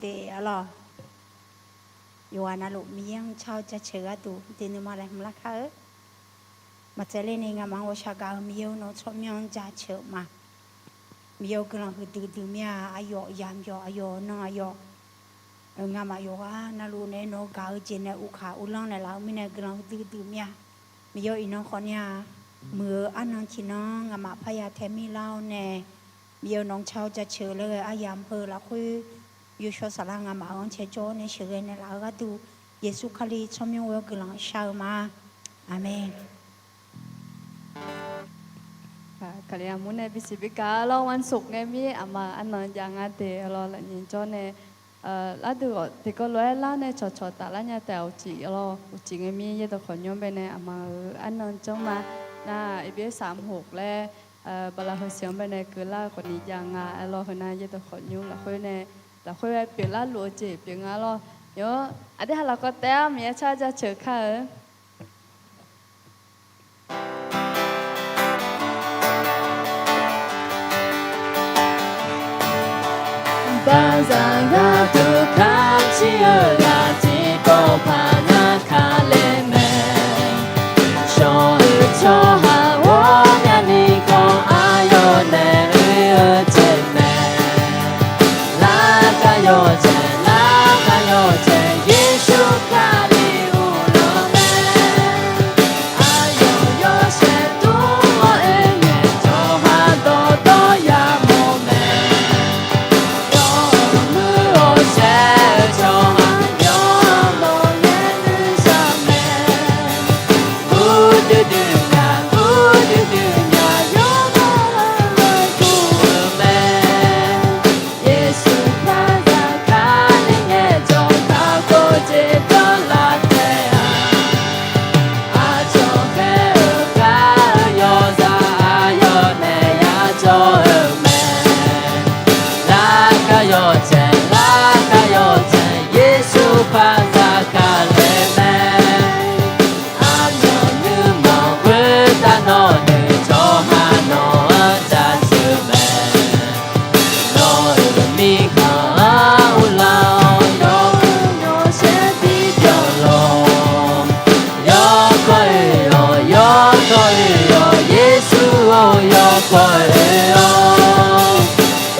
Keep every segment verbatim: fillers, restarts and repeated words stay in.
de arlawr. Yawqghaq navluf Miqyaer-anr car-eu jaceuq gharduq de nuima laeqhmq lar kar-eu. Maqtsaevler ni ngamaf-anr ghawqshaq gaq-eu Miqyaer-or, nawq-eu tsawrmyanr-anr jaceuq-euq ma. Miqyaer-or, guiqlanq huiqdui dui mir-a. Aqyawf yamq yawf, aqyawf nan aqyawf, ngamaf yawqghaq navluf nae nawq-eu gaq-eu jeq nae uvkaq uvlanr naeqlaf-eu mirnae guiqlanq huiqdui dui mir-a. Miqyaer-or, iqnan khawf ni-a, muiq-eu arnan tiqnan ngamaf parya tae mir lar-awr nae, Miqyaer-or, nawq-anr car-awr jaceuq laer ghae-eu aryamq heu lafkhoer yawshawr saflar ngamaf-euq anrcae jawr-awr nae sheuqghae naeqlaf-eu gharduq, Yeqsur Kali tsawrmyanr ghoe-awr guiqlanq shar-eu ma. Aqmeq. Kali armur nae bisiq bigaq lawr, วันศุกร์ ngae mir aqma arnan jav nga de lawr, lafnyir jawr nae, lardui ghawq tiqkawv lof-aer lar nae cawqcawq taflar nya taef-a uqcif lawr, uqcif ngae mir yaerdawq khawqnymr baenae aqma-euq arnan janr ma. Nar, iqbir saqmq hof laer, bala heu siq-anr baenae keuvlar-eu khawfni jav nga aer lawr, heu nar yaerdawq khawqnymr lafkhoer nae, lafkhoer-aer pyeuflar luf-eu jeq pyeuf nga lawr. Nymr aqdui ha lafkawv taef-awr Miqyaer car jaceuq kar-eu. Baqzaq gharduq kamq ciq-eu ghaq tiqpov paq nar Kali mae. Shawr-eu tsawrhaq ghawqmyani khawf aqyawf naeq-eu oe-eu jeq mae. Larkar yawqjeq, larkar yawqjeq, Yeqsur Kali uvlanr mae. Aqyawf yawshaef dur-awr oe ngae, tsawrhaq dawqtawvluf yamawr mae. Yawmuiq-awr shaer-eu tsawrhaq yawmawr ngae nuishar mae. Gurdui dui nya, gurdui dui nya, yawmawr-eu ghoe-eu mae. Yeqsur Kalizaq Kali ngaejawr kakhof jeq dawrlaf taef-a. Aqcawq khaer-eu gar-eu yawzaq aqyawf naeq yajawr-eu mae. Larkar yawqjeq, larkar yawqjeq, Yeqsur Kalizaq Kali mae. Aqmyanluf mawr khoertav nawq noeq tsawrhaq nawq-anr jaceuq mae. Nawq-euq mirkhanq-anr uvlanr-awr, yawmuiq yawshaef bibyan lawr. Yawkawr oe-awq, yawkawr oe-awq, Yeqsur-or, yawkawr oe-awq.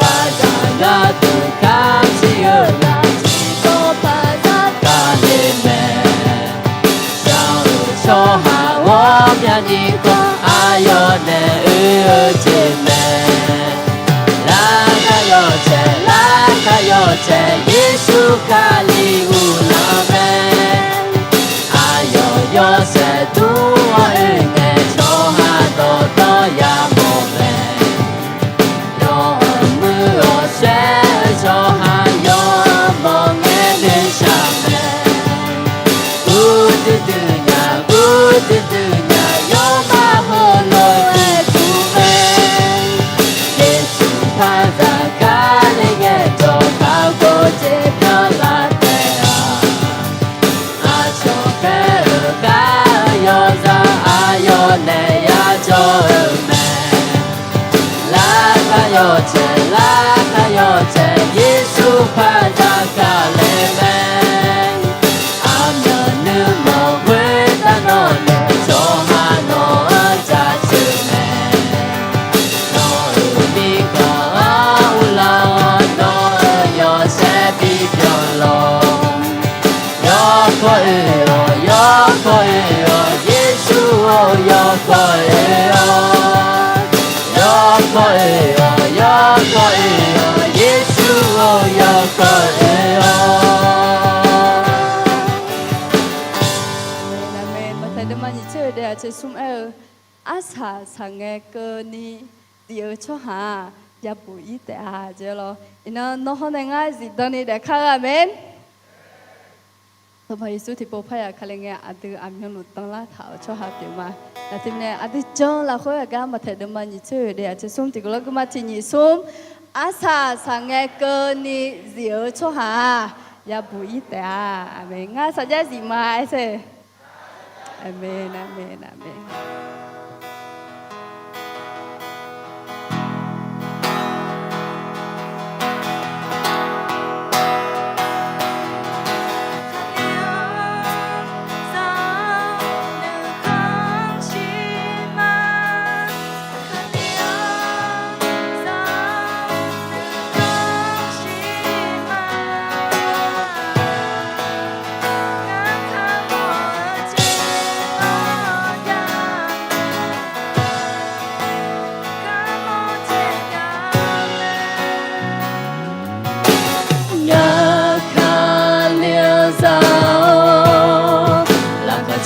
Baqzaq gharduq kamq ciq-eu ghaq tiqpov paq nar Kali mae. Shar-eu tsawrhaq ghawqmyani khawf aqyawf naeq oe-eu jeq mae. Larkar yawqjeq, larkar yawqjeq, Yeqsur Kali uvlanr mae. Aqyawf yawshaef dur-awr oe ngae, tsawrhaq dawqtawvluf yamawr mae. Yawmuiq-awr shaer-eu tsawrhaq yawmawr ngae nuishar mae. Gurdui dui nya, gurdui dui nya, yawmar heulof-aer dur mae. Yeqsur Kalizaq Kali ngaejawr kakhof jeq dawrlaf taef-a. Aqcawq khaer-eu gar-eu yawzaq aqyawf naeq yajawr-eu mae. Larkar yawqjeq, larkar yawqjeq, Yeqsur Kalizaq Kali mae. Aqmyanluf mawr khoertav nawq noeq tsawrhaq nawq-anr jaceuq mae. Nawq-euq mirkhanq-anr uvlanr-awr, nawq-euq yawshaef bibyan lawr. Yawkawr oe-awq, yawkawr oe-awq, Yeqsur-or, yawkawr oe-awq. Yawkawr oe-awq, yawkawr oe-awq, Yeqsur-or, yawkawr oe-awq. Maqtaeq deuvma nyiq tser oeq daef aqtser smr aer-eu, arsaq saqngae keuvni zif-eu tsawrhaq-aq, yabuq ir taef-a jeq lawr. Iqnan nawr hawr nae ngar zifdan ni daef kar-eu aqmeq. Sanqpaq Yeqsur tiqpov parya Kali ngae aqdui aqmyanluf danlar taq-euq tsawrhaq pyeuf ma. Nar teumirnae aqdui jan lafkhoer aqgar Maqtaeq deuvma nyiq tser oeq daef aqtser smr tiqkawv lawr guima tiq nyiq smr. Arsaq saqngae keuvni zif-eu tsawrhaq-aq, yabuq ir taef-a. Aqmeq. Ngar saqjax zif ma aer te. Aqmeq, aqmeq, aqmeq.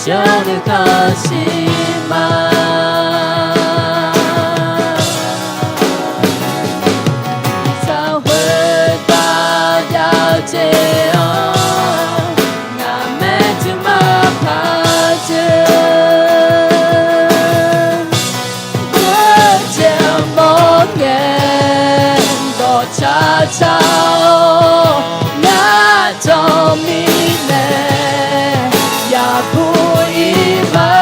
jawrluf khawf siqma. Tsawrhaq khoertav jav-eu jeq-anr, ngaq-anr maeqtsuif maqpar jeuq. Khoerjeq mawr ngae, dawqcar car-awr, ngar jawr mirnae, yaqbur ir ma.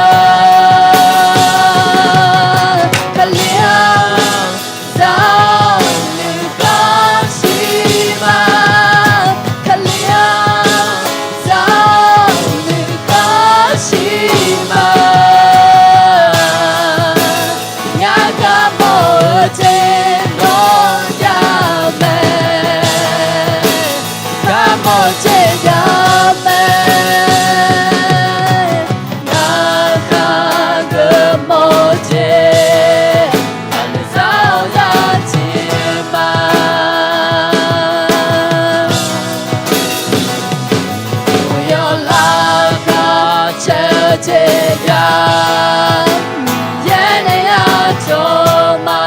Kali-anr, zawr nuikhanr siqma. Kali-anr, zawr nuikhanr siqma. Ngar kamawr-eu jeq nawr jav mae. Kamawr jeq jav mae. Ngar kamawr jeq, aqnuiv sar-awr zar ciq ma. Uqyawf laqkhaq caer-eu jeq jav, Miqyaer nae yajawr ma.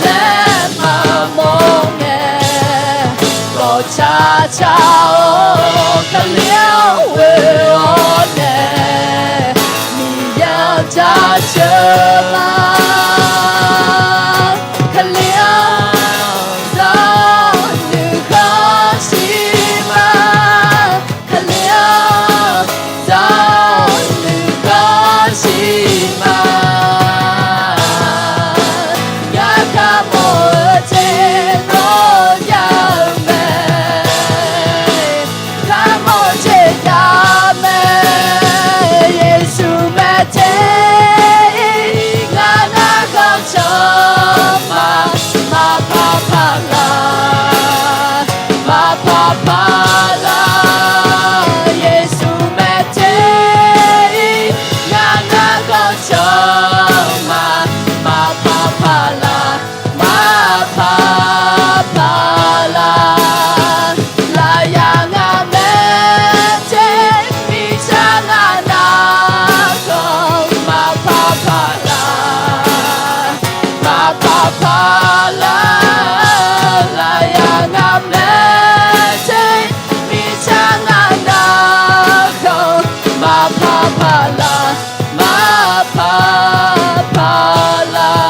Laer maqmawr ngae, dawqcar car-awr, Kali-anr ghoe-awr nae, Miqyaer-anr jaceuq ma. Kali-anr, zawr nuikhanr siqma. Kali-anr, zawr nuikhanr siqma. Ngar kamawr-eu jeq nawr jav-eu mae. Kamawr jeq jav mae. Yeqsur maeqtser-ir, ngar nargawr cawq ma. Maqpar paq laq, maqpar paq laq. Yeqsur maeqtser-ir, ngar nargawr cawq ma. Maqpar paq laq, maqpar paq laq. Lafyaq ngaq maeqtser, mirtsaq ngaq nargawr, maqpar paq laq, maqpar paq laq. Lafyaq ngaq maeqtser, mirtsaq ngaq nargawr, maqpar paq laq, maqpar paq laq.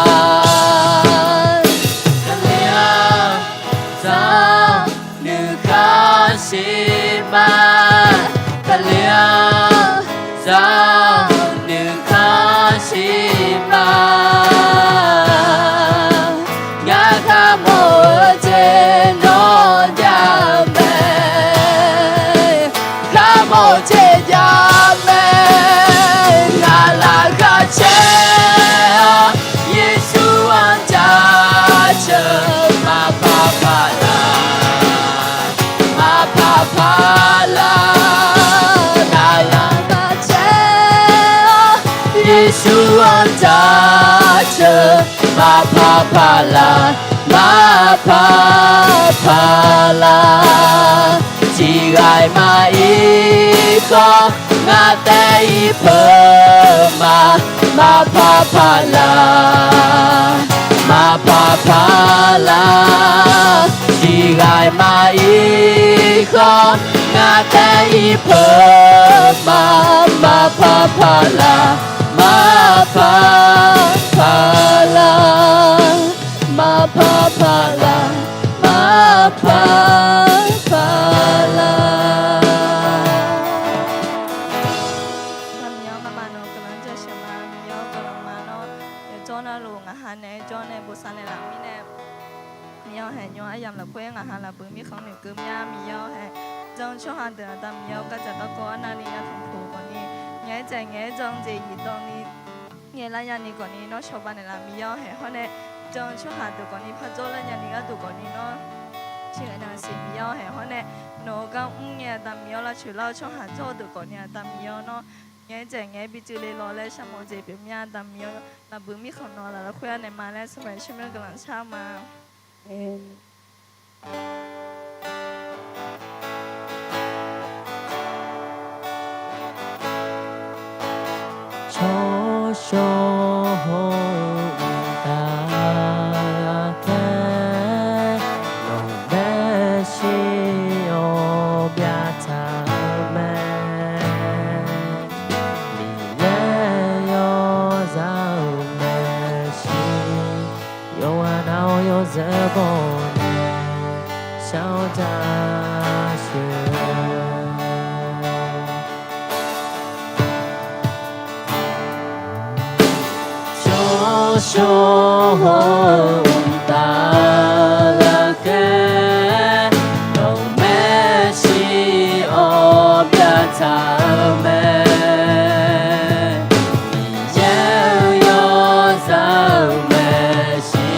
Kali-anr, zawr nuikhanr siqma. Kali-anr, zawr nuikhanr siqma. Ngar kamawr-eu jeq nawr jav mae. Kamawr-eu jeq jav mae. Ngaq laqkhaq caer-awr, Yeqsur-anr jaceuq, maqpar paq laq, maqpar paq laq. Ngaq laqkhaq caer-awr, Yeqsur-anr jaceuq, maqpar paq laq, maqpar paq laq. Tiqghaq maqir khawf, ngar taef-ir peuq ma. Maqpar paq laq, maqpar paq laq. Tiqghaq maqir khawf, ngar taef-ir peuq ma. Maqpar paq laq, maqpar paq laq. Maqpar paq laq, maqpar paq laq. Aqda Miqyaer-anr ngamaf nawq-eu guiqlanq jaceuq ma. Miqyaer-anr guiqlanq ma nawr, yawqjawr navluf ngaqha naeq-aer jawr nae bosav naeqlaf mirnae, Miqyaer-anr haeq nymr aryamq lafkhoer ngaqha lafbuiq mirkhanq noeqkeuv mya. Miqyaer-anr haeq jan-eu tsawrhaq deuq-aq, Aqda Miqyaer-or, gardzaq garkawv arnavni yatanq puq khawfni, ngaeq-aer dzaeq ngaeq-aer jan-eu jeq iqdanni ngaeqlar nyani khawfni nawr cawba naeqlaf. Miqyaer-anr haeq hawr nae jan-eu tsawrhaq deuq khawfni pardzawr lar nyani gharduq khawfni nawr tiqghaq navsiq. Miqyaer-anr haeq hawr nae nawq-eu gar mr ngae, Aqda Miqyaer-or, lavcoeq lar-eu tsawrhaq dzawr-eu deuq khawfni, Aqda Miqyaer-or, nawr ngaeq-aer dzaeq ngaeq-aer bi tsuivle law laer sharmawf jeq pyeuf mya. Aqda Miqyaer-or, lafbuiq mirkhanq nawq-eu lafkhoer arnaeq ma laer Sanqpaq Yeqsur myanr guiqlanq shar ma. Aqmeq. shawrjaq sheuq. Shawrshawr-eu mqtav ghaqkhaer, nawq maeqshi-awr byaftaq-eu mae. Miqyaer-euq yawzaq-euq maeqshi,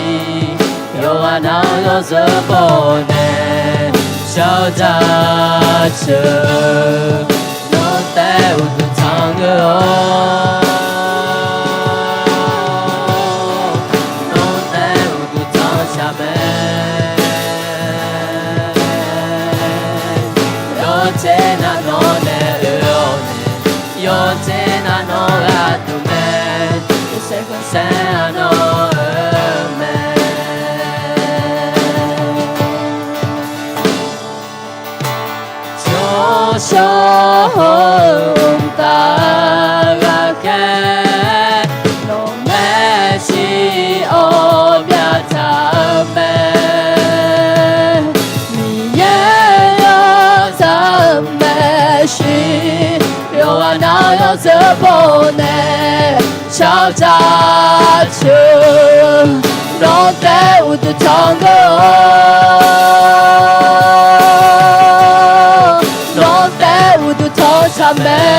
yawqghaq nav-eu yawzeu bawnae shawrjaq sheuq. Nawq taef uqduq tanqgeur-awr, nawq taef uqduq tanqshaq mae. Yawqjeq nav nawq nae oe-awr nae, yawqjeq nav nawq gharduq mae. Yawshaef khanqsaer-aq nawq-eu mae. Shawrshawr-eu mqtav ghaqkhaer, nawq maeqshi-awr byaftaq-eu mae. Miqyaer yawzaq-euq maeqshi, yawqghaq nav-eu yawzeu bawnae shawrjaq sheuq. Nawq taef uqduq tanqgeur-awr, nawq taef uqduq tanqshaq mae.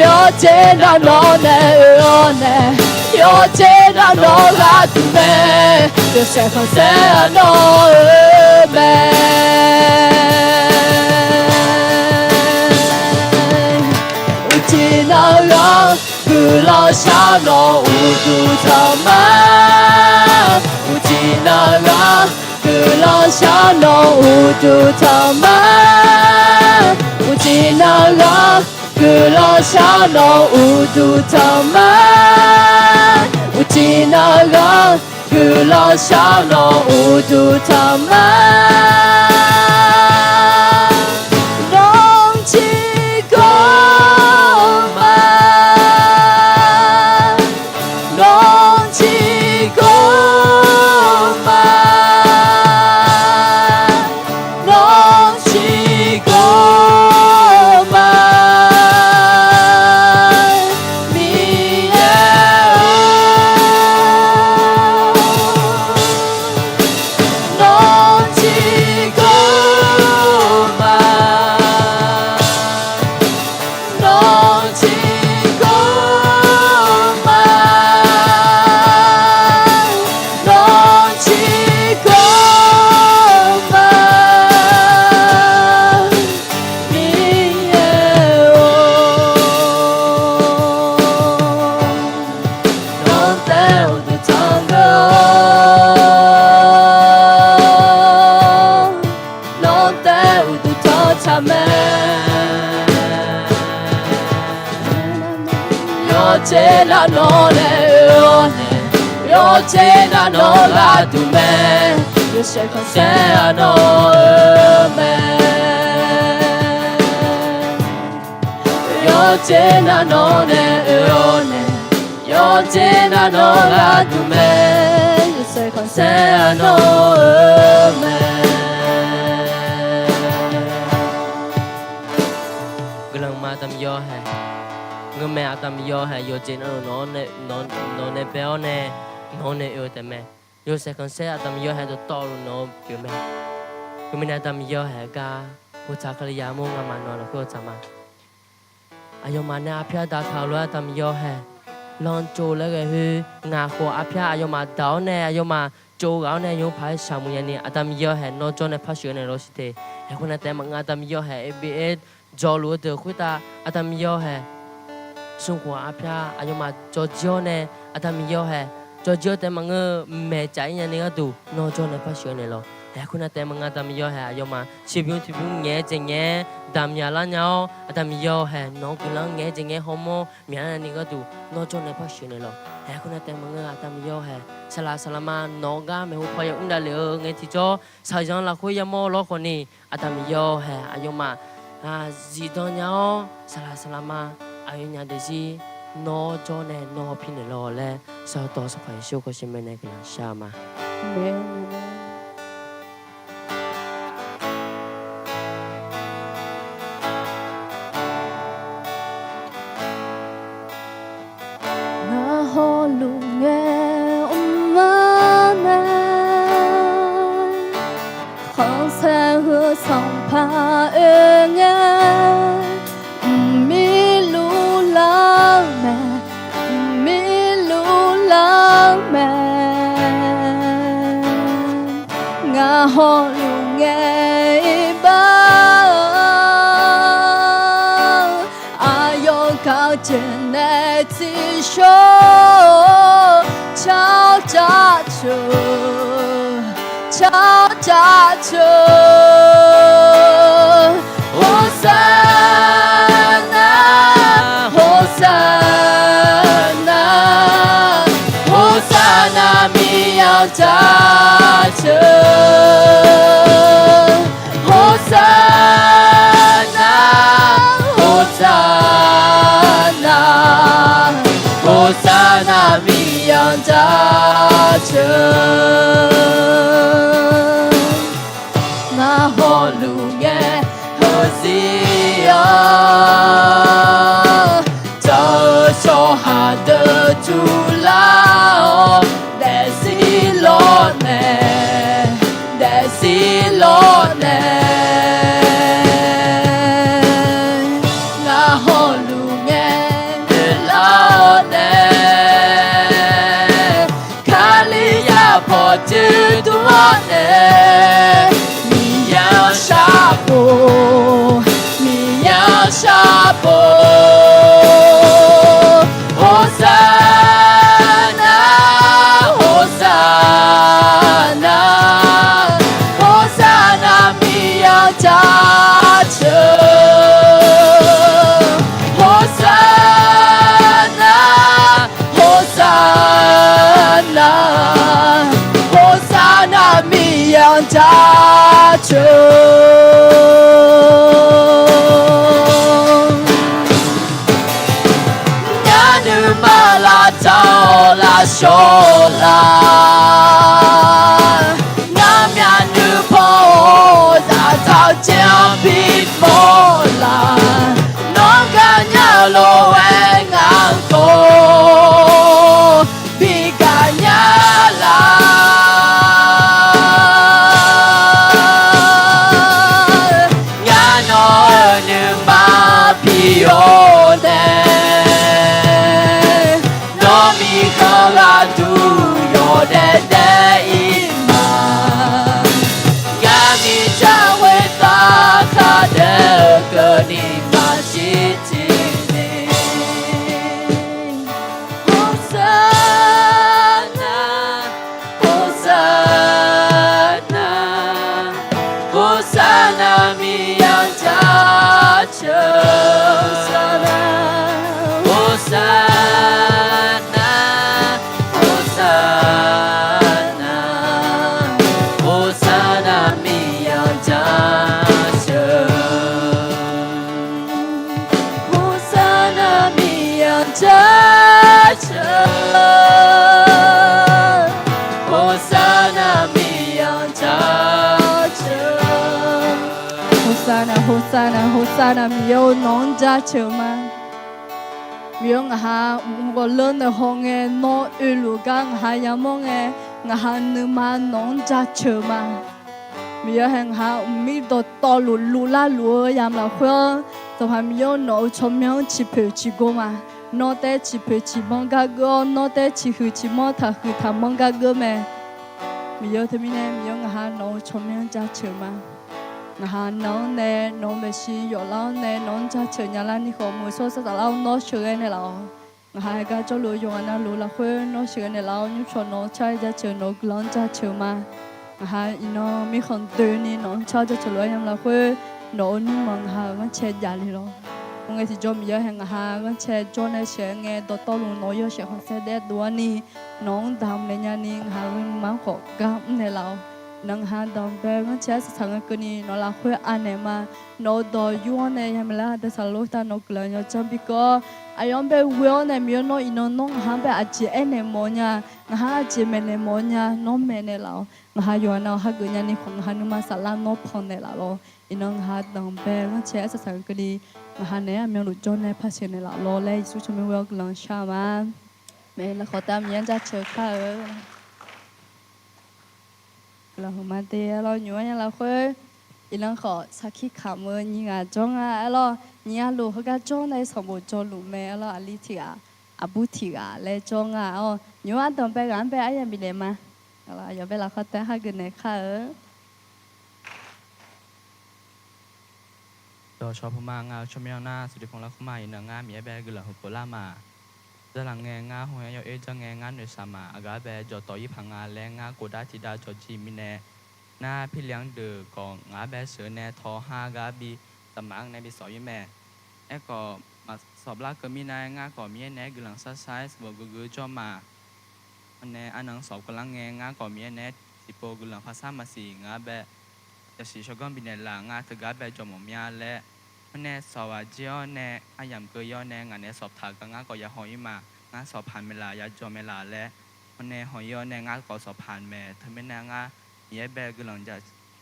Yawqjeq nav nawq nae oe-awr nae, yawqjeq nav nawq gharduq mae. Yawshaef khanqsaer-aq nawq-eu mae. Uqcif nav-eu gharduq guiqlanq shar nawq uqduq tanq ma. Uqcif nav-eu gharduq guiqlanq shar nawq uqduq tanq ma. Uqcif nav-eu gharduq guiqlanq shar nawq uqduq tanq ma. Uqcif nav-eu gharduq guiqlanq shar nawq uqduq tanq ma. Nawr ciqkawv ma. Nawr ciqkawv ma. Nawr ciqkawv ma. Miqyaer-or, nawr ciqkawv ma. Nawr ciqkawv ma. Nawr ciqkawv ma. Miqyaer-or, nawr taef uqduq tanqgeur-awr, nawr taef uqduq tanqtaq mae. Yawqjeq nav nawq nae oe-awr nae, yawqjeq nav nawq gharduq mae. Yawshaef khanqsaer-aq nawq-eu mae. Yawqjeq nav nawq nae oe-awr nae, yawqjeq nav nawq gharduq mae. Yawshaef khanqsaer-aq nawq-eu mae. Guiqlanq ma Aqda Miqyaer-awr hae, ngeurmae Aqda Miqyaer-awr hae, yawqjeq navluf nawq nae bae-awr nae, nawq nae oe-eu taef mae. Yawshaef khanqsaer Aqda Miqyaer-awr hae dawqtawvluf nawq-anr pyeuf mae. Khoermirnae Aqda Miqyaer-awr hae gar, hotsaq Kalizaq armur ngamaf nawq-anr lafkhoer hotsaq ma. Aqyawfmaf nae arpyar daqtaq-eu lof-aer Aqda Miqyaer-awr hae, lanrtsov laer ghae khoer ngaq khawf arpyar aqyawfmaf daq-awr nae aqyawfmaf tsov ghaq-awr nae yawmuiq paq-aer shaqmuiq nyani Aqda Miqyaer-awr hae nawr jawr nae par sheuq-eu naeq lawr siq te. Haeq khoernav taef maqngeur Aqda Miqyaer-awr hae, aqbyav jawrluf-eu deuq khoertav Aqda Miqyaer-awr hae, smrkhof arpyar aqyawfmaf jawrjir-awr nae Aqda Miqyaer-awr hae, jawrjir-awr taef maqngeur maeqtsaf-ir nyani gharduq nawr jawr nae par sheuq-eu naeq lawr. Haeq khoernav taef maqngeur Aqda Miqyaer-awr hae aqyawfmaf shirbyur tiqbyur ngaeq-aer jeq ngaeq-aer damq myaqlar nya-awr, Aqda Miqyaer-awr hae nawq-anr guiqlanq ngaeq-aer jeq ngaeq-aer hawmawr myaqlar nyani gharduq nawr jawr nae par sheuq-eu naeq lawr. Haeq khoernav taef maqngeur Aqda Miqyaer-awr hae, saqlaq saqlaq ma nawq-eu gar maeqhu paw yawmr davlef-eu ngae tiqjawr, shaqzanq lafkhoer yamawr lawr khawf ni, Aqda Miqyaer-awr hae aqyawfmaf zifdan nya-awr, saqlaq saqlaq ma aqyawfnyaf daefzir nawr jawr nae nawr pir naeq lawr laer, sawr tawv Sanqpaq Yeqsur khawf sheuqmae nae guiqlanq shar-eu ma. Aqmeq. Ngar hawluf ngae mr-anr nae, khanqsaer heu sanqpaq oe ngae, mqmir luf lar-eu mae, mqmir luf lar-eu mae. Ngar hawluf ngae iqbax-eu, aqyawf gaq jeq nae tsiqshawr-eu, car jaceuq, car jaceuq. Hosanna, Hosanna, Hosanna miqyaer-anr jaceuq. Hosanna, Hosanna, Hosanna miqyaer-anr jaceuq. Ngar hawluf ngae heuzir-awr, tsawrhaq deuq tuvlar-awr, daefzir lawrnae, daefzir lawrnae, ngar hawluf ngae oelar-awr nae, Kalizaq pawqdui dur-awr nae, Miqyaer-anr sharbof, Miqyaer-anr sharbof. Hosanna, Hosanna, Hosanna miqyaer-anr jaceuq. Hosanna, Hosanna, Hosanna miqyaer-anr jaceuq. Ngar nuima lavtaq-awr lavshawr la? Ngar myavnuiv paw-awr zaftaq-eu caer-anr bimawr la? Nawr gaqnya lof-aer ngar-anr khawf bi gaqnya la? Ngar nawq-euq nuima pyeuf-awr nae, nawr mirkhanq gharduq yawdaef daef-ir ma. Ngar mirtsaq khoertav khardaef-eu keuvni maqshir tiqni. Hosanna, Hosanna, Hosanna miqyaer-anr jaceuq. Hosanna, Hosanna, Hosanna, Hosanna miqyaer-anr jaceuq. Hosanna miqyaer-anr jaceuq. Hosanna miqyaer-anr jaceuq. Hosanna, Hosanna, Hosanna, Miqyaer-or, nawq-anr jaceuq ma. Miqyaer-or, ngaqha mq ghawqleur nae hawngae nawr oeluf gar ngaqha yamawr ngae, ngaqha nuima nawq-anr jaceuq ma. Miqyaer hae ngaqha mqmir dawqtawvluf luvlar luf-eu yamq lafkhoer-anr, Sanqpaq Miqyaer-or, nawq-euq tsawrmyanr-anr ciqpoeq ciqgor ma. Nawr taef-aer ciqpoeq ciqmanr gar geur-awr, nawr taef-aer ciqhuiq ciqmanr taqhuiq taqmanr gar geur mae. Miqyaer-or, teumirnae Miqyaer-or, ngaqha nawq-euq tsawrmyanr jaceuq ma. Ngaqha nan-anr nae nawq-euq maeqshi yawflar-anr nae nawq-anr jaceuq nya larni khawf, muiq-eu shawr sar saflar-awr nawr sheuqghae naeqlaf-awq. Ngaqha gar jawrluf yawqghaq navluf lafkhoer nawr sheuqghae naeqlaf-awr, nymrcawq nawq-anr car-aer jaceuq, nawq-euq guiqlanq-anr jaceuq ma. Ngaqha iqnan mirkhanq doeni nawq-anr car jaceuq lof-aer yamq lafkhoer, nawq-euq nymrmanq ngaqha-euq ghanrcae jav le lawr. Khoerngae tiqjawr Miqyaer hae ngaqha ghanrcae jawr nae sheuqghae ngae dawqtawvluf nawq-euq yawshaef khanqsaer daef dov-awr ni, nawq-anr damq naeq nyani ngaqha-euq nuima-anr khawf gar mr naeqlaf-awq. Iqnan ngaqha damq bae-eu ghanrcae-aer saqsaq ngae keuvni nawq lafkhoer anaeq ma. Nawq-euq dawq yur-anr nae yamir lar daeqsaq lof tav nawq-euq guiqlanq yawdzanr bi keuv-awr, aqyawf-anr bae ghoe-awr nae Miqyaer nawr iqnan nawr ngaqha-anr bae aqjeq aernaeq mawf nya Ngaq ha aqjeq maeqnaeq mawf-eu nya, nawr maeqnaeq laf-awq. Ngaq ha yawqha nav hageuf nyani khawf, ngaq ha nuima saflar nawr pannaeq laf lawr. Iqnan ngaq ha danqbae ghanrcae arsaq saq-eu keuvni, ngaq ha naeq-aer aqmyanluf jawr nae paqseuq naeq laf lawr laer Yeqsur tsawrmyanr ghoe-awr guiqlanq shar-eu ma. Maeq lafkhawf tav Miqyaer jaceuq kar-eu. Guiqlanq huiqma de-aer lawr, nymq-anr nya lafkhoer. Iqnan khawf sarkir kamq-eu nyiq ghaq jawr nga-aer lawr, nyiq ghaq luf heugar jawr nae sanqbof jawrluf mae-aer lawr, aqli tiq ghaq, aqbur tiq ghaq laer jawr nga-awr, nymq-anr ardanqbae ghaq-anr bae aryamq bifnaeq ma. Aqyawf bae lafkhawf tav hageuf naeq kar-eu. Dawqshawq puq ma, ngar-eu tsawrmyanr nar, suqdiq paq lar khawf ma, iqnan ngar Miqyaer bae guiqlanq huiq pov lar ma. Dzarlaq ngae ngar haw-aer yawoer dzar ngae ngar noeqshaq ma. Aqgaf bae jawqtawf ir paq nga laer ngar gofdar tiqdav jawqjir mirnae, nar pirle-anr deuq khawf ngaq-anr bae sheuq nae tawq ha gar bi, saqmaq-anr nae bi sawf ir mae. Aerkhawf, maqsawf lar keuv mirnae ngar khawf Miqyaer naeq-aer guiqlanq shar shar-aer sanqbof guiqguiq jawr ma. Hawr nae arnan sawf keuvlar ngae ngar khawf Miqyaer naeq-aer tiqpov guiqlanq paqsar maqsiq ngaq-anr bae yasiq shawrganr bifnaeq laf, ngar teugar bae jawq mawf mya laer. Hawr nae sawf ghaq jir-awr nae aryamq keuv ir-awr nae ngaq naeq sawf taq gar ngar khawf ya haw ir ma. Ngar sawf paq maeq laf ya jawr maeq laf laer. Hawr nae haw ir-awr nae ngar khawf sawf paq maeq teumirnae ngar Miqyaer bae guiqlanq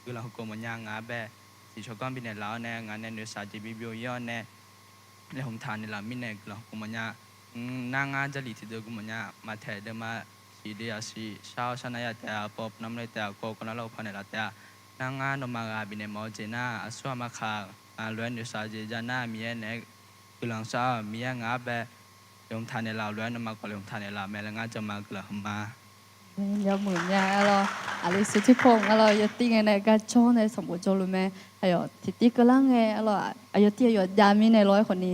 guiqlanq huiq pov mawf nya ngaq-anr bae yasiq shawrganr bifnaeq laf-awr nae ngaq nae noeqshaq jeq bi byov ir-awr nae laeqhmq taq naeq laf mirnae guiqlanq huiq pov mawf nya. Nar ngar Jarlif tiqdeuq gui mawf nya. Maqtaeq deuvma shiq de yasiq shar-awr shar nar ya taef-a, pov pov nar mr le taef-a, kov kov nar lawr paq naeq laf taef-a. Nar ngar nawmaf ghaq bifnaeq mawf-eu jeq nar, aqsur aqma khaq ngaq lof-aer noeqshaq jeq ja nar Miqyaer naeq-aer guiqlanq shar-awq. Miqyaer ngaq-anr bae laeqhmq taq naeq laf-awq lof-aer nawmaf khawf laeqhmq taq naeq laf mae laer ngar jawr ma guiqlanq huiq ma. Yawmuiq mya-aer lawr, aqli suqtir pov-a lawr, yawtir ngae nae gar jawr nae sanqbof jawrluf mae. Aqyawf tiqtiv keuvlar ngae-a lawr, aqyawf tir aqyawf jav mirnae lawr, aerkhawf ni,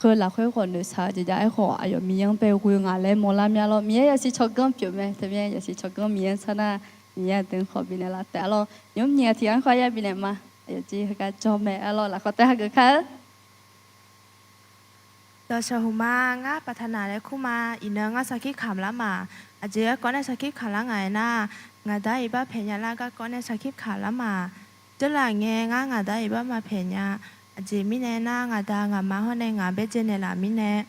heu lafkhoer khawf noeqshaq-eu jeq ja, aerkhawf aqyawf Miqyaer-anr bae ghoe ngaq laer mawrlar mya lawr, Miqyaer yasiq tsawrganr pyeuf mae, teumirnae yasiq tsawrganr Miqyaer-anr shar nar, Miqyaer aqdui-anr khawf bifnaeq laf taef-a lawr, nymq-mr nyiq ghaq tiq ghaq-anr khawf ya bifnaeq ma, aqyawf jir heugar jawr mae-a lawr, lafkhawf taef hageuf kar-eu. Dawqshawq huiqma, ngar Paqtaqnaq laer kur ma. Iqnan ngar sarkir kamq lar ma. Aqjeq garkawv nae sarkir kamq lar ngaq-aer nar, ngaq da iqbax pyaeq nya lar garkawv nae sarkir kamq lar ma. Jarlif ngae ngar ngaq da iqbax maqpyaeq nya. Aqjeq mirnae nar, ngaq da ngaq ma hawr nae ngaq baer dzae naeqlaf mirnae,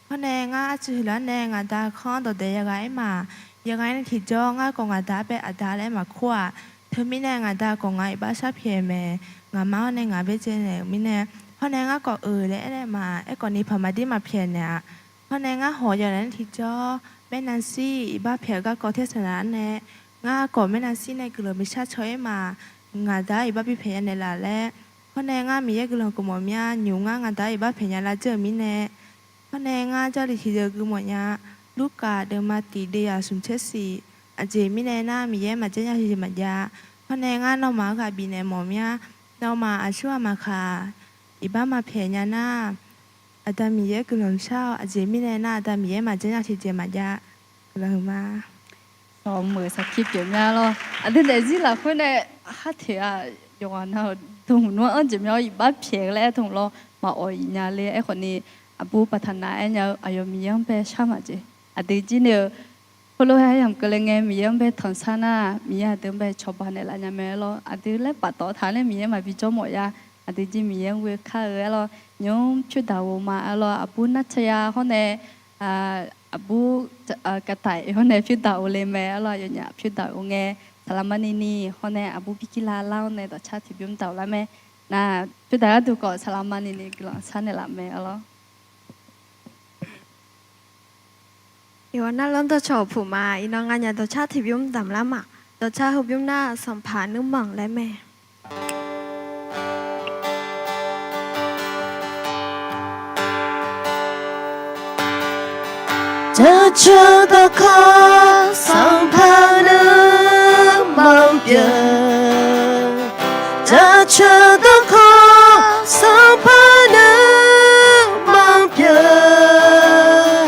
hawr nae ngar arcuiv huiqlar nae ngaq da kanr dawqdaef yaghaq-aer ma. Yaghaq-aer nae tiqjawr ngar khawf ngaq da bae aqda laer maqkur-aq, teumirnae ngaq da khawf ngaq iqbax sharpyaeq mae. Ngaq ma hawr nae ngaq baer dzae naeq-euq mirnae, hawr nae ngar khawf-euq laer aernaeq ma. Aerkhawf ni paq maqdir maqpyaeq naeq-a. Hawr nae ngar hawq yaghaq-aer tiqjawr, maernavshir iqbax pyaeq-eu garkawv tersaq nar nae, ngar khawf maernavshir nae guiqlanq bi shar caw-ir ma. Ngaq da iqbax bi pyaeq nya naeqlaf laer, hawr nae ngar Miqyaer guiqlanq khofmawf mya nymq ngar ngaq da iqbax pyaeq nya lar dzeur-euq mirnae, hawr nae ngar Jarlif tiqdeuq gui mawf nya. Lurkaf deuvma tiq deuyaq smq tser siq. Aqjeq mirnae nar, Miqyaer maqdzaer nya tiqjeq maqjav. Hawr nae ngar nawmaf-anr ghaq bifnaeq mawf mya. Nawmaf aqsur aqma khaq iqbax maqpyaeq nya nar, Aqda Miqyaer guiqlanq shar-awq. Aqjeq mirnae nar, Aqda Miqyaer maqdzaer nya tiqjeq maqjav. Guiqlanq huiqma. Sawq meuq sarkir pyeuf mya lawr. Aqdui daefzir lafkhoer nae, kharteq-aq, yawqghaq nav-euq dmq nmr-anr jeq mya-awr iqbax pyaeq laer aer dmq lawr, maqawq iq nya le. Aerkhawf ni, aqbur Paqtaqnaq aernya-eu aqyawf Miqyaer-anr bae shar maqjeq. Aqdui jir ni-eu khoerlof-aer aryamq keuvle ngae Miqyaer-anr bae tanqshar nar, Miqyaer aqdui-anr bae cawba naeqlaf nya mae-aer lawr. Aqdui laer paftawf taq nae Miqyaer maqbi jawr mawf ya. Aqdui jir Miqyaer-anr ghoe kar-eu-aer lawr. Nymq-mr pyur daq ghov ma-aer lawr. Aqbur Nartaya hawr nae, aqbur Kaqtaiq hawr nae pyur daq ghov le mae-aer lawr. Aqyawfnyaf pyur daq ghov ngae, saqlaqma nini hawr nae aqbur Birkirla lar-awr nae dawqcar tiqbymr daq ghov lar mae. Nar, pyur daq gharduq khawf saqlaqma nini guiqlanq sar naeqlaf mae-aer lawr. Iqghawq narlanr dawqcawq puq ma. Iqnan nganyaf dawqcar tiqbymr damq lar ma. Dawqcar heubymr nar Sanqpaq nuirmanq laer mae. Jaceuq dawqkawq Sanqpaq nuirmanq pyeuf. Jaceuq dawqkawq Sanqpaq nuirmanq pyeuf.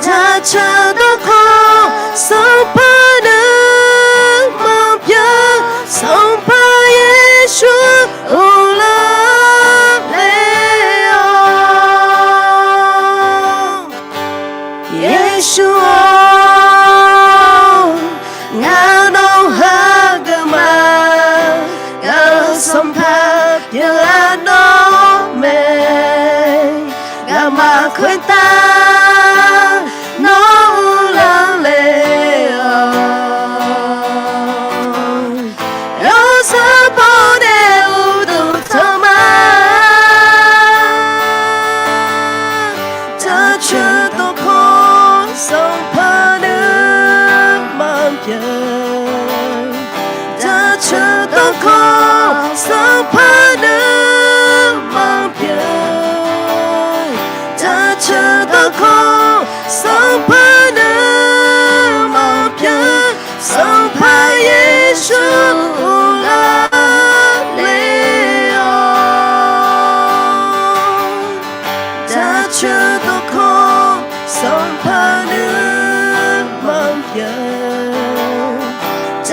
Jaceuq dawqkawq Sanqpaq nuirmanq pyeuf. Sanqpaq Yeqsur uvlanr ler-awr. Yeqsur-or, ngar nawr hageuf ma. Ngaq-euq Sanqpaq pyeuflar nawr mae. Ngamaf khoertav nawr uvlanr ler-awr.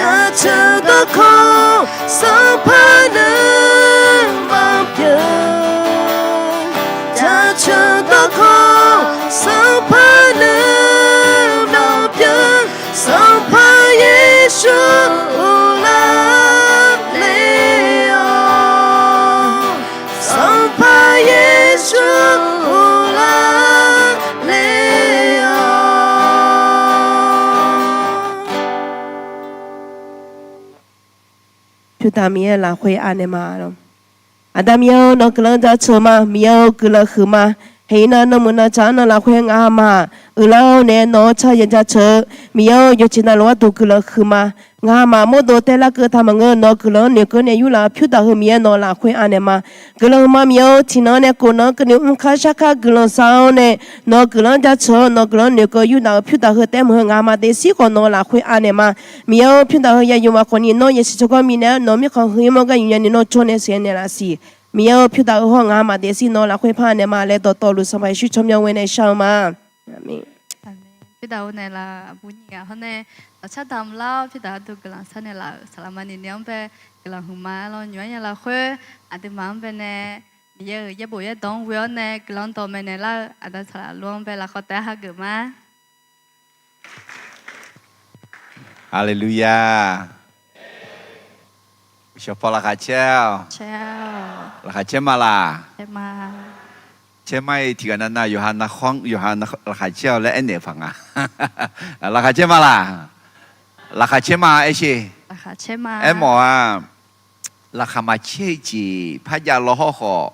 Jaceuq dawrkawv Sanqpaq nuima byan. Jaceuq dawrkawv Sanqpaq nuima byan. Sanqpaq Yeqsur uvlanr le-awq. Sanqpaq Yeqsur uvlanr le-awq. Pyuqtaf Miqyaer lafkhoer anaeq ma lor. Aqda Miqyaer-or, nawq-eu guiqlanq jaceuq ma. Miqyaer-or, guiqlanq huiqma. Haeq iqnan nawmuiq navtsaq-anr nan lafkhoer ngamaf uiqlar-awr nae nawq-anr tsawrhaq yajaceuq-eu Miqyaer-or, yawqjeq navluf gharduq guiqlanq huiqma. Ngamaf mawrdov taev larkeuv taq maqngeur. Nawq-eu guiqlanq-anr noeqkeuv nae yurlaf-eu pyuqtaf heu Miqyaer nawq lafkhoer anaeq ma. Guiqlanq huiqma Miqyaer-or, tiqnan nae kof nan-anr keuvni mrkar sharkar guiqlanq sar-awr nae nawq-eu guiqlanq-anr jaceuq-awr nawq-eu guiqlanq-anr noeqkeuv yurlaf-eu pyuqtaf heu taef meuq heu ngamaf daefzir khawf nawq lafkhoer anaeq ma. Miqyaer-or, pyuqtaf heu yayoq ma khawfni nawr yasiq tsawrganr minav-aer nawq-eu mirkhanq heu-ir mawr gar yuqnya ni nawr jawr nae sheuqghae naeqlaf siq. Miqyaer-or, pyuqtaf heu hawr ngamaf daefzir nawq lafkhoer par anaeq ma laer dawqtawvluf Sanqpaq Yeqsur tsawrmyanr ghoer nae shar-eu ma. Aqmeq. Pyuqtaf heu naeqlaf aqbur nyiq ghaq hawr nae dawqcar damq lar-awr pyuqtaf gharduq guiqlanq sharnaeq laf-euq saqlaqma nifni-anr bae guiqlanq huiqma lor. Nymq-anr nya lafkhoer aqduimaf-anr bae nae Miqyaer-euq yaerbof yaerdawq-anr ghoe-awr nae guiqlanq dawq maeqnaeq lar-eu aqda saqlaq lof-anr bae lafkhawf taef-aer hageuf ma. Haleluya. Shawqpaw laqkhaq caer-awq. Laqkhaq caer ma laq? Caer ma-iq tiqghaq navnav yawqha nav khanr yawqha laqkhaq caer-awq laer aernaeq-eu paq nga. Laqkhaq caer ma laq? Laqkhaq caer ma aer sher. Aermawf-aq, laqkhaq maqcaer-eu jeq par jav law hawrkhawf,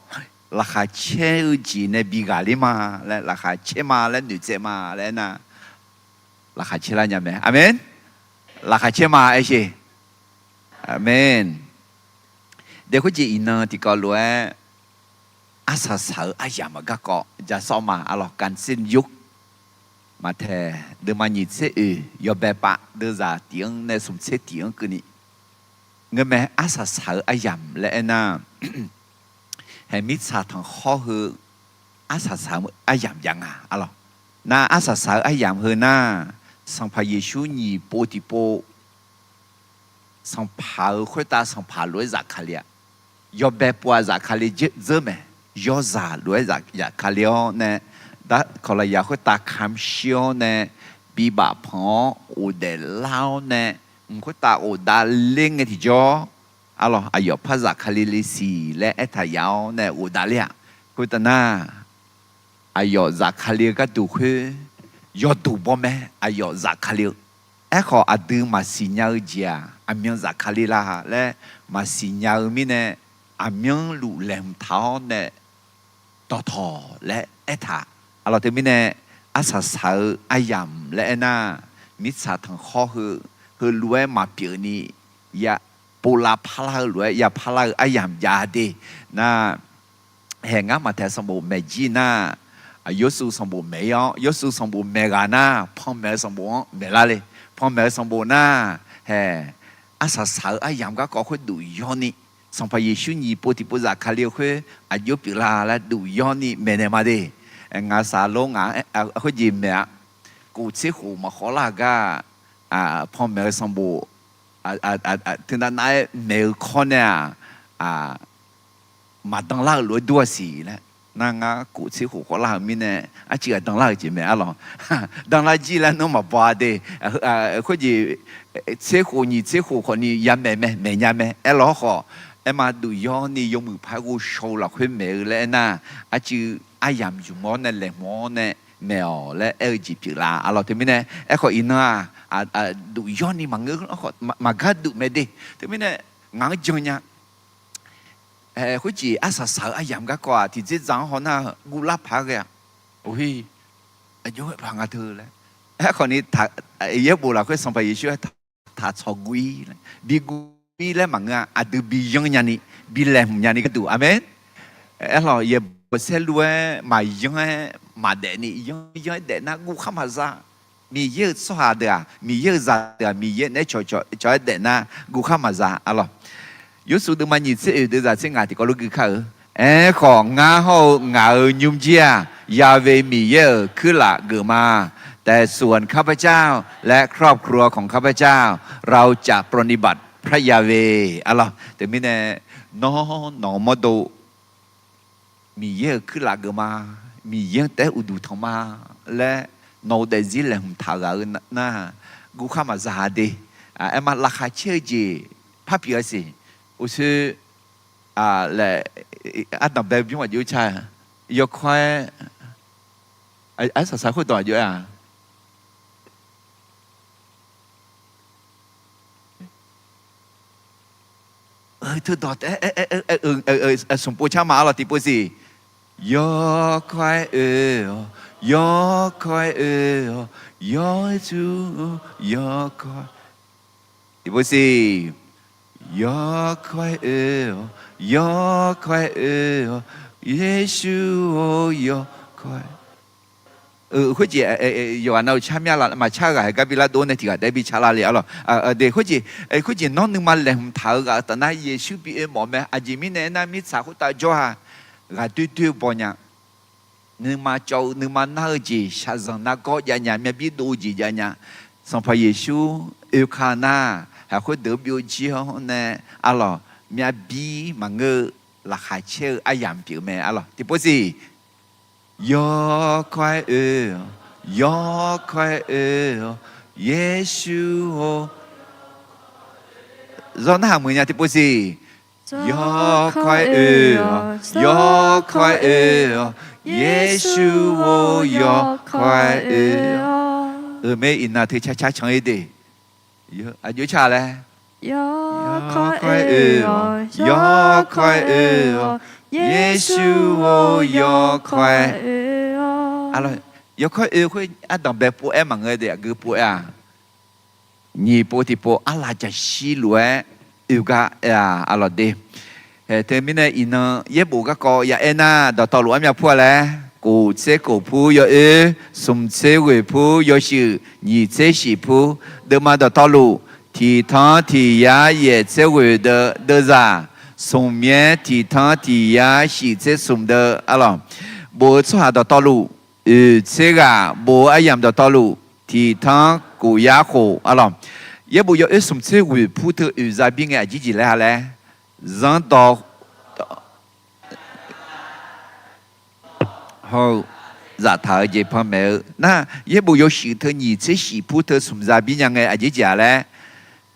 laqkhaq caer-eu jeq nae bi ghaqler ma laer, laqkhaq caer ma laer noeqtsaev ma laer aernar, laqkhaq caer lar nya mae. Aqmeq. Laqkhaq caer ma aer sher. Aqmeq. Dae khoerjeq iqnan tiqkawv lof-aer arsaq saq-eu aryamq-aq garkawv ja sawr ma. Arlawq, 感谢主. Maqtaeq deuvma nyiq tser oeq yawbae pav deuvzaq tiq-anr nae smq tser tiq-anr keuvni, ngeurmae arsaq saq-eu aryamq laer aernar, haeq mirtsaq tanqkhawr heu arsaq saq-eu aryamq jav nga. Arlawq, nar arsaq saq-eu aryamq heu nar, Sanqpaq Yeqsur nyiq pov tiqpov sanqpaq-euq khoertav sanqpaq lof-aer zafkale-a. Yawbae pov-aq zafkale dzeur mae. Yawzaq lof-aer zafkale-awr nae, darkawq lafyaq khoertav kamq shir-awr nae, bibaf panq-awr ghofdaef lar-awr nae, mq khoertav ghofdav ler ngae tiqjawr, arlawq, aqyawf par zafkale le siq laer aertaq yaf-awr nae ghofdav ler-aq. Khoertav nar, aqyawf zafkale-eu gharduq khoer, yawduq baw mae. Aqyawf zafkale-eu. Aerkhawf aqdui maqsiq nya-eu jeq-aq, aqmyan zafkale la laer maqsiq nya-eu mirnae, aqmyanluf laeqhmq taq-awr nae dawqtawq laer aertaq. Arlawq, teumirnae arsaq saq-eu aryamq laer aernar, mirtsaq tanqkhawr heu, heulof-aer maqpyeuf ni ya, povlav parlar-eu lof-aer ya parlar-eu aryamq jav de. Nar, haeq ngar maqtaeq sanqbof maeq jir nar, Yawrsuv sanqbof maeq-ir-awr, Yawrsuv sanqbof maeq ghaq nar, panmaeq-eu sanqbof-anr maeqlar le. Panmaeq-eu sanqbof nar, haeq arsaq saq-eu aryamq garkawv khoerduf yawni, Sanqpaq Yeqsur nyiq pov tiqpov zafkale-eu khoer aqjox pyeuflar laer duf yawni maeqnaeq ma de. Ngaq saqlor ngaq khoerjeq maeq-a. Kof tser khof maqkhawv lar-euq gar, panmaeq-eu sanqbof teunav nav-aer maeq-eu kawr nae-aq, maqdan lar-euq lof-aer dur-a siq laer. Nar ngar kof tser khof khawvlar-euq mirnae, arcuiv ghaq dan lar-euq jeq mae arlawq. Dan lar jir laer nawr maqbaw-a de. Khoerjeq tser khof nyiq tser khof khawfni ya maeq mae, maeq nya mae. Aerlawq hawrkhawf, aerma duf yawni yawmuiq par ghovshaw-eu lafkhoer maeq-eu laer aernar, arcuiv aryamq jmq-awr nae laeqhmq-awr nae maeq-awq laer aer-eu jeq pyeuflar arlawq. Teumirnae aerkhawf iqnan-aq, duf yawni maqngeur, maqgar duf mae de. Teumirnae ngaq-anr jan nya. Khoerjeq arsaq saq-eu aryamq garkawv-aq tiqdzerdzaq-anr hawnar guvlar paq-aer ghae-a. Oe, aqjox-aer paq nga teu laer. Aerkhawfni yaerbof lafkhoer Sanqpaq Yeqsur aer taq tsawq guv-ir laer, bi guv-ir laer maqngeur-a. Aqdui bi yanr nyani, bi laeqhmq nyani gharduq. Aqmeq. Aerlawq, yaerbof saerlu-aer maqyanr-aer maqdaef ni, yanr yanr-aer daef nar guvkhar maqza. Miqyaer-euq tsawrhaq deuq-aq, Miqyaer-euq zaqdeuq-aq, Miqyaer naeq-aer cawqcawq-aer daef nar guvkhar maqza arlawq. Yawrsuv deuvma nyiq tser oeq deuvzaq tser ngaq tiqkawv lof gui kar-eu. Aerkhawf, ngar hawr-eu ngaq-euq nymrjir-aq, Ya'we Miqyaer-euq kuirlaf geuf ma. แต่ส่วนข้าพเจ้า และครอบครัวของข้าพเจ้า เราจะปรนนิบัติพระยาเวห์ arlawq. Teumirnae, nawr nawq-eu mawrdo Miqyaer-euq kuirlaf geuf ma, Miqyaer-anr taef-aer uqduq tanq ma laer nawq-eu daefzir laeqhmq taq-eu ghaq-eu nar, guvkhar maqza de. Aerma laqkhaq caer-eu jeq par pyeuf-a siq. Uqshoe laer ardanqbae bymr aqjox car, yawkawr-aer, arsaq saq khoerdawq aqjox-aer-a. Teudawq taef-aer smq pov car ma, arlawq, tiqpov siq. Yawkawr-aer oe-awq, yawkawr-aer oe-awq, Yeqsur-or, yawkawr-aer. Tiqpov siq. Yawkawr-aer oe-awq, yawkawr-aer oe-awq, Yeqsur-or, yawkawr-aer. Khoerjeq yawqghaq nav-euq car mya la, maqcar ghaq haeq gar bi lar dov nae tiq ghaq taef-aer bi car la le, arlawq. Khoerjeq, khoerjeq nawr nuima laeqhmq taq-eu ghaq-eu taf nar Yeqsur bi oe mawf mae. Aqjeq mirnae aernar, mirtsaq khoertav jawr-a, ghaq doer doer-eu baw nya. Nuima cawv-eu, nuima nar-eu jeq shaqzanq nargawr jav nya, myavbir dov-eu jeq jav nya. Sanqpaq Yeqsur oeka nar, haq khoerdeuq-anr byovjir-awr nae, arlawq, myavbir maqngeur-eu laqkhaq caer-eu aryamq pyeuf mae, arlawq. Tiqpov siq. Yawkawr-aer oe-awq, yawkawr-aer oe-awq, Yeqsur-or. Zawr narhaq muiq nya, tiqpov siq. Yawkawr-aer oe-awq, yawkawr-aer oe-awq, Yeqsur-or, yawkawr-aer oe-awq. Euq mae, iqnan teu car car can-ir de. Aqjox car laer. Yawkawr-aer oe-awq, yawkawr-aer oe-awq, Yeqsur-or, yawkawr-aer. Yawkawr-aer oe khoer ardanqbae pov-aer maqngeur de, aqgeu pov-aer-a. Nyiq pov tiqpov arlaf jaqshir lof-aer oe gar aer-a, arlawq de. Teumirnae iqnan yaerbof garkawv ya aer nar, dawqtawvluf armyav pur-a laer, kof tser kof pur yawoer, smq tser ghoeq pur yawshuif, nyiq tser shif pur. Deuvma dawqtawvluf, tiq tanr tiq yar yaef tser ghoeq deuv deuvzaq, smq myaer tiq tanr tiq yar shif tser smq deuv, arlawq. Bof-eu tsawrhaq dawqtawvluf, oeq tser ghaq bof-eu aryamq dawqtawvluf, tiq tanr kof yar khof, arlawq. Yaerbof yawoer smq tser ghoeq pur teu oeq za bir ngae aqjir jeq laer ha laer, zanrdawq hawr-eu zaftaq-eu jeq panmaeq-eu nar, yaerbof yawshuif teu nyiq tser shif pur teu smq za bir nya ngae aqjir jeq-a laer,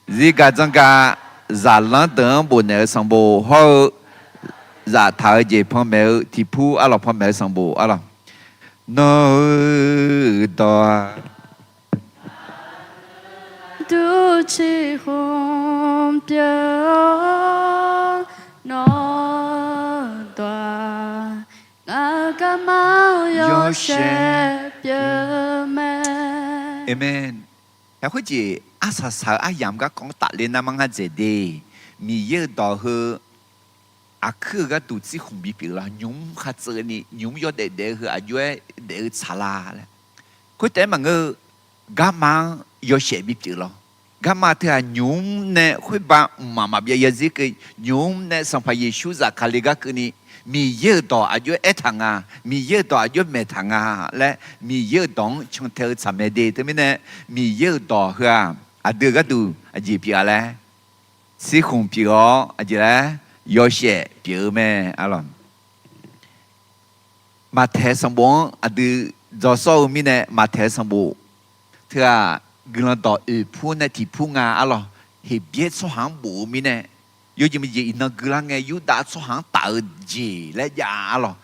zirgaq dzanrgaq zaqlanr deuq-anr bofnaeq-eu sanqbof hawr-eu zaftaq-eu jeq panmaeq-eu tiqpur, arlawq, panmaeq-eu sanqbof, arlawq. Nawr-eu dawq-aq, dur ciqhmq pyeuf-awr, nawr-eu dawq-aq, ngaq-euq garma-anr yawshaef pyeuf mae. Aqmeq. Khoerjeq arsaq saq-eu aryamq garkawv-anr tafler nar mar ngar dzaeq de. Miqyaer-euq dawq heu aqkuir-eu gharduq tsirkhmq bipyeuf lar, nymq mr khar tseuvni nymq mr yawdaef daef-eu heu aqjox-aer daef-eu tsaqlar laer. Khoertaef-aer maqngeur-eu, garma-anr yawshaef bipyeuf lawr. Garma teu-aq, nymq mr nae khoerba mqmaq maqbyav yarzir keuv, nymq mr nae Sanqpaq Yeqsur zafkale gar keuvni, Miqyaer-euq dawq aqjox-aer aertaq nga, Miqyaer-euq dawq aqjox maeqtaq nga laer, Miqyaer-euq dawq-anr cantae-eu tsaq mae de. Teumirnae, Miqyaer-euq dawq heu-aq, aqdui-euq gharduq aqjeq pyeuf-a laer, tsirkhmq pyeuf-awr aqjeq laer, yawshaef pyeuf-eu mae, arlawq. Maqtaeq sanqbof-anr aqdui dzaw sawr-eu mirnae, Maqtaeq sanqbof teu-aq, guiqlanq dawq oeq pur nae tiq pur nga, arlawq. Heqbyaer tsawrhaq-anr bof-eu mirnae, yawjeq maqjeq iqnan guilar ngae, Yurdav tsawrhaq-anr taf-eu jeq laer jav-a, arlawq.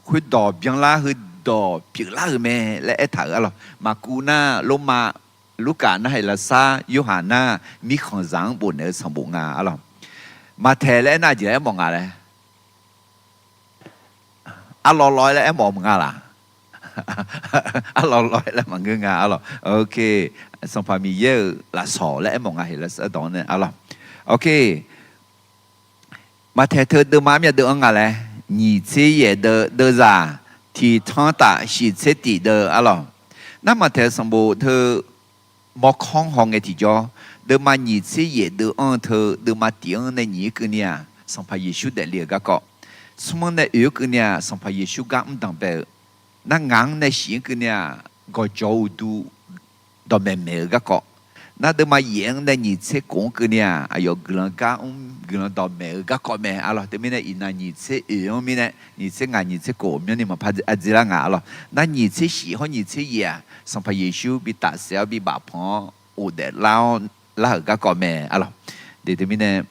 Khoerdawq byanlar heudawq pyeuflar-euq mae laer aertaq-euq, arlawq. Maqkuv nar Lormav, Lurkaf nar Heqlaqsar, Yorhaq nar mirkhanqzaq-anr bofnaeq-eu sanqbof nga, arlawq. Maqtaeq laer aernar aqjeq laer aermawf nga laer, arlawr lawr-aer laer aermawf maqnga laq? Arlawr lawr-aer laer maqngeur nga, arlawq. Sanqpaq Miqyaer-euq lafsawq laer aermawf nga, Heqlaqsar dawq-anr nae, arlawq. Maqtaeq teu deuvma armyav deuv-anr nga laer, nyiq tser yaef deuv deuvzaq, tiq tanr taf shif tser tif deuv, arlawq. Nar Maqtaeq sanqbof teu mawrkawr-anr hawngae tiqjawr, deuvma nyiq tser yaef deuv-anr teu deuvma tif-anr nae nyiq-aer keuvni-aq, Sanqpaq Yeqsur daefle-euq garkawv, smr-anr nae oeq-aer keuvni-aq, Sanqpaq Yeqsur gar mr danqbae-eu, nar ngaq-anr nae shif-aer keuvni-aq, gawqjawq uqdu dawqmaeq maeq-eu garkawv. Nar deuvma yaef-anr nae nyiq tser kof-anr keuvni-aq, aqyawf guiqlanq gar mr guiqlanq dawqmaeq-eu garkawv mae arlawq. Teumirnae iqnan nyiq tser oeq-anr mirnae nyiq tser ngaq nyiq tser kof myanrni maqpar ardzer lar nga arlawq. Nar nyiq tser shif hawr nyiq tser yaef-aq, Sanqpaq Yeqsur bi tafsaef-awr bi bafpanq-anr ghofdaef lar-awr lar-euq garkawv mae arlawq. De teumirnae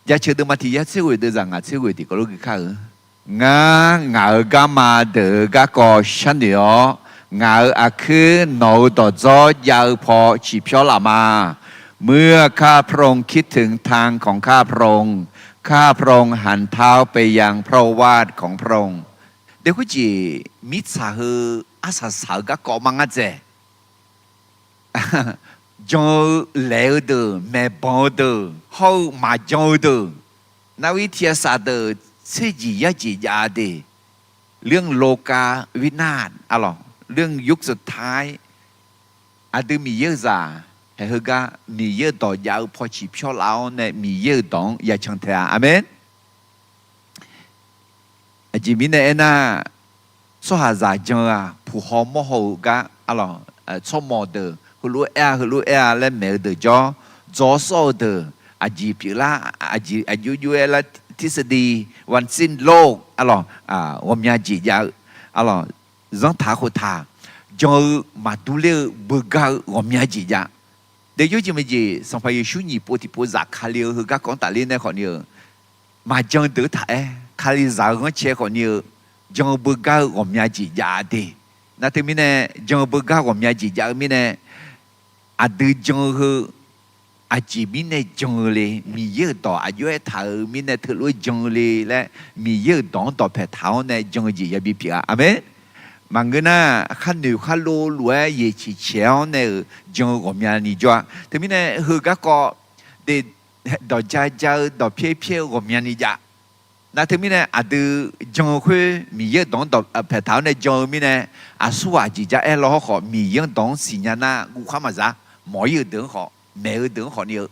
Jaceuq deuvma tiq yar tser ghoeq deuvzaq ngaq tser ghoeq tiqkawv lof gui kar-eu. Ngar ngaq-euq garma deuq-euq garkawv sharnoeq-awr, ngaq-euq aqkuir nawq-euq dawqdzawr jav-eu paw ciqpyawr laf ma. เมื่อข้าพระองค์คิดถึงทางของข้าพระองค์ ข้าพระองค์หันเท้าไปยังพระโอวาทของพระองค์ De khoerjeq mirtsaq heu arsaq saq-eu garkawv ma ngar dzaeq. Jan-eu laeq-eu deuq, maeqbanq-eu deuq, hawr-eu maqjan-eu deuq, narhaq tiq ghaq saq deuq, tserjeq yarjeq jav-a de. เรื่องโลกาวินาศ arlawq, เรื่องยุคสุดท้าย aqdui Miqyaer-euq zaq haeq heugar Miqyaer-euq dawq jav-eu paw ciqpyawr laf-awr nae Miqyaer-euq dawq-anr ya can tae-a. Aqmeq. Aqjeq mirnae aernar, tsawrhaqzaq jan-eu-aq, puq haw mawr haw-eu gar arlawq, tsawrmawq deuq heulof aer-a heulof aer-a laer maeq-eu deuq jawr, dzaw sawr-eu deuq, aqjeq pyeuflar, aqjeq aqjox jox-aer lar, ทฤษฎี วันสิ้นโลก arlawq, ghawqmya jeq jav-eu arlawq, zanrtaq khoftaq, jan-eu maqdur ler-eu beugar-eu ghawqmya jeq jav. De yawjeq maeqjeq Sanqpaq Yeqsur nyiq pov tiqpov zafkale-eu heugar kawv-anr tafler nae khawfni-eu, maqjan deuq-eu taq-aer Kalizaq-eu ghanrcae khawfni-eu, jan-eu beugar-eu ghawqmya jeq jav-a de. Nar teumirnae jan-eu beugar ghawqmya jeq jav-eu mirnae, aqdui jan-eu heu aqjeq mirnae jan-eu le, Miqyaer-euq dawq aqjox-aer taq-euq mirnae teulof-aer jan-eu le laer, Miqyaer-euq dawq-anr dawqpaeq taq-awr nae jan-eu jeq yabi pyeuf-a. Aqmeq. Maqngeur nar, khar noeq khar lov lof-aer yaeq ciq caeq-awr nae-euq jan-eu ghawqmyani jawr-a. Teumirnae heu garkawv de, dawq ja ja-eu dawq pyaer pyaer-eu ghawqmyani jav. Nar teumirnae aqdui jan-eu khoer Miqyaer-euq dawq-anr dawqpaeq taq-awr nae jan-eu mirnae, aqsurghaq aqjeq ja aer law hawrkhawf Miqyaer-anr dawq-anr siqnya nar guv khar maqza, mawq-ir-euq deuq-anr khawf, maeq-eu deuq-anr khawfni-eu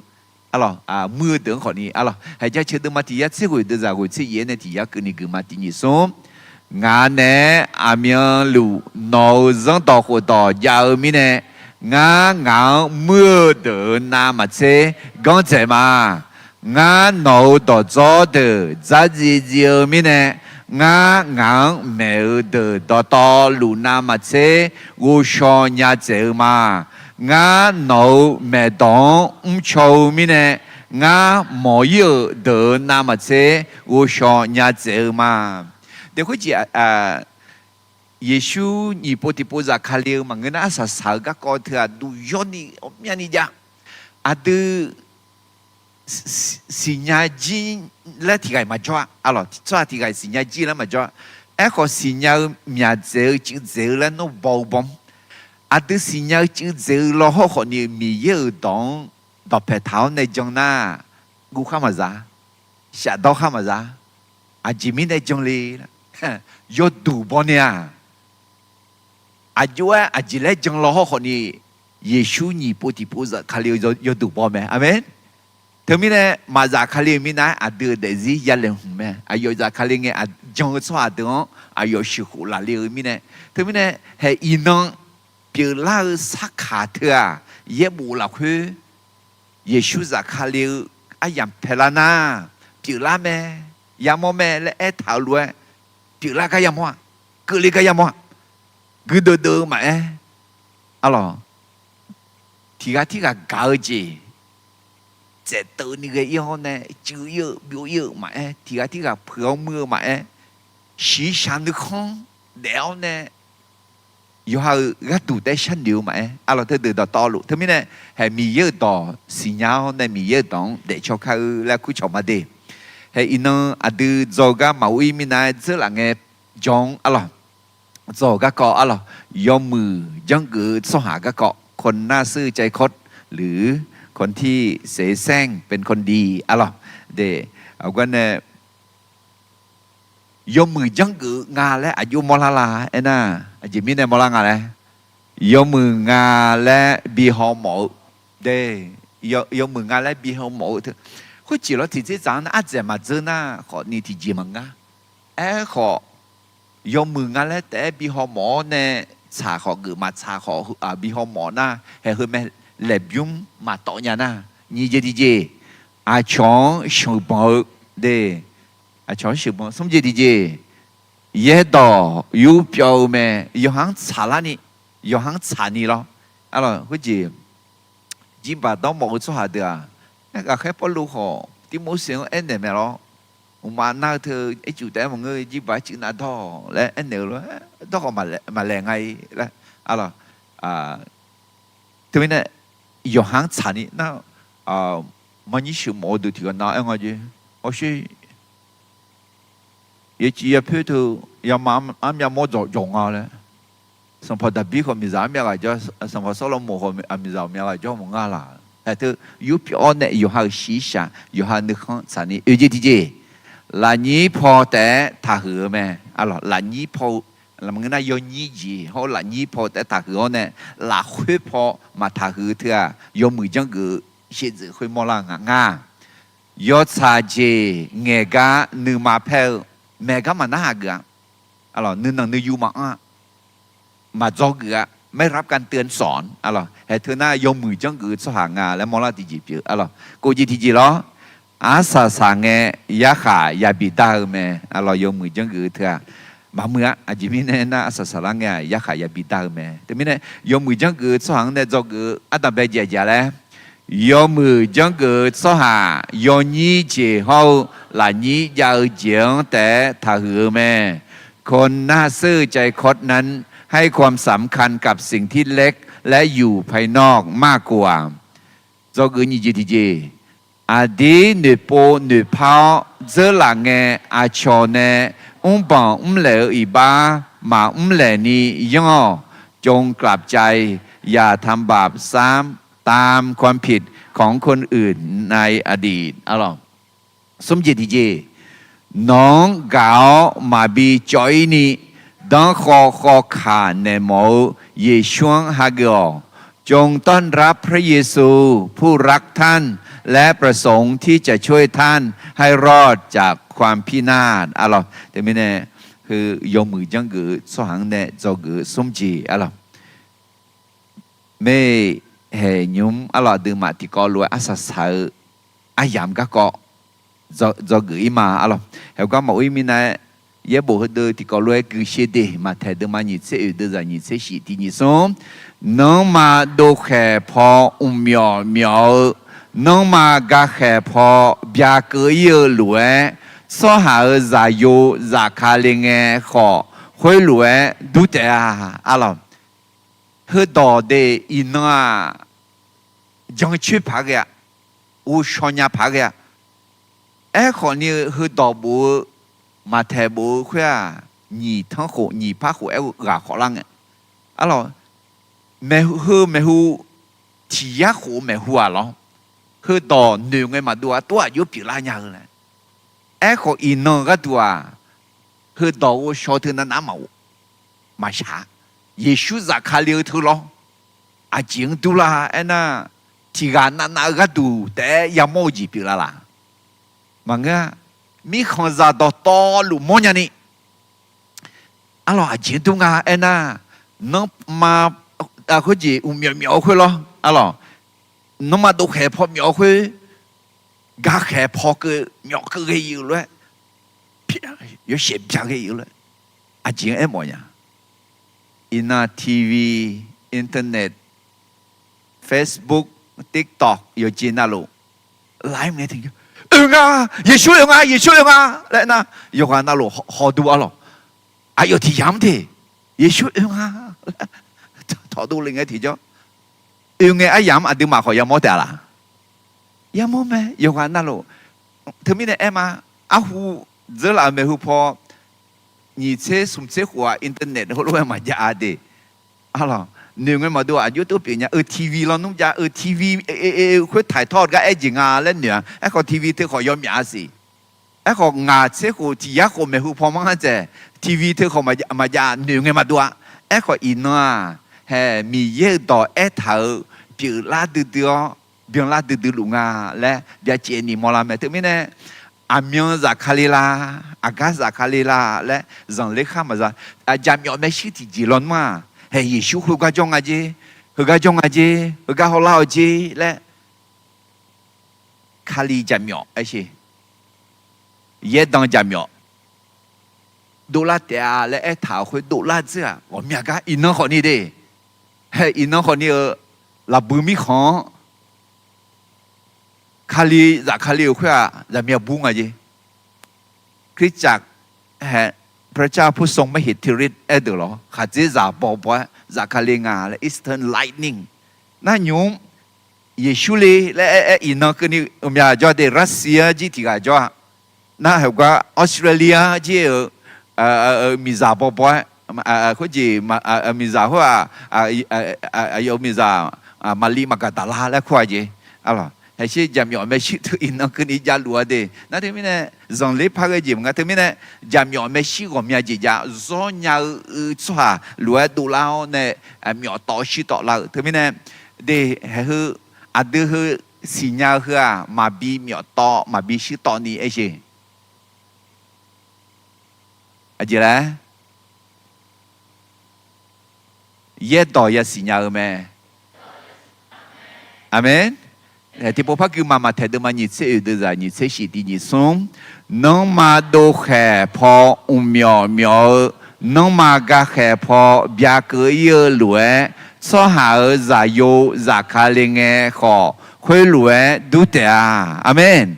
arlawq, muir-eu deuq-anr khawfni arlawq. Haeq Jaceuq deuvma tiq yar tser ghoeq deuvzaq ghoeq tser yaef-aer nae tiq yar keuvni guiqma tiq nyiq smr. Ngaq naeq-aer aqmyanluf nawq-euq zanrdawq khofdawq jav-eu mirnae, ngar ngaq-anr muir-eu deuq-euq navmaqtser ganr dzaeq ma. Ngar nawq-euq dawqdzawr deuq dzardziv dziv-eu mirnae, ngar ngaq-anr maeq-eu deuq dawqtawvluf navmaqtser ghovshaw nya dzaeq-eu ma. Ngar nawq-euq maeqdawq-anr mrcaw-eu mirnae, ngar mawq-ir-euq deuq-euq navmaqtser ghovshaw nya dzaeq-eu ma. De khoerjeq Yeqsur nyiq pov tiqpov zafkale-eu maqngeur nar, arsaq saq-eu garkawv teu-aq duq yawrni ghawqmyani jav. Aqdui siqnya jir laer tiq ghaq-iq maqjawr-a. Arlawq, tsawrhaq tiq ghaq-iq siqnya jir laer maqjawr-a. Aerkhawf, siqnya-eu myaq dzaeq-eu cuiv dzaeq-eu laer nawr baw-eu bawr. Aqdui siqnya-eu cuiv dzaeq-eu law hawrkhawf ni-eu Miqyaer-euq dawq-anr dawqpaeq taq-awr nae jan nar, guv khar maqza, shafdawr khar maqza. Aqjeq mirnae jan le, yawduq baw nae-aq, aqjox-aer aqjeq laer jan law hawrkhawf ni, Yeqsur nyiq pov tiqpov zafkale-eu yawduq baw mae. Aqmeq. Teumirnae maqzafkale-eu mirnae-aer aqdui-euq daefzir yalaeqhmq mae. Aqyawf zafkale ngae, jan-eu tsawrhaq deuq-anr aqyawf sheuqkhof lafle-eu mirnae. Teumirnae haeq iqnan pyeuflar-eu sarkaq teu-aq, yaerbof lafkhoer Yeqsur zafkale-eu aryamq paelar nar, pyeuflar mae, yamawr mae laer aertaq-eu lof-aer, pyeuflar gar yamawr-aq, keuvle gar yamawr-aq, guirdeuv deuv-eu maqaer, arlawq, tiq ghaq tirghaq gaq-eu jeq, tsaefteuv ni ghae-ir-awr nae cuiv-ir-eu byov-ir-eu maqaer, tiq ghaq tirghaq puiq-awr muir-eu maqaer, shiqshaq nuikhanr daef-awr nae yawqha-euq gharduq taef-aer sharnoeq-eu maqaer, arlawq, teudeuq dawqtawvluf. Teumirnae haeq Miqyaer-euq dawq siqnya-awr nae Miqyaer-euq dawq-anr daefcaw kar-eu laer kurcawq ma de. Haeq iqnan aqdui dzaw-eu gar maqor-ir mirnae-aer dzeurlaf ngae jawr-anr, arlawq, dzaw-euq garkawv, arlawq, yawmuiq janrgeuf-eu tsawrhaq garkawv, คนน่าซื่อใจคด หรือ คนที่เสแสร้งเป็นคนดี arlawq, de, aqgar nae yawmuiq janrgeuf-eu nga laer aqjox mawrlar la aernar, aqjeq mirnae mawrlar nga laer, yawmuiq nga laer bi haw mawf-eu, de, yawmuiq nga laer bi haw mawf-eu teu, khoerjeq lawr tiqdzer dzaq-anr nar ardzaeq maqdzeur nar khawf ni tiqjeq maqngeur. Aerkhawf, yawmuiq nga laer taef-aer bi hawmawf-awr nae, tsaq khawf geuf maqtsaq khawf bi hawmawf nar, haeq heu mae laeqbymr maqtawv nya nar, nyiq jeq tiqjeq, aqcawq-anr sheuqbanq-eu de, aqcawq-anr sheuqbanq. Smr jeq tiqjeq, yaerdawq yurpyawv-eu mae, yawqha-anr tsaqlarni, yawqha-anr tsaqni lawr. Arlawq, khoerjeq jirbaq dawrmawf-eu tsawrhaq deuq-aq, aer ghaqkhaer Pawrluv khawf Tirmorseq-anr aernaeq mae lawr. Mqmaq nar-eu teu ircuf taef-aer maqngeur, jirbaq ircuf nav dawr-awq laer aernaeq-eu lof, dawr khawf maqlaeq nga-i laer. Arlawq, teumirnae yawqha-anr tsaqni nar, maqnyir sheuqmawf-eu deuq tiqghaq nav-aer nga jeq. Hawsher, yaciv yapoer teu yama armyav mawr dzawq dzawq nga laer. Sanqpaq Daqbir khawf miqzaq armyav ghaq jawr, Sanqpaq Sawrlaqmoq khawf miqzaq ghawqmya ghaq jawr maqnga laq. Aer teu yurpyawv-awr nae yawqha-euq shiqshaq yawqha nuikhanr tsaqni oe jeq tiqjeq, lafnyir paw taef-aer taqhuiq-eu mae. Arlawq, lafnyir paw-eu, lafnyir nar yawnyir jeq hawr-eu lafnyir paw taef-aer taqhuiq-awr nae, lafkhoer paw maqtaqhuiq-eu teu-aq, yawmuiq janrgeuf-eu shaevdzeuf khoermawr lar nga nga. Yawtsaq jeq ngaeq gar nuima paer-eu, maeq gar maqnar haq geuf-a. Arlawq, nuinanq nuiyu maqanr-a, maqdzawr geuf-a, ไม่รับการเตือนสอน. Arlawq, haeq teu nar yawmuiq janrgeuf-eu tsawrhaq nga laer mawrlar tiqjeq pyeuf. Arlawq, kov jeq tiqjeq lawr. Arsaq saq ngae yarkhaq yabi dar-eu mae. Arlawq, yawmuiq janrgeuf-eu teu-aq, maqmuiq-a. Aqjeq mirnae nar arsaq saqlar ngae-aq yarkhaq yabi dar-eu mae. Teumirnae yawmuiq janrgeuf-eu tsawrhaq-anr nae dzawgeuf-eu ardanq bae jaeq jaeq laer, yawmuiq janrgeuf-eu tsawrhaq yawnyir jeq hawr-eu lafnyir jav-eu jeq-anr taef-aer taqhuiq-eu mae. คนหน้าซื่อใจคดนั้นให้ความสำคัญกับสิ่งที่เล็กและอยู่ภายนอกมากกว่า Dzawgeuf nyiq jeq tiqjeq, aqdir noeqpov noeqpar-awr dzeurlaf ngae, aqcawq nae mrbanq mrlaeq-eu iqbax maqmr laeqni yanr-awq. จงกลับใจ อย่าทำบาปซ้ำตามความผิดของคนอื่นในอดีต Arlawq, smr jeq tiqjeq, nawq-anr gaq-awr maqbi cawv-ir ni, danrkhawv khawv kaq naeq mawf-eu Yeqsur-anr hageuf-awq. จงต้อนรับพระเยซูผู้รักท่านและประสงค์ที่จะช่วยท่านให้รอดจากความพินาศ Arlawq, teumirnae heu yawmuiq janrgeuf-eu tsawrhaq-anr nae dzawgeuf-eu smr jeq. Arlawq, Maerhaeq nymr arlawq aqduimaf tiqkawv lof-aer arsaq saq-eu aryamq garkawv dzawgeuf-ir ma. Arlawq, haeqgar maqur-ir mirnae, yaerbof heudeuv tiqkawv lof-aer guiqshe de. Maqtaeq deuvma nyiq tser oeq deuvzaq nyiq tser shif tiq nyiq smr, nanrma dovkhaeq paw mqmyawf myawf-eu, nanrma gakhaeq paw byakeuv-ir-eu lof-aer, tsawrhaq-euq zaqyo zafkale ngae khawf, khoerlof-aer dur taef-a. Arlawq, heudawq de iqnan-aq, jancoer paq-aer ghae-a, ghovshaw nya paq-aer ghae-a. Aerkhawf ni-eu heudawq bof-eu, maqtaeq bof-eu khoer-aq, nyiq tanr khof nyiq par khof aer-eu ghaq khawf lar ngae. Arlawq, maeqhu heu maeqhu, tiq yar khof-eu maeqhu-aq lawr, heudawq noeq ngae maqdov-a, tov-aq jov pyeuflar nya-eu laer. Aerkhawf iqnan gharduq-aq, heudawq ghovshaw teu navnav maqof, maqshaq, Yeqsur zafkale-eu teu lawr, aqjeq-anr durlar aernar, tiqghaq navnav-eu gharduq taef-aer yamawr-eu jeq pyeuflar laq. Maqngeur-a, mirkhanqzaq dawqtawvluf mawrnya ni, arlawq aqjeq-anr dur nga aernar, nanrma khoerjeq mqmyawf myawf-eu khoer lawr, arlawq, nanrma dovkhaeq paw myawf-eu khoer, gakhaeq paw keuv myawf keuv ghae-eu lof-aer, yawshaef bya ghae-eu lof-aer, aqjeq-anr aermawf nya. Iqnan TV, internet, Facebook, TikTok yawqjeq navluf, live ngae tiqjawr, oe nga, Yeqsur oe nga, Yeqsur oe nga laer nar, yawqghaq navluf hawdov arlawq, aqyawf tiq yamq-anr te, Yeqsur oe nga, tawqdov le ngae tiqjawr, oe ngae aryamq-anr aqduimaf khawf yamawr taef-a laq? Yamawr mae. Yawqghaq navluf, teumirnae aer ma, arhu dzeurlaf-euq maeqhu paw, nyiq tser smq tser khof-aq internet heulof-aer maqjav-a de. Arlawq, noeq ngae maqdov aqjox tov pyeuf nya-eu, TV lawnmr jav-eu, TV khoertaq tawr gar aer jeq nga laer noeq-a. Aerkhawf TV teu khawf yawmyaf-a siq. Aerkhawf ngaq tser khof tiq yar khof maeqhu paw manr-anr dzaeq, TV teu khawf maqjav, noeq ngae maqdov-a. Aerkhawf iqnan-aq, hae Miqyaer-euq dawq aertaq-euq pyeuflar duidui-awr byanlar duidui luf nga laer byacaevni mawrlar mae. Teumirnae aqmyan zafkale la, aqgar zafkale la laer zanqler khar maqza. Jaqmyawf maershuir tiqjeq lawnmr-aq, haeq Yeqsur khoergar jawr nga jer, heugar jawr nga jer, heugar hawlar-awq jer laer, Kali jaqmyawf aer sher. Yaerdanq jaqmyawf dovlar taef-a laer aertaq-euq khoer dovlar dzeur-aq, ghawqmya gar iqnan khawfni de. Hae iqnan khawfni-eu lafbui mirkhanq-anr Kali zafkale-euq khoer-aq, zaqmya bur nga jer. คริสตจักร hae พระเจ้าผู้ทรงมหิทธิฤทธิ์ aerdeuq lawr khaqdzerzaq bawbaw-aer zafkale nga laer Eastern Lightning nar nymq-mr Yeqsur le laer aer-aer iqnan keuvni ghawqmya jawr de. Russia jir tiq ghaq jawr-a. Nar heugar Australia jir-euq miqzaq bawbaw-aer khoerjeq miqzaq khoer-aq, aqyawf-eu miqzaq Maqli Maqgaqdaqlar laer kur-a jeq. Haeqsher jaqmyawf maershuir teu iqnan keuvni javluf-a de. Nar teumirnae zanqler par ghae jeq maqnga. Teumirnae jaqmyawf maershuir ghawqmya jeq jav zawr nya-eu tsawrhaq lof-aer dovlar-awr nae myawf tawv shuir tawv lar-eu teumirnae de. Haeq heu aqdui heu siqnya-eu heu-aq maqbi myawf tawv maqbi shuir tawv ni aer sher. Aqjeq laer yaerdawq yasiq nya-eu mae. Aqmeq. Tiqpov par gui ma. Maqtaeq deuvma nyiq tser oeq deuvzaq nyiq tser shif tiq nyiq smr. Nanrma dovkhaeq paw mqmyawf myawf-eu, nanrma gakhaeq paw byakeuv ir-eu lof-aer, tsawrhaq-euq zaqyo zafkale ngae khawf, khoerlof-aer dur taef-a. Aqmeq.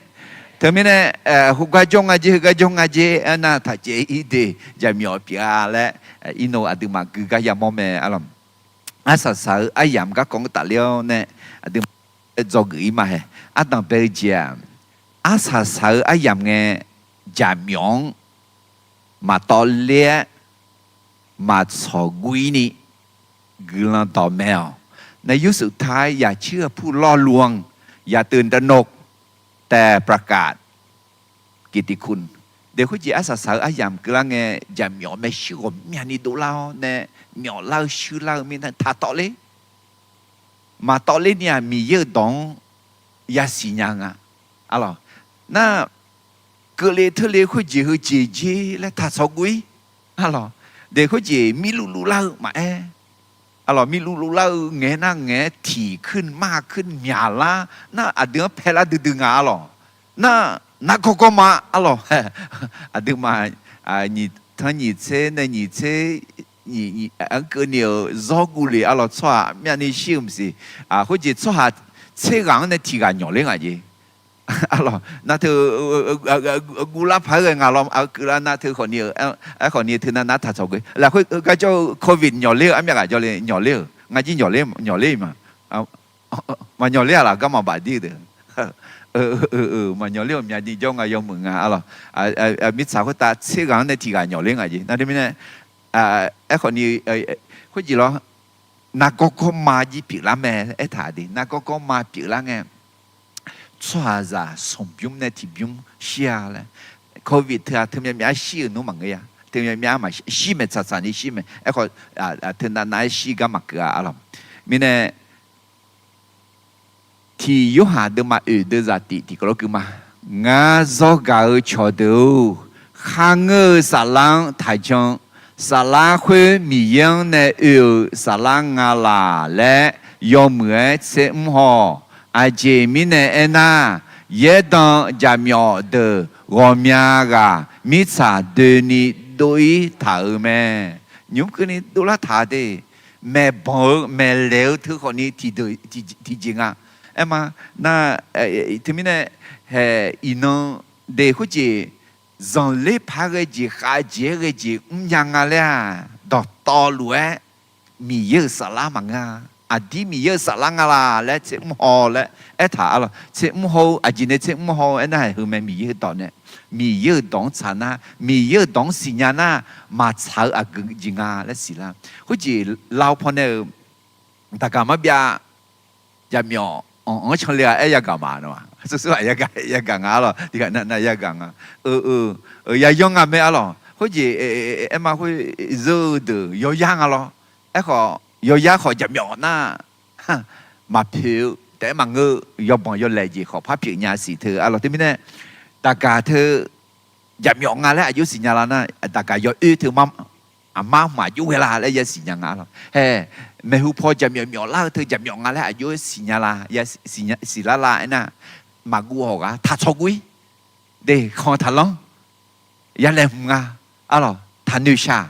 Teumirnae heugar jawr nga jer, heugar jawr nga jer aernar taqcaev ir de. Jaqmyawf pyeuf-a laer irnov aqduimaf gui gar yamawr mae. Arsaq saq-eu aryamq garkawv-anr tafler-awr nae aqduimaf dzawgeuf ir ma hae. Ardanq bae-eu jeq-aq, arsaq saq-eu aryamq ngae jaqmyawf-anr maqtawv ler-aer maqtsawq guv ir ni guiqlanq dawq mae-awq. Nae ยกสุดท้าย อย่าเชื่อผู้ล่อลวง อย่าตื่นตระหนก แต่ประกาศกิตติคุณ de. Khoerjeq arsaq saq-eu aryamq keuvlar ngae jaqmyawf maershuir ghawqmyani dovlar-awr nae myawflar-eu shuirlar-eu mirnae taqtawv ler. Maqtawv ler ni-aq Miqyaer-euq dawq-anr yasiq nya nga. Arlawq, nar keuvle teurle khoerjeq heu jeq jer laer taqtsawq guv ir. Arlawq, de khoerjeq mirluf luf lar-eu maqaer. Arlawq, mirluf luf lar-eu ngaeq nar ngaeq-aer tiq kuir mar kuir myaqlar nar aqdui-anr paelar duidui nga. Arlawq, nar nargawr gawr ma. Arlawq, aqduimaf nyiq tanr nyiq tser nae nyiq tser nyiq anr keuvni-euq zawr guv le. Arlawq, tsawrhaq myavni shir-eu maqsiq. Khoerjeq tsawrhaq tser ghaq-anr nae tiq ghaq nyawq ler ngaq jeq. Arlawq, nar teu guv lar paq-aer ghae ngaq lawr, keuvlar nar teu khawfni-eu, aerkhawfni teu nar nar taqtsawq ghae. Lafkhoer heugar jawr-eu covid nyawq ler-eu armyav ghaq jawr le nyawq ler-euq nga jir nyawq ler, nyawq ler-eu ma. Maqnyawq ler-aq laf garma bafdir-eu deuq. Maqnyawq ler-euq myavni jawr nga yawmuiq nga. Arlawq, mirtsaq khoertav tser ghaq-anr nae tiq ghaq nyawq ler ngaq jeq. Nar teumirnae aerkhawfni khoerjeq lawr, nargawr gawr ma jir pyeuflar mae aertaq de. Nargawr gawr ma pyeuflar ngae tsawrhaqzaq smq bymr nae tiq bymr shir-a laer. Covid teu-aq teumyav myav-aer shir-euq nmr maqngeur-a. Teumyav myav-aer maqshir, shir mae, tsaqtsaq ni shir mae. Aerkhawf teu navnav-aer shir gar maqkeuv-a. Arlawq, mirnae tiq Yorhaq deuvma oeq deuvzaq tiq tiqkawv lof gui ma. Ngar zawr gaq-eu cawqdeuq-or, kharngeur-eu saflar-anr taqjan. Saflar khoer Miqyaer-anr nae oe-euq saflar nga laq laer yawmuiq-aer tsermr haw-awq. Aqjeq mirnae aernar, yaerdanq jaqmyawf deuq ghawqmya ghaq mirtsaq doeni dov-ir taq-euq mae. Nymq-mr keuvni dovlar taq de. Maeqbanq-eu maeqlaeq-eu teu khawfni tiqdeuq tiqjeq nga. Aerma nar, teumirnae hae iqnan de khoerjeq zanqler paq-aer ghae jeq khavjeq-aer ghae jeq mrnya nga laer-aq, dawqtawvluf-aer Miqyaer-euq saflar maqngeur-a. Aqdir Miqyaer-euq saflar nga laq laer tsermr haw laer aertaq. Arlawq, tsermr haw-eu aqjeq nae tsermr haw-eu aernar, haeq heu mae, Miqyaer dawq nae, Miqyaer-euq dawq-anr tsaq nar, Miqyaer-euq dawq-anr siqnya nar, maqtsaq-eu aqgeu jeq nga laer siqlar. Khoerjeq lar-eu pawnae-euq daqgaq marbyav jaqmyawf anq-anr canle-a aer yagaq ma. Nar-aq, sursur-aq yagaq, yagaq nga. Arlawq, tiqghaq navnav yagaq nga. Yaqyan nga mae. Arlawq, khoerjeq aerma khoer zeur-eu deuq yawyar nga lawr. Aerkhawf yawyar khawf jaqmyawf nar maqpoeq-eu taef-aer maqngeur-eu yawbanq yawlaeq jeq khawf par pyeuf nya siq teu. Arlawq, teumirnae Daqgaq teu jaqmyawf nga laer aqjox siqnya lar nar, daqgaq yawoer teu aqmar hmq aqjox ghae la laer yasiq nya nga lawq. Hae, maeqhu paw jaqmyawf myawf lar-eu teu jaqmyawf nga laer aqjox siqnya la, siqlar la aernar, maqguv hawq ghaq taq tsawq guv-ir. De, khanq taqlanr, ya laeqhmq nga, arlawq, taqnoeq shaq.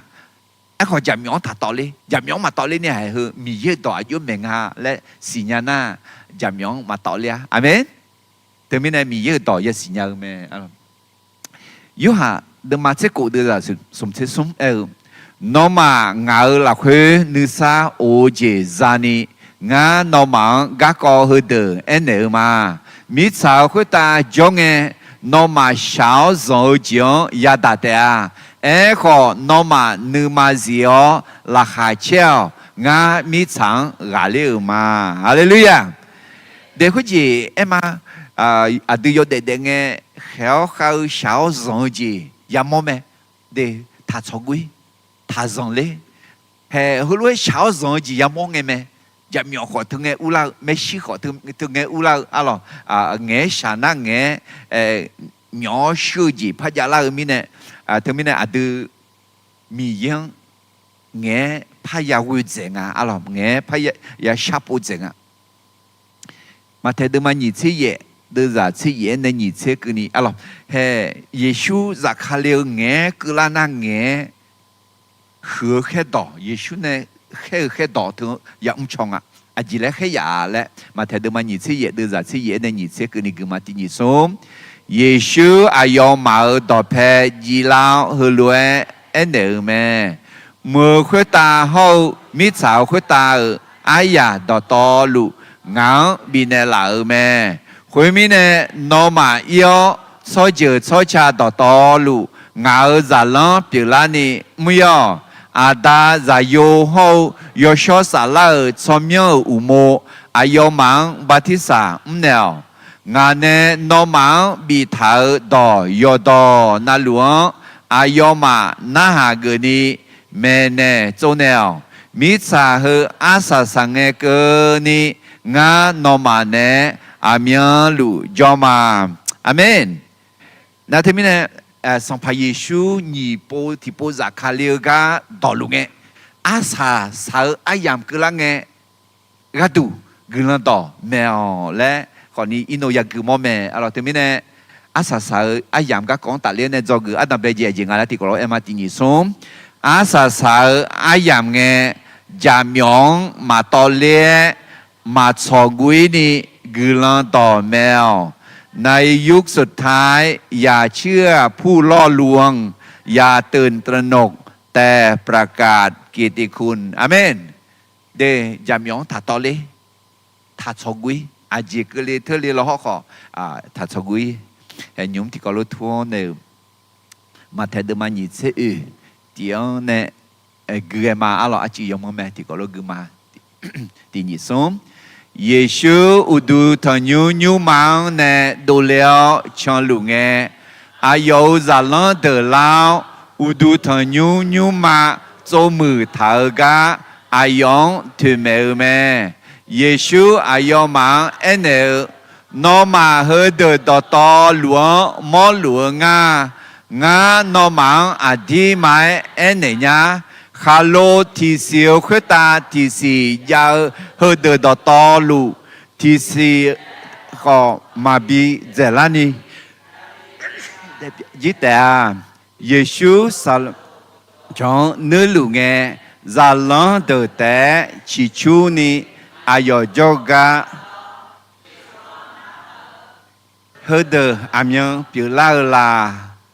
Aerkhawf jaqmyawf-anr taqtawvler, jaqmyawf-anr maqtawvler ni haiq heu Miqyaer-euq dawq aqjox maeq nga laer siqnya nar, jaqmyawf-anr maqtawvler-a. Aqmeq. Teumirnae Miqyaer-euq dawq yasiq nya-eu mae. Yorhaq deuvma tser kof deuvzaq smq tser smr aer-eu, Nawmaf ngaq-euq lafkhoer nuisar of-eu jeq zani, ngar nawmaf-anr garkawv heudeuq aernaeq-eu ma. Mirtsaq-euq khoertav jawr ngae, nawmaf shaq-awr zanq-eu jeq-anr yadaq taef-a. Aerkhawf, nawmaf nuima zif-awr laqkhaq caer-awq. Ngar mirtsaq-anr ghaqler-euq ma. Haleluya! Daef khoerjeq aer ma. Aqdui yawdaef daef ngae, khaeq-awr khav-eu shaq-awr zanq-eu jeq yamawr mae. De, taq tsawq guv-ir, taq zanqler. Hae, heulof-aer shaq-awr zanq-eu jeq yamawr ngae mae. Jaqmyawf khawf teu ngae urlar-eu, maershuir khawf teu ngae urlar-eu, arlawq, ngaeq-aer shaq nar ngaeq-aer myawf-awr shuir-eu jeq par javlar-eu mirnae, teumirnae aqdui Miqyaer-anr ngaeq-aer parya ghoe dzaeq nga, arlawq, ngaeq-aer parya sharpov dzaeq nga. Maqtaeq deuvma nyiq tser yaef deuvzaq tser yaef-aer nae nyiq tser keuvni, arlawq, hae, Yeqsur zafkale-eu ngaeq-aer keuvlar nar ngaeq-aer huiq-eu khaerdawq, Yeqsur nae khaer-eu khaerdawq teu yamr caw nga. Aqjeq laer khaeryaf-a laer, Maqtaeq deuvma nyiq tser yaef deuvzaq tser yaef-aer nae nyiq tser keuvni guiqma tiq nyiq smr. Yeqsur aqyawfmaf-euq dawqpae jivlar-awr heulof-aer aernaeq-eu mae. Mq-euq khoertav hawr-eu mirtsaq-euq khoertav-euq aryaq dawqtawvluf ngaq-anr bifnaeq laf-euq mae. Khoermirnae, nawmaf ir-awr tsawrjeuq tsawrca dawqtawvluf ngaq-euq zaqlanr pyeuflarni mr-ir-awq. Aqda, Zaqyo hawr-eu Yawshawr Saflar-euq tsawrmyanr-euq uqmov aqyawfmaf-anr bartirsaq mrnaeq-awq. Ngaq nae nawmaf-anr biftaq-euq dawq yawqdawq navluf-anr aqyawfmaf narhaq geufni maeqnaeq tsovnaeq-awq. Mirtsaq heu arsaq saqngae keuvni ngar nawmaf naeq-aer aqmyanluf jawr ma. Aqmeq. Nar teumirnae, Sanqpaq Yeqsur nyiq pov tiqpov zafkale-eu gar dawqluf ngae, arsaq saq-eu aryamq keuvlar ngae, gharduq guiqlanq dawq maeq-awq laer khawfni irnov yagui mawr mae. Arlawq, teumirnae arsaq saq-eu aryamq garkawv-anr tafler-awr nae dzawgeuf ardanqbae jeq aqjeq nga laer tiqkawv lof-aer aer ma. Tiq nyiq smr, arsaq saq-eu aryamq ngae, jaqmyawf-anr maqtawvler-aer maqtsawq guv-ir ni guiqlanq dawq maeq-awq. ในยุคสุดท้าย อย่าเชื่อผู้ล่อลวง อย่าตื่นตระหนก แต่ประกาศกิตติคุณ อาเมน De, jaqmyawf-anr taqtawvler, taqtsawq guv-ir. Aqjeq keuvle teurle lawhawr khawf, taqtsawq guv-ir. Nymq-mr tiqkawv lof tur-anr nae-euq, Maqtaeq deuvma nyiq tser oeq tiq-anr nae gui-aer ma. Arlawq, arcuiv yawmanr mae. Tiqkawv lof gui ma. Tiq nyiq smr, Yeqsur uqduq tanqnymr nymrma-anr nae dovle-awr canluf ngae, aqyawf-euq zaqlanr deuq lar-awr, uqduq tanqnymr nymrma tsovmuiq taq-eu gar aqyawf-anr toeqmaeq-eu mae. Yeqsur aqyawfmaf-anr aernaeq-eu, Nawmaf heudeuq dawqtawvluf-anr mawrluf-eu ngar. Ngar nawmaf-anr aqdirma-aer aernaeq nyar. Khaqlo tiqsiq-eu khoertav tiqsiq jav-eu heudeuq dawqtawvluf, tiqsiq khawf maqbi dzaeqlarni, jir taef-a. Yeqsur saqlaq cawq-anr nuirluf ngae, zaqlanr deuq taef-aer ciqcurni aqyawf jawrgar heudeuq aqmyan pyeuflar-eu la?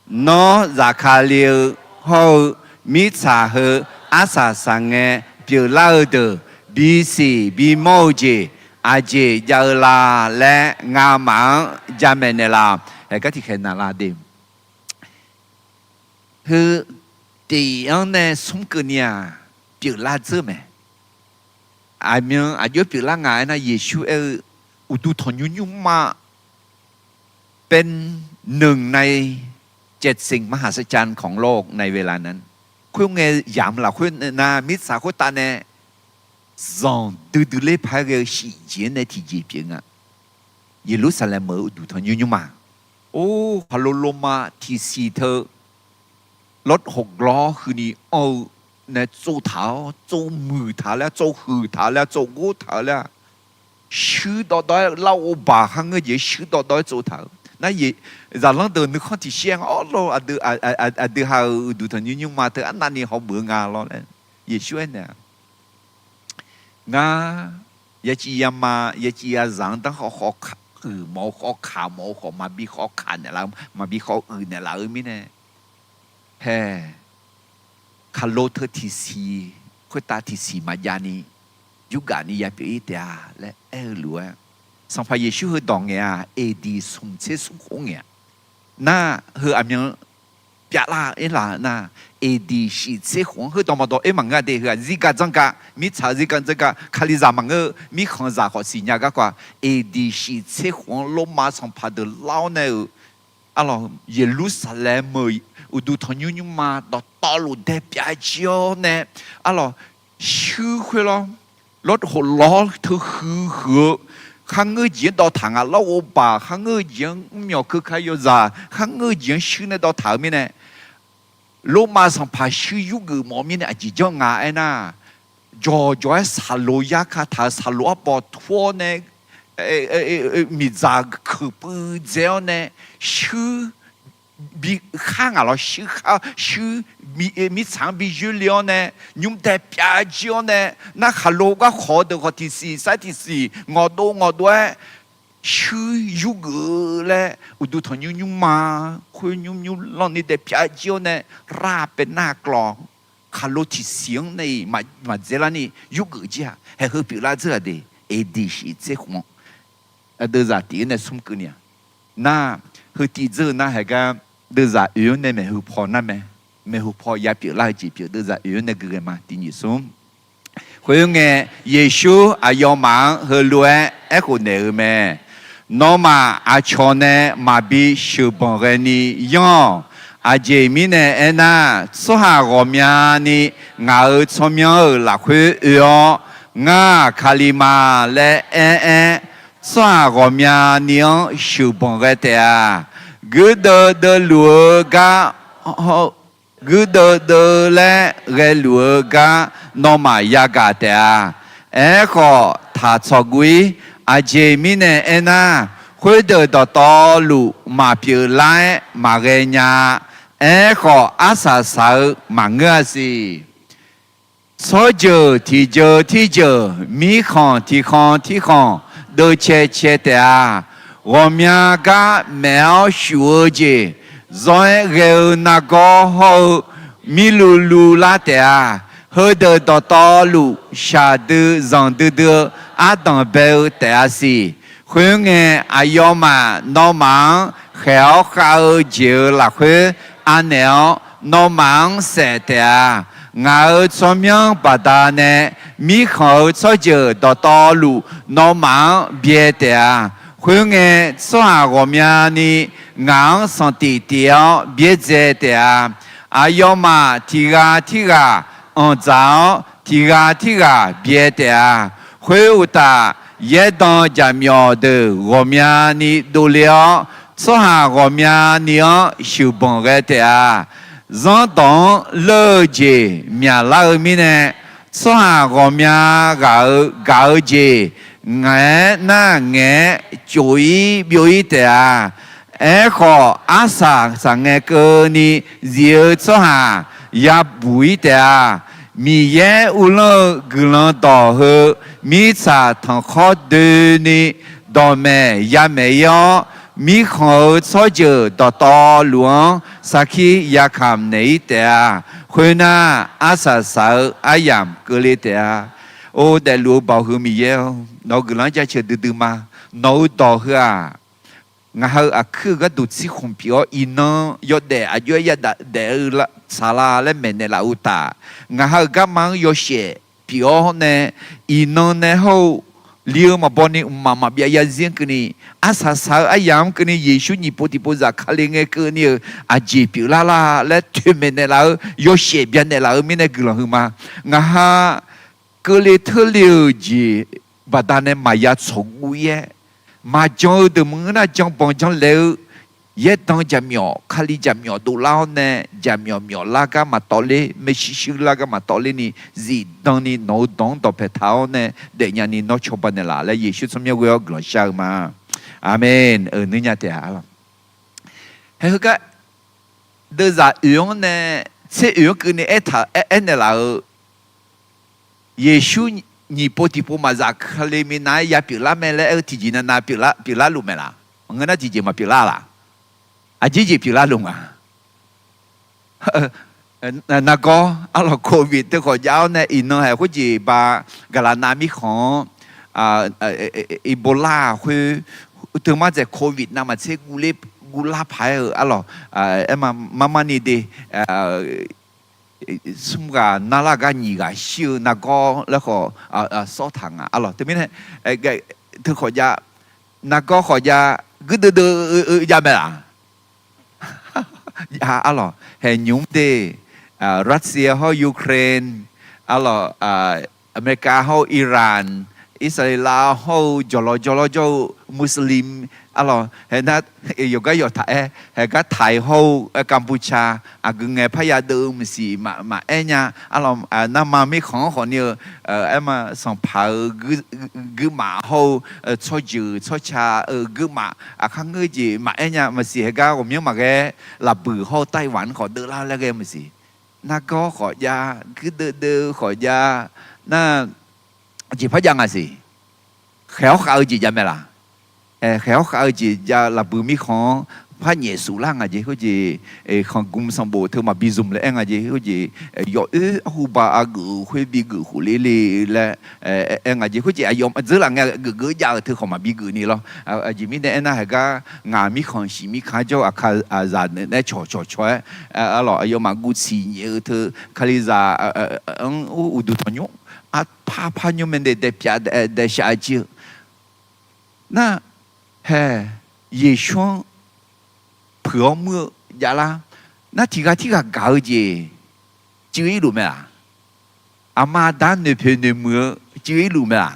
Nawr, Zaqkali-eu hawr-eu mirtsaq heu arsaq saqngae pyeuflar-eu deuq bisiq bimawr-eu jeq aqjeq jav-eu la laer ngamaf-anr jamaeq naeqlaf-awq. Haeq gar tiqkhaeq naqlar de. Heu tiq-anr nae smr keuvni-aq, pyeuflar dzeur mae. Aqmyan aqjox pyeuflar nga aernar, Yeqsur aer-eu, uqduq tanqnymr nymrma เป็นหนึ่งในเจ็ดสิ่งมหัศจรรย์ของโลกในเวลานั้น Khoerngae yamq lafkhoer nar, mirtsaq khoertav nae zanqdui dui ler paq-aer ghae-eu shif jeq-anr nae tiqjeq pyeuf nga. Yeqlursaqlaeq meuq-eu uqduq tanqnymr nymrma. Or, khaqlo loma tiqsiq teu lawrhoq lawr huini anr-eu nae tsov taq-awr, tsov muiq taq laer, tsov huiq taq laer, tsov gor taq-eu laer-aq, shuir dawv dawv-aer, larghov baq kharngeur jeq-aer shuir dawv dawv-aer tsov taq-eu nar, zaqlanr deuq nuikhanr tiqshir-aer nga awr lawr, aqdui ha-euq uqduq tanqnymr nymrma teu arnavni hawmuiq-eu nga lawr laer Yeqsur aernaeq-a. Ngar yaciv yama, yaciv yazaq-anr danrkhawv khawf uiq mawf-eu khawf, kaq mawf-eu khawf, maqbi khawf kaq naeqlaf-eu, maqbi khawf uiq naeqlaf-eu mirnae, hae, khaqlo teu tiqsiq khoertav tiqsiq maqjav ni yurgaf ni yapyeuf-ir taef-a laer aer-eu lof-aer, Sanqpaq Yeqsur heudawq ngaeq-aq, A D smq tser smq khof ngaeq-a. Nar, heu aqmyan pyavlar-aer laf-eu nar, A D shif tser khof-anr, heudawq maqdawq oer maqngeur-a de, heu-aq zirgaq dzanrgaq, mirtsaq zirgaq dzanrgaq, Kalizaq maqngeur-eu mirkhanqzaq khawf siqnya garkawv-aq, A D shif tser khof-anr Lormav sanqpaq deuq lar-awr nae-euq, arlawq, Yeqlursaqlaeq meuq uqduq tanqnymr nymrma dawqtawvluf daepyav jir-awr nae, arlawq, shuir khoer lawr, lawrhoq lawr teu huiq huiq-eu, kharngeur jeq-anr dawv taq nga, larghov baq kharngeur jeq-anr, mrmyawq keuka yawzaq kharngeur jeq-anr shuir nae dawv taq-euq mirnae, Lormav sanqpaq shuir yurgeuf mawf-eu mirnae aqjeq janr nga aernar, jawqjawq-aer saqloq yarka taq-euq saqloq arbawq tur-awr nae, miqdzaq keuq puiv dzae-awr nae, shuir bi khar ngaq lawr, shuir khar, shuir mirtsaq-anr bi yoerle-awr nae, nymr daepyav jir-awr nae, nar khaqlo garkhawq-eu deuq khawf tiqsiq sar tiqsiq ngawqdov ngawqdov-aer shuir yurgeuf-eu laer uqduq tanqnymr nymrma khoer nymr nymr lanrni daepyav jir-awr nae, rar paenar kawv, khaqlo tiqsiq-anr nae-iq maqdzae larni yurgeuf jir-aq, haeq heu pyeuflar dzeur-aq de, A D shif tser khof-anr, aqdeuvzaq tiq-aer nae smr keuvni-aq. Nar, heu tiv dzeur-eu nar haeq gar deuvzaq oeq-anr nae maeqhu paw nar mae, maeqhu paw yapyeuf lar-eu jeq pyeuf deuvzaq oeq-anr nae gui ghae ma tiq nyiq smr. Khoerngae, Yeqsur aqyawfmaf-anr heulof-aer aerkhof naeq-eu mae. Nawmaf aqcawq nae maqbi sheuqbanq ghaeni yanr-awq. Aqjeq mirnae aernar, tsawrhaq ghawqmyani ngaq-euq tsawrmyanr-euq lafkhoer oe-awr, Ngar-aq Kali ma laer aer-aer, tsawrhaq ghawqmyani-anr sheuqbanq ghae taef-a. Guirdeuv deuvluf-eu gar guirdeuv deuv laer ghaeluf-eu gar nawmaf yagaq taef-a. Aerkhawf, taq tsawqguv-ir. Aqjeq mirnae aernar, khoerdeuq dawqtawvluf maqpyeuf lar-aer maqghae nya-a. Aerkhawf, arsaq saq-eu maqngeur-a siq. Tsawrjeuq tiqjeuq tirjeuq, mirkhanq tiqkhanq tirkhanq, deuvcae cae taef-a. Ghawqmya gar maef-awr shuf-eu jeq, zawr-aer ghae-eu nargawr hawr-eu mirluv luv lar taef-a. Heudeuq dawqtawvluf shaqdui zanqdui dui-eu ardanq bae-eu taef-a siq. Khoerngae, aqyawfmaf nawmaf-anr khaeq-awr khav-eu jeq-euq lafkhoer anaeq-awr, nawmaf-anr saef taef-a. Ngaq-euq tsawrmyanr baqdanae mirkhanq-euq tsawrjeuq dawqtawvluf nawmaf-anr byae taef-a. Khoerngae, tsawrhaq ghawqmyani ngaq-anr sanqtif tif-awr byaerdzae taef-a. Aqyawfmaf tiq ghaq tirghaq anqdzaq-awr, tiq ghaq tirghaq byae taef-a. Khoeruqtaf, yaerdan jaqmyawf deuq ghawqmyani dovle-awr, tsawrhaq ghawqmyani-anr sheuqbanq ghae taef-a. Zanrdawq-anr leur-eu jeq myaqlar-eu mirnae, tsawrhaq ghawqmya ghaq-euq gaq-eu jeq ngaeq-aer nar ngaeq-aer cof-ir byov-ir taef-a. Aerkhawf, arsaq saqngae keuvni zif-eu tsawrhaq yabuq-ir taef-a. Miqyaer uvlanr-eu guiqlanq dawq heu mirtsaq tanqkhawr doeni dawqmaeq yamaeq-ir-awr, mirkhanq-euq tsawrjeuq dawqtawvluf-anr sarkir yakamq naeq-ir taef-a. Khoernar, arsaq saq-eu aryamq keuvle taef-a. Or, daefluf-eu Baoq heu Miqyaer-or, nawq-euq guiqlanq-anr jaceuq duidui ma. Nawq-euq dawq heu-aq, ngaq ha-eu aqkuir-eu gharduq tsirkhmq pyeuf-awr, iqnan yawdaef aqjox-aer yadaef daef-eu saqlaq laer maeqnaeq laf-eu uqtaf, ngaq ha-euq garma-anr yawshaef pyeuf-awr nae, iqnan nae hawr-eu li-eu maqbaw ni mqmaq maqbyav yarzir-anr keuvni, arsaq saq-eu aryamq-anr keuvni, Yeqsur nyiq pov tiqpov zafkale ngae keuvni-euq aqjeq pyeuflar lar laer toeqmaeq naeqlaf-eu, yawshaef byanaeq laf-eu mirnae guiqlanq huiqma. Ngaq ha keuvle teurle-euq jeq baqdanae maqya tsawqguv-ir-aer, maqjan-eu deuq maqngeur nar, jan banq jan laeq-eu Yaerdan jaqmyawf, Kali jaqmyawf dovlar-awr nae, jaqmyawf myawflar gar maqtawvler, maershuir shuirlar gar maqtawvler ni, zifdan ni nawq-eu dawq-anr dawqpae taq-awr nae daefnya ni nawr cawba naeqlaf laer Yeqsur tsawrmyanr ghoe-awr guiqlanq shar-eu ma. Aqmeq. Euq nuirnya taef-a. Haeheugar deuvzaq oeq-anr nae tser oeq-anr keuvni aertaq aer, aernaeq laf-eu, Yeqsur nyiq pov tiqpov maqzaf Kali minav-aer ya pyeuflar mae laer aer-eu tiqjeq navnav pyeuflar luf maeqlaf? Ngeur nar tiqjeq maqpyeuflar laf? Aqjeq jeq pyeuflar luf nga. Nargawr arlawq, covid teukhawf jav-awr nae iqnan haeq khoerjeq ba, gaqlaqnav mirkhanq-anr Ebola khoer, teumartsaeq covid navmaqtser guvlar paq-aer-eu arlawq, aerma marmarni de, smr ghaq narlar gar nyiq ghaq shir-eu nargawr laer khawf sawr taq nga arlawq. Teumirnae teukhawf jav, nargawr khawf jav, guirdeuv deuv-eu jav mae laf? Jav arlawq. Haeq nymr de, Russia hawr-eu Ukraine arlawq, America hawr-eu Iran, Irsaqleqlav hawr-eu jawqlawq jawrlawr jawr-eu Muslim arlawq, haeq nar yawqgar yawqtaq aer, haeq gar Thai hawr-eu Kampuchea, aqgeu ngae parya deuv-eu maqsiq maqaer nya arlawq. Narma mirkhanq-anr khawfni-eu aerma sanqpaq-euq guirmaf hawr-eu tsawrjeuq tsawrca-euq guirmaf aqkar ngeur jeq maqaer nya maqsiq, haeq gar ghawqmyanr maqghae, lafbuiq hawr-eu Taiwan khawf deuvlar laer ghae maqsiq, nargawr khawf jav, guirdeuv deuv khawf jav, nar jeqpar jav nga siq. Khaeq-awr khav-eu jeq jav mae laf? Khaeq-awr khav-eu jeq jav, lafbuiq mirkhanq-anr par nyaef suflar nga jeq khoerjeq, khanqgm sanqbof teu maqbi zmq laer aer nga jeq khoerjeq, yawoer arhuba aqgeuf khoer bi geuf khof ler le laer aer nga jeq khoerjeq, aqyawf dzeur laf ngae geufgeuf jav-euq teu khawf maqbi geuf ni lawr. Aqjeq mirnae aernar, haeq gar ngaq mirkhanq shif mirkhanq-anr jawr-eu aqkaqzaq naeq nae cawqcawq cawq-aer arlawq, aqyawfmaf guv tsiq nyaef-eu teu kalizaq-anr uqduq tanqnymr arpar par nymr mae de, daepyav daeshaf-eu jir-eu nar, haeq Yeqsur-anr puiq-awr muir-eu javlar. Nar tiqghaq tirghaq gaq-eu jeq cuiv-ir luf mae laf? Aqma aqda noeqpoeq noeqmuiq-eu cuiv-ir luf mae laf?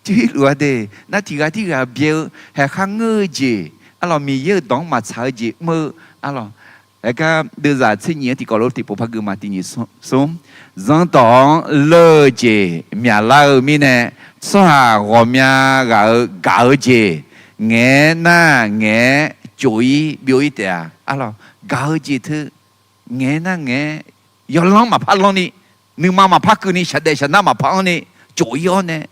Cuiv-ir luf-a de. Nar tiqghaq tirghaq byae-eu haeq khar ngeur-eu jeq arlawq, Miqyaer-euq dawq-anr maqtsaq-eu jeq mr-eu arlawq. Haeq gar deuvzaq tser nyiq-anr tiqkawv lof tiqpov par gui ma. Tiq nyiq smr, zanrdawq-anr leur-eu jeq myaqlar-eu mirnae, tsawrhaq ghawqmya ghaq-euq gaq-eu jeq ngaeq-aer nar ngaeq-aer cof-ir byov-ir taef-a arlawq. Gaq-eu jeq teu ngaeq-aer nar ngaeq-aer yawlanr maqpar lanr ni, nuima maqpar keuvni, shaqdaef shaqnar maqpar anr ni, cof-ir-awr nae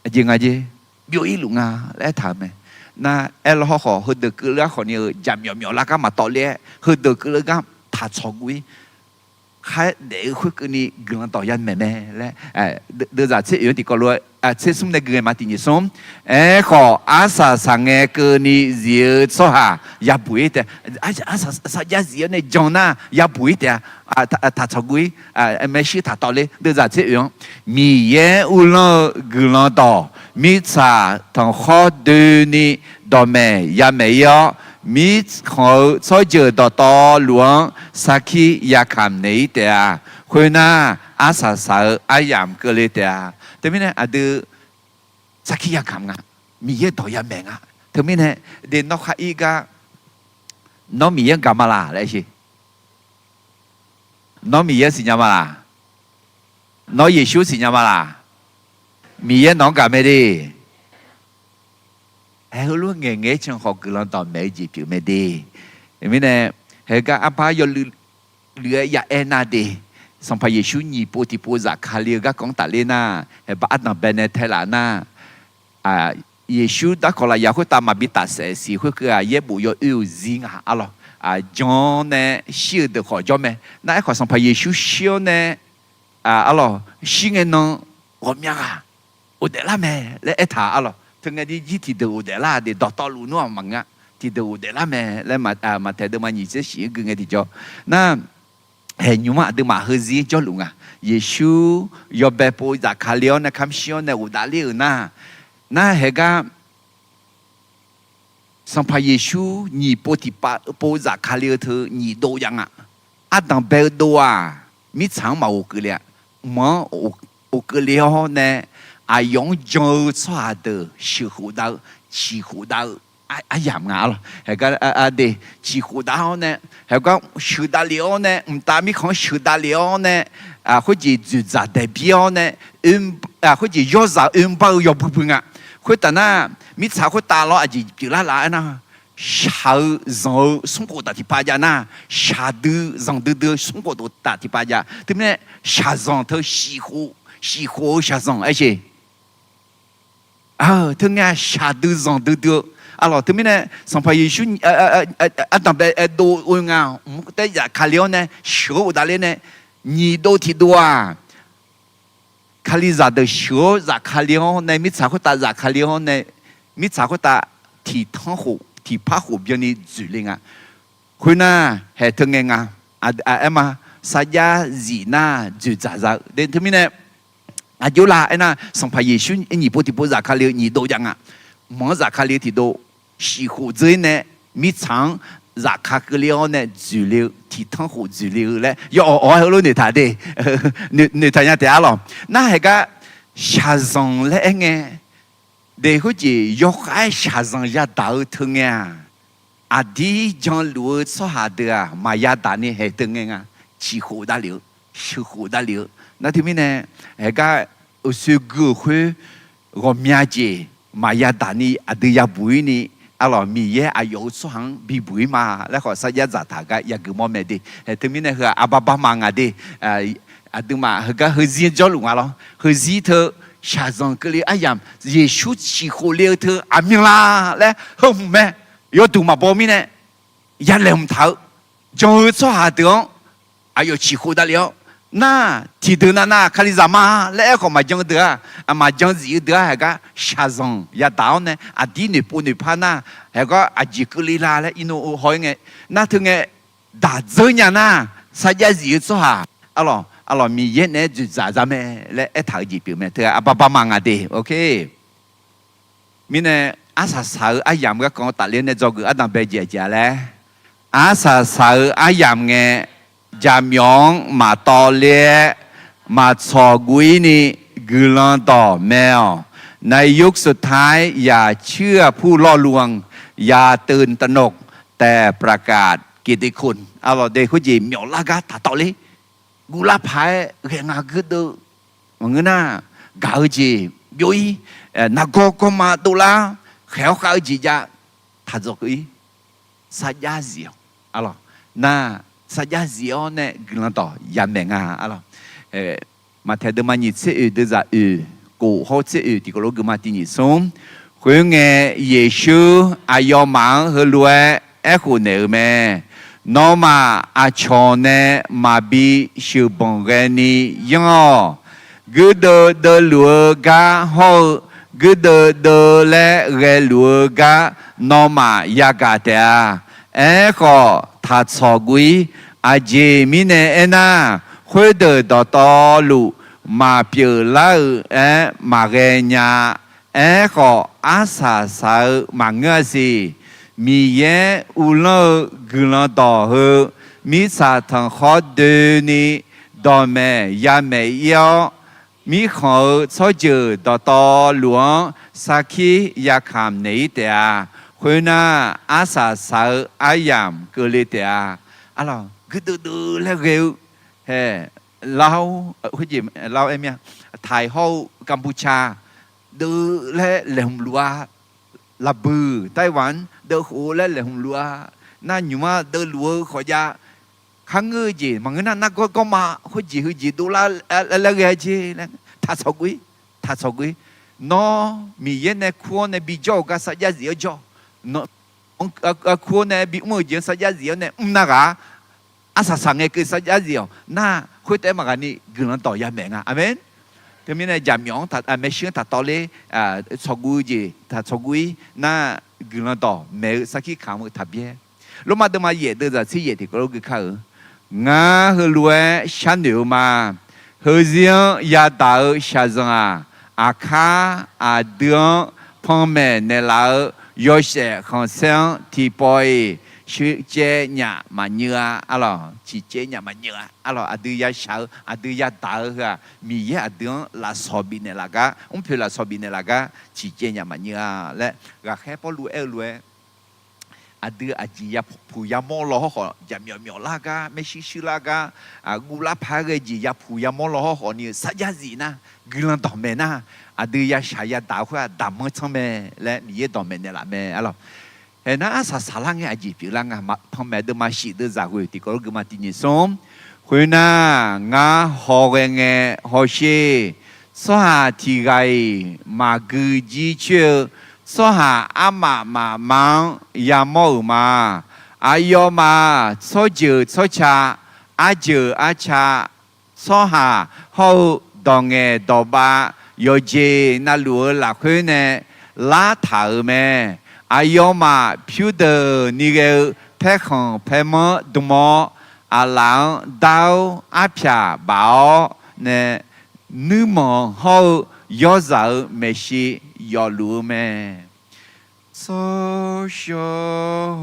aqjeq nga jeq byov-ir luf nga laer aertaq-euq mae. Nar aerlawr hawrkhawf heudeuq keuvle-ar khawfni-eu jaqmyawf myawflar gar maqtawvler-aer heudeuq keuvle gar taqtsawq guv-ir khaer daef-eu khoerkeuvni guiqlanq dawq yamaeq mae laer, deuvzaq tser oeq-anr tiqkawv lof-aer tser smr nae gui ngae ma. Tiq nyiq smr, aerkhawf arsaq saqngae keuvni zif-eu tsawrhaq yabuq-ir taef. Arsaq saqjav zif-awr nae jan nar yabuq-ir taef-a. Taqtsawq guv-ir, maershuir taqtawvler. Deuvzaq tser oeq-anr, Miqyaer uvlanr-eu guiqlanq dawq mirtsaq tanqkhawr doeni dawqmaeq yamaeq-ir-awr, mirkhanq-eu tsawrjeuq dawqtawvluf-anr sarkir yakamq naeq-ir taef-a. Khoernar, arsaq saq-eu aryamq keuvle taef-a. Teumirnae aqdui sarkir yakamq nga, Miqyaer dawq yamaeq nga. Teumirnae de nawr khar ir gar, nawr Miqyaer-anr gaq ma laq laer sher. Nawr Miqyaer siqnya ma laq? Nawr Yeqsur siqnya ma laq? Miqyaer nawq-anr gaq mae de. Aer, heulof ngaeqngaeq-aer can khawf guiqlanq dawqmaeq-eu jeq pyeuf mae de. Mirnae, heugar arbar yawluiv luiv-aer ya aer nar de, Sanqpaq Yeqsur nyiq pov tiqpov zafkale-eu garkawv-anr tafler nar, heubar ardanq bae nae taelaf nar, Yeqsur darkawq lafyaq khoertav maqbi tafsaef siq khoerkeuv-aq, yaerbof yawoer-euq zir nga arlawr. Jan nae shir-eu deuq khawf jawr mae. Nar aerkhawf Sanqpaq Yeqsur shir-awr nae arlawr, shir ngae nan ghawqmya ghaq ghofdaef lar mae laer aertaq arlawr. Teungae jir tiqdeuq ghofdaef lar de, dawqtawvluf nmr-aq maqngeur-a. Tiqdeuq ghofdaef lar mae laer Maqtaeq deuvma nyiq tser shif-anr gui ngae tiqjawr nar, haeqnymr-anr aqduimaf heuzir jawrluf nga. Yeqsur yawbae pov zafkale-awr nae kamq shir-awr nae ghofdaef ler-euq nar, nar haeqgar Sanqpaq Yeqsur nyiq pov tiqpav pov zafkale-eu teu nyiq dov jav nga. Ardanq bae-eu dov-aq, mirtsaq-anr maqghof keuvle-a. Mq-anr ghof keuvle-awr nae, aqyawf-anr jan-eu tsawrhaq deuq sheuqkhof dav-eu, ciqkhof dav-eu, aryamq nga arlawq. Haeqgar de, ciqkhof dav-awr nae, haeqgar sheuqdav lef-awr nae, mqtav mirkhanq-anr sheuqdav lef-awr nae, khoerjeq dzoeqdzaq daeqbir-awr nae, khoerjeq yawrzaq oermr bar-eu yawbui bui nga. Khoertav nar, mirtsaq khoertav lawr aqjeq pyeuflar laf aernar, shaq-eu zanq-eu smrkhof taf tiqpav jav nar, shaqdui zanqdui dui-eu smrkhof taf tiqpav jav. Teumirnae shaqzanq teu, shifkhof-eu shaqzanq aer sheq. Teu ngae-aq shaqdui zanqdui dui-eu arlawq. Teumirnae Sanqpaq Yeqsur ardanqbae aer dov-eu nga, mq taer zafkale-awr nae sheuq-awr ghofdav ler nae nyiq dov tiqdov-aq, Kalizaq deuq sheuq-awr zafkale-awr nae, mirtsaq khoertav zafkale-awr nae, mirtsaq khoertav tiqtanr khof tiqpar khof byanni dzoeqle nga. Khoernar, haeq teu ngae nga, aer ma, sarjax zif nar dzoeqdzaq za-eu de. Teumirnae aqjox la aernar, Sanqpaq Yeqsur nyiq pov tiqpov zafkale-eu nyiq dov jav nga. Mq-anr zafkale-eu tiqdov, shifkhof dzeur-ir nae mirtsaq-anr zafka keuvle-awr nae dzoeqle-eu, tiqtanr khof dzoeqle-eu laer yawawq awq-aer heulof noeqtaq de. Noeqtaq nya taef arlawq. Nar haeqgar shaqzanq laer aer ngae, de khoerjeq yawkhav-aer shaqzanq yadaq-eu teu ngae-aq, aqdir janluf-eu tsawrhaq deuq-aq maqya daq ni haeq teu ngae nga. Ciqkhof davlef-eu, sheuqkhof davlef-eu. Nar teumirnae haeqgar uqshoe gui-euq khoer ghawqmya jeq maqya daq ni aqdui yabuq-ir ni, arlawq, Miqyaer aqyawf-euq tsawrhaq-anr bibuq-ir ma laer khawf sarjax dzaqtaq gar yageuf mawr mae de. Haeq teumirnae heu-aq arbar bar ma nga de. Aqduimaf heugar heuzir-anr jawrluf nga lawr. Heuzir teu shaqzanq keuvle aryamq Yeqsur ciqkhof le-eu teu aqmyanla laer heu hmq mae. Yawduq maqbaw mirnae ya laeqhmq taq-eu jan-eu tsawrhaq deuq-anr aqyawf ciqkhof davlef-awr, nar tiqdeuq navnav Kalizaq ma laer aerkhawf maqjan deuq-aq, maqjan zif-eu deuq-aq, haeqgar shaqzanq yadaq-awr nae aqdir noeqpov noeqpar nar, haeqgar aqjeq keuvle la laer irnov-eu haw-ir ngae, nar teu ngae daq dzeur nya nar, sarjax zif-eu tsawrhaq arlawq, arlawq, Miqyaer naeq-aer dzoeqdzaq za mae laer aertaq-eu jeq pyeuf mae. Teu arbar bar ma nga de. Mirnae arsaq saq-eu aryamq garkawv tafler nae dzawgeuf ardanqbae jeq aqjeq-a laer, arsaq saq-eu aryamq ngae, jaqmyawf-anr maqtawv ler-aer maqtsawq guv-ir ni guiqlanq dawq mae-awq. ในยุคสุดท้าย อย่าเชื่อผู้ล่อลวง อย่าตื่นตระหนก แต่ประกาศกิตติคุณ arlawq de. Khoerjeq myawflar gar taqtawv ler, guvlar paq-aer ghae nga guirdeuv. Maqngeur nar, gaq-eu jeq byov-ir, nargawr gawrma dovlar, khaeq-awr khav-eu jeq jav, taq dzawq keuv-ir. Sarjax zif-awq, arlawq, nar, sarjax zif-awr nae guiqlanq dawq yamaeq nga, arlawq. Maqtaeq deuvma nyiq tser oeq deuvzaq oeq, kof hawr tser oeq tiqkawv lof geufma tiq nyiq smr. Khoerngae, Yeqsur aqyawfmaf-anr heulof-aer aerkhof naeq-euq mae. Nawmaf aqcawq nae maqbi sheuqbanq ghaeni yanr-awq. Guirdeuv deuvluf-eu gar hawr-eu, guirdeuv deuv laer ghaeluf-eu gar nawmaf yagaq taef-a. Aerkhawf, taqtsawq guv-ir. Aqjeq mirnae aernar, khoerdeuq dawqtawvluf maqpyeuf lar-euq aer maqghae nya-a. Aerkhawf, arsaq saq-eu maqngeur-a siq. Miqyaer uvlanr-eu guiqlanq dawq heu, mirtsaq tanqkhawr doeni dawqmaeq yamaeq ir-awr, mirkhanq-euq tsawrjeuq dawqtawvluf-anr sarkir yakamq naeq-ir taef-a. Khoernar, arsaq saq-eu aryamq keuvle taef-a. Arlawq, guirdeuv deuv laer ghae-eu, hae, Laos, khoerjeq Laos aer mir-a, Taiq hawr-eu Kampuchea deuv laer laeqhmq luf-a. Laqbuiq Taiwan deuv khof-eu laer laeqhmq luf-a. Nar nymq-mr deuvluf-eu khawf jav. Kharngeur-eu jeq maqngeur nar, nargawr gawrma khoerjeq heujeq dovlar laer ghae-a jer laer, taqtsawq guv-ir, taqtsawq guv-ir. Nawr Miqyaer nae kur-awr nae bijawr-euq gar sarjax zif-awr jawr. Nawr kur-awr nae bimr-euq jeq-anr sarjax zif-awr nae mr nar ghaq-a. Arsaq saq ngae keuv sarjax zif-awq nar, khoertav-aer maqghaq ni guiqlanq dawq yamaeq nga. Aqmeq. Teumirnae jaqmyawf-anr maershuir-anr taqtawv ler, tsawq guv-eu jeq taqtsawq guv-ir nar, guiqlanq dawq maeq-eu sarkir kamq-eu taqbyaer. Lormav deuvma yaef deuvzaq tser yaef tiqkawv lof gui kar-euq, ngar heulof-aer sharnoeq-eu ma. Heuzir-anr yadaq-eu shaqzanq-aq, aqkar aqdui-anr panmaeq naeqlaf-eu yawshaef khanqsaer-anr tiqpawf-iq ciqcaev nyaf maqnyeuv-a. Arlawq, ciqcaev nyaf maqnyeuv-a. Arlawq, aqdui yashaq-eu aqdui yadaq-eu heu-aq, Miqyaer aqdui-anr lafsawq bifnaeq laf gar, mrpoeq lafsawq bifnaeq laf gar ciqcaev nyaf maqnyeuv-a laer ghaqkhaer Pawrluv aer-eu lof-aer aqdui aqjeq yapuq yamawr law hawrkhawf, jaqmyawf myawflar gar, maershuir shuirlar gar, guvlar paq-aer ghae jeq yapuq yamawr law hawrkhawf ni-eu sarjax zif nar, guiqlanq dawqmaeq nar, aqdui yashaq yadaq-eu khoer-aq daqmanr tsanr mae laer Miqyaer dawqmaeq naeqlaf mae arlawq. Haeq nar arsaq saqlar ngae aqjeq pyeuflar nga, panmaeq deuvma shif deuv zaq ghoe tiqkawv lof geufma tiq nyiq smr. Khoernar, ngar hawghae ngae hawsher. Tsawrhaq tiq ghaq-iq maqgui jircoer-eu, tsawrhaq armaf mafma-anr yamawr-euq ma. Aqyawfmaf tsawrjeuq tsawrca, arjeuq arca, tsawrhaq hawr-eu dawq ngaeq dawq bav yawqjeq navluf-eu lafkhoer nae lartaq-euq mae. Aqyawfmaf pyurdeuqni ghae-eu paerkhanq paermanr dm-awr, aqlaf-anr dar-awr arpyaq baf-awr nae, nuirmanq hawr-eu yawrzaq-eu maeqshi yawfluf-eu mae. Tsawrshawr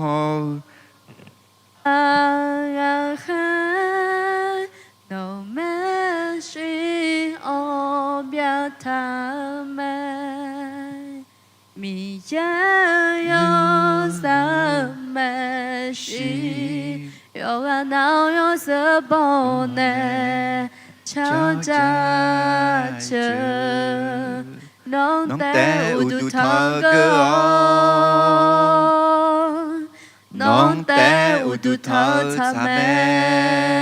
hawr-eu aqkhaer, nawq maeqshi awv byavtaq mae. Miqyaer yawzaq maeqshi, yawqghaq nav yawzeu baw nae, car jaceuq, nawq taef uqduq tanq-eu geur-awr, nawq taef uqduq tanq-eu tsaq mae.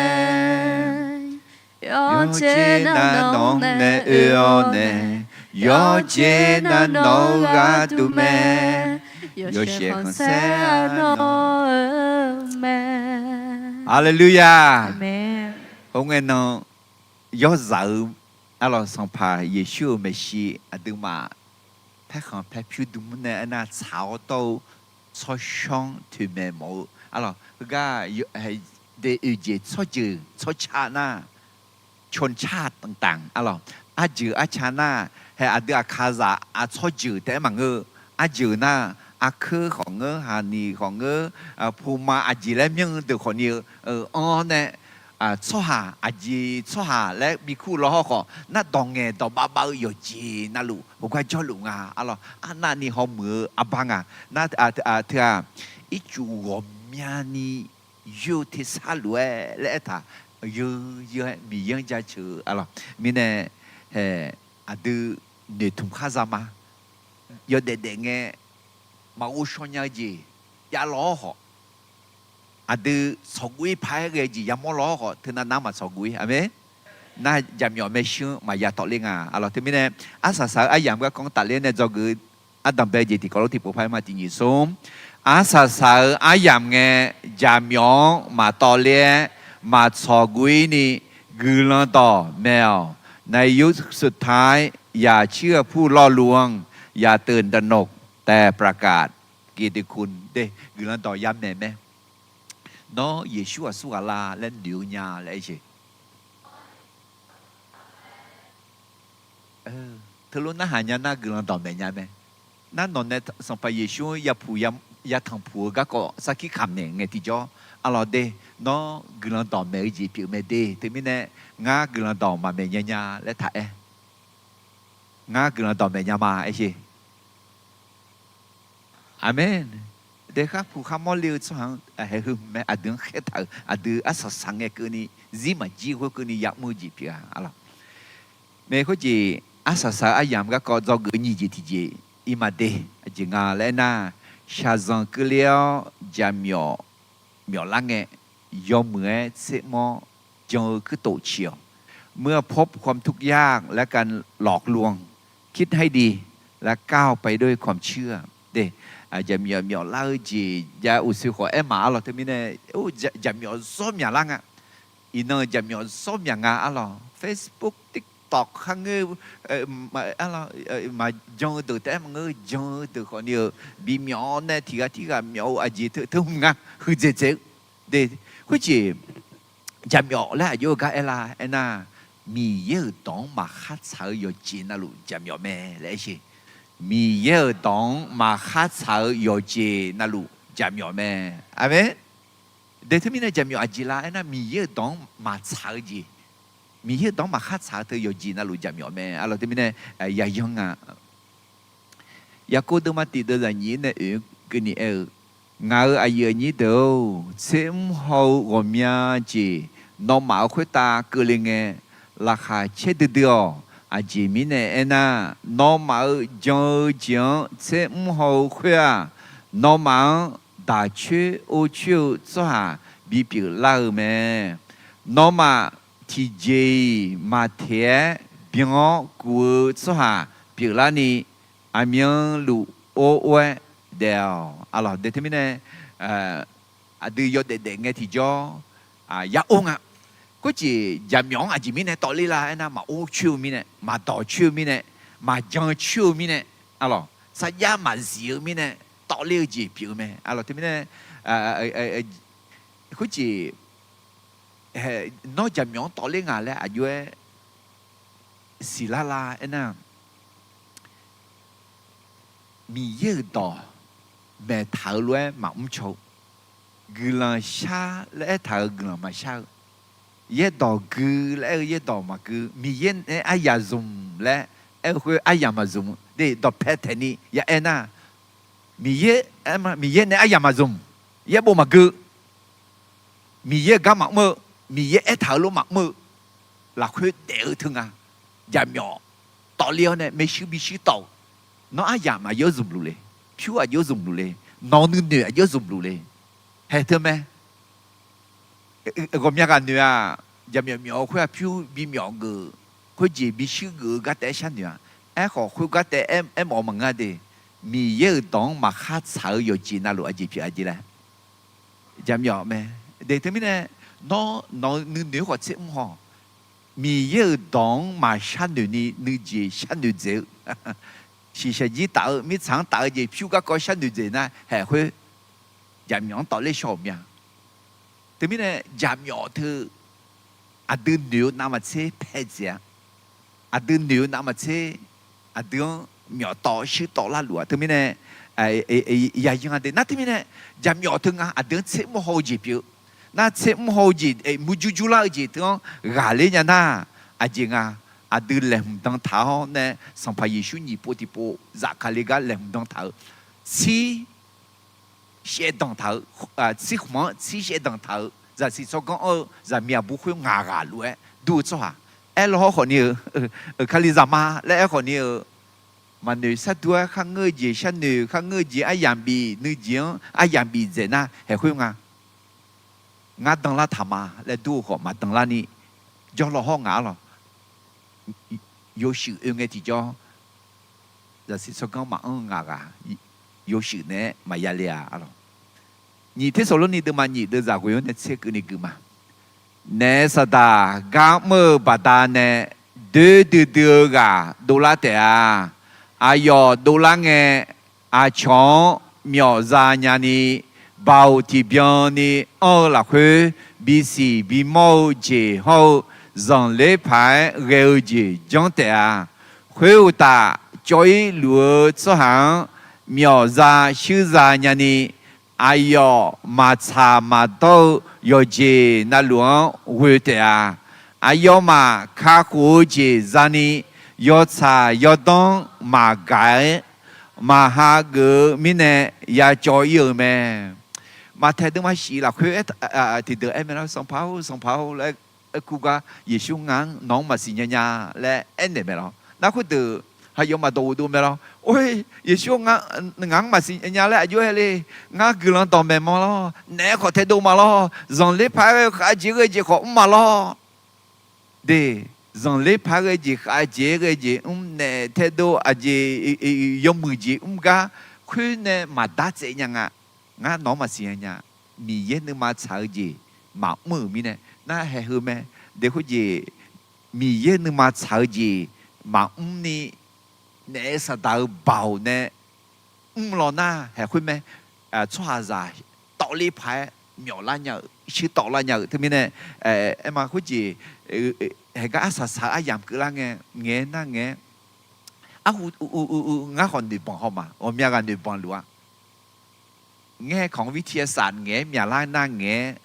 Yawqjeq nav nawq nae oe-awr nae, yawqjeq nav nawq-eu gharduq mae. Yawshaef khanqsaer-a nawq-eu mae. Haleluya. Khoerngae nan yawrzaq-eu arlawq Sanqpaq Yeqsur-euq maeqshi aqduimaf paerkhanq paerpyur dm-anr nae aernar tsaq-awr dawr-eu tsawrshawr-anr toeqmaeq mawf-eu arlawq heugar de oeqjeq tsawrjeuq tsawrca nar, ชนชาติต่างๆ arlawq, arjeuq arca nar, hae aqdui aqkaqzaq aqtsawrjeuq taef-aer maqngeur-eu, arjeuq nar, arkeur khawf ngeur, haqniq khawf ngeur, puma aqjeq laer myanr-eu deuq khawfni-eu anr-awr nae, tsawrhaq aqjeq tsawrhaq laer bikur law hawrkhawf nar, dawq ngaeq dawq bavbav-eu yawqjeq navluf heugar jawrluf nga arlawq. Arnavni hawmuiq-eu arbar nga. Nar, teu-aq, ircuf ghawqmyani yoer-eu tersar lof-aer laer aertaq, yeu yeu-aer Miqyaer-anr jaceuq-eu arlawq. Mirnae, hae, aqdui noeqtmq khar za ma. Yawdaef daef ngae maqghov shaw nya-eu jeq javlaw-awr khawf, aqdui tsawqguv-ir paq-aer ghae-eu jeq yamawr law-awr khawf, teunav nav maqtsawqguv-ir. Aqmeq. Nar jaqmyawf maershuir-anr maqya tawvler nga arlawq. Teumirnae, arsaq saq-eu aryamq garkawv-anr tafler nae dzawgeuf-eu ardanqbae jeq tiqkawv lof tiqpov par-aer ma tiq nyiq smr. Arsaq saq-eu aryamq ngae, jaqmyawf-anr maqtawvler-aer maqtsawqguv-ir ni guiqlanq dawqmaeq-awq. ในยุคสุดท้าย อย่าเชื่อผู้ล่อลวง อย่าตื่นตระหนก แต่ประกาศเกียรติคุณ de, guiqlanq dawq yamaeq mae. Nawr Yeqsur aqsur ghaq la laer noeq-eu nya laer aer jeq. Teulof narhaq nya nar guiqlanq dawqmaeq nya mae. Nar nawq nae Sanqpaq Yeqsur-anr yapuq yatanq puq-eu garkawv sarkir kamq naeq ngae tiqjawr, arlawq de, nawr guiqlanq dawqmaeq-eu jeq pyeuf mae de. Teumirnae, ngar guiqlanq dawq maqmaeq nya nya laer taq-aer. Ngar guiqlanq dawqmaeq nya ma aer jeq. Aqmeq. Daekhar puq khar mawrle-eu tsawrhaq-anr haeq heu mae, aqdui-anr khaertaq-euq, aqdui arsaq saq ngae keuvni, zir maqjir khoerkeuvni ya'mr-eu jeq pyeuf-a arlawq. Maeq khoerjeq, arsaq saq-eu aryamq garkawv dzawgeuf nyiq jeq tiqjeq, iqmae de, aqjeq nga laer aernar, shaqzanq keuvle-awr jaqmyawf myawflar ngae, yawmuiq-aer tsermawr jan-eu kuirtof ciq-awq. เมื่อพบความทุกข์ยากและการหลอกลวง คิดให้ดี และก้าวไปด้วยความเชื่อ de. Jaqmyawf myawflar-eu jeq jav uqshoe khawf aer maq arlawq. Teumirnae, jaqmyawf zawr myaqlar nga. Iqnan jaqmyawf zawr myaq nga arlawq. Facebook, TikTok kharngeur, maqjan-eu deuq taef-aer maqngeur, jan-eu deuq khawfni-eu bimyawf-awr nae tiqghaq tirghaq myawf-eu aqjeq teu hmq nga, huiqdzaeq dzaeq-eu de. Khoerjeq, jaqmyawf laer aqjox-eu gar aerlar aernar, Miqyaer-euq dawq-anr maqkhar tsaq-eu yawqjeq navluf jaqmyawf mae laer aer sheq. Miqyaer-euq dawq-anr maqkhar tsaq-eu yawqjeq navluf jaqmyawf mae. Aqmeq. De teumirnae jaqmyawf aqjeq la aernar, Miqyaer-euq dawq-anr maqtsaq-eu jeq, Miqyaer-euq dawq-anr maqkhar tsaq-eu teu yawqjeq navluf jaqmyawf mae arlawq. Teumirnae, yayan nga. Yaqkov deuvma tiq deuv zaqnyiq-ir nae oeq-eu keuvni aer-eu, Ngaq-euq aqyuif aqnyir deuq-or, tser mr haw-eu ghawqmya jeq nawmaf-euq khoertav keuvle ngae, laqkhaq caer duidui-awq. Aqjeq mirnae aernar, nawmaf-euq jan-eu jeq-anr tser mr haw-eu khoer-aq, nawmaf-anr daq coer or coer-eu tsawrhaq bipyeuf lar-eu mae. Nawmaf tiqjeq-iq maqteq-aer byan-awr kuv-eu tsawrhaq pyeuflarni, aqmyanluf or or-aer daef-awq. Aqlawq, de teumirnae aqdui yawdaef daef ngae tiqjawr ya or nga. Khoerjeq jaqmyawf-anr aqjeq mirnae tawvler la aernar, maqor coer-eu mirnae, maqdawq coer-eu mirnae, maqjan coer-eu mirnae, aqlawq, sarjax maqzif-eu mirnae tawvler-eu jeq pyeuf-eu mae. Aqlawq, teumirnae khoerjeq nawr jaqmyawf-anr tawvler nga laer aqjox-aer siqlar la aernar, Miqyaer-euq dawq maeqtaq-eu lof-aer maqmr caw-eu, guiqlanq shar laer aertaq-euq guiqlanq maqshar-eu, yaerdawq gui laer aer-eu yaerdawq maqgui, Miqyaer nae aryaq zmq laer aer-eu khoer aryaq maqzmq-eu de dawqpae taeqni ya aernar, Miqyaer, Miqyaer nae aryaq maqzmq, yaerbof maqgui, Miqyaer-euq gar maqmr-eu, Miqyaer aertaq-eu lof maqmr-eu lafkhoer daef-eu teu nga. Jaqmyawf tawvler-awr nae maershuir bishuir tawv-eu, nawr aryamq aqjox zmqluf le, pyur aqjox zmqluf le, nawq-eu nuinoeq aqjox zmqluf le. Haeq teu mae. Ghawqmya ghaq noeq-aq, jaqmyawf myawf-eu khoer-aq pyur bimyawf geuf, khoerjeq bishuir geuf-eu gar taef-aer sharnoeq-a. Aerkhawf khoergar taef-aer aermawf-eu maqngeur de. Miqyaer-euq dawq-anr maqkhar tsaq-eu yawqjeq navluf aqjeq pyeuf-a jeq laer jaqmyawf mae. De teumirnae, nawr nawq-eu nuinoeq-aer khawf tser mr haw, Miqyaer-euq dawq-anr maqshar noeq ni nuijeq sharnoeq dzaeq-eu, shiqshaq jir taf-eu mirtsaq-anr taf-eu jeq pyur garkawv sharnoeq dzaeq nar haeq khoer jaqmyawf-anr tawvler shaw-euq mya. Teumirnae jaqmyawf teu aqdui noeq-eu navmaqtser pae dzaeq-a. Aqdui noeq-eu navmaqtser aqdui-anr myawf tawv shuir tawv larluf-a. Teumirnae yayan de nar teumirnae jaqmyawf teu nga aqdui-anr tser mr haw-eu jeq pyeuf-eu. Nar tser mr haw-eu jeq murjur jurlar-eu jeq teu-anr ghaqler nya nar, aqjeq nga, aqdui laeqhmq dan taq-awr nae Sanqpaq Yeqsur nyiq pov tiqpov zafkale gar laeqhmq dan taq-eu, tsir shaevdanq taq-eu, tsir khmq-anr tsir shaevdanq taq-eu zaqsiq tsawrganr anr-eu zaqmiq aqbur khoer ngaq ghaq lof-aer dur-eu tsawrhaq, aerlaw hawr khawfni-eu, Kalizaq ma laer aer khawfni-eu, maqnoeq shardur-aer kharngeur-eu jeq sharnoeq, kharngeur-eu jeq aryamq bif, nuijeq-anr aryamq bif dzaeq nar haeq khoer nga. Ngar danlar taq ma laer dur-eu khawf maqdanlar ni, jawrlaw hawr ngaq arlawq, yawshuif oe ngae tiqjawr, zaqsiq tsawrganr maqanr-eu ngaq ghaq, yawshuif naeq-aer maqya le-a arlawq. Nyiq Tersaqlorni deuvma nyiq deuvzaq ghoe-anr nae tser keuvni gui ma. Naef saqdaq gar mr-eu baqdanae doer duidui-eu ghaq dovlar taef-a. Aqyawf dovlar ngae, aqcawq-anr myawfza nyani, baoq tiqbyan ni anr-eu lafkhoer, bisiq bimawr-eu jeq hawr-eu zanqler paq-aer ghae-eu jeq janr taef-a. Khoeruqtaf, cawv-ir luf-eu tsawrhaq-anr myawfza shuirza nyani, aqyawf maqtsaq maqdawr-eu yawqjeq navluf-anr ghoe taef-a. Aqyawfmaf kakhof-eu jeq zani, yawtsaq yawdanr maqgaq-aer, maqha geuf-eu mirnae ya cawv-ir-euq mae. Maqtaeq deuvma shif lafkhoer tiqdeuq aer mae lar, Sanqpaq-or, Sanqpaq-or laer aer kur gar, Yeqsur ngar-anr nawq-anr maqsiq nya nya laer aernaeq mae lawr. Nar khoerdeuq aqyawfmaf dawqghof dov mae lawr. Or, Yeqsur ngaq-anr maqsiq nya nya laer aqjox-aer le. Ngar guiqlanq dawqmaeq ma lawr. Naef khawf taedov ma lawr. Zanqler paq-aer ghae-eu khav jeq ghae jeq khawf mr ma lawr. De, zanqler paq-aer ghae jeq khav jeq ghae jeq mr, naef taedov aqjeq yawmuiq jeq mr gar, khoer nae maqdar tsaev nya nga. Ngar nawq-anr maqsiq nya nya. Miqyaer nuima tsaq-eu jeq maqmr-euq mirnae nar haeq heu mae. De khoerjeq, Miqyaer nuima tsaq-eu jeq maqmr ni, naef saqdaq-eu baoq nae mr law nar haeq khoer mae. Tsawrhaqzaq tawvler paq-aer myawflar nya-euq, shuir tawvlar nya-euq teumirnae, aerma khoerjeq, haeq gar arsaq saq-eu aryamq keuvlar ngae, ngaeq-aer nar ngaeq-aer, arhu, ngar khawf noeqbanq haw ma, ghawqmya ghaq noeqbanq luf-a. Ngaer kawq-anr virtirsaq ngaeq-aer myaqlar nar ngaeq-aer,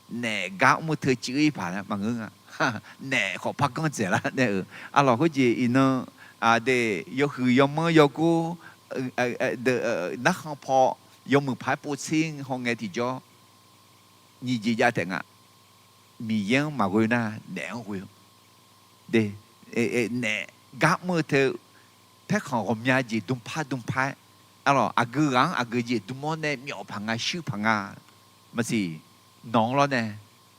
naef gar mr-eu teu cuiv-ir paq maqngeur nga. Naef khawf par ganr dzaeqlar nae-euq arlawq khoerjeq iqnan, de, yawhuiq yawmanr yawgor, narkhan paw yawmuiq paq-aer povtser hawngae tiqjawr, nyiq jeq jav taef nga. Miqyaer-anr maqghoe nar naef-anr ghoe-eu. De, naef gar mr-eu teu, paerkhanq ghawqmya jeq dm par dm par-aer, arlawq, aqgeu ghaq-anr aqgeu jeq dm-awr nae myawf paq nga, shuir paq nga. Maqsiq, nawq-anr lawr nae,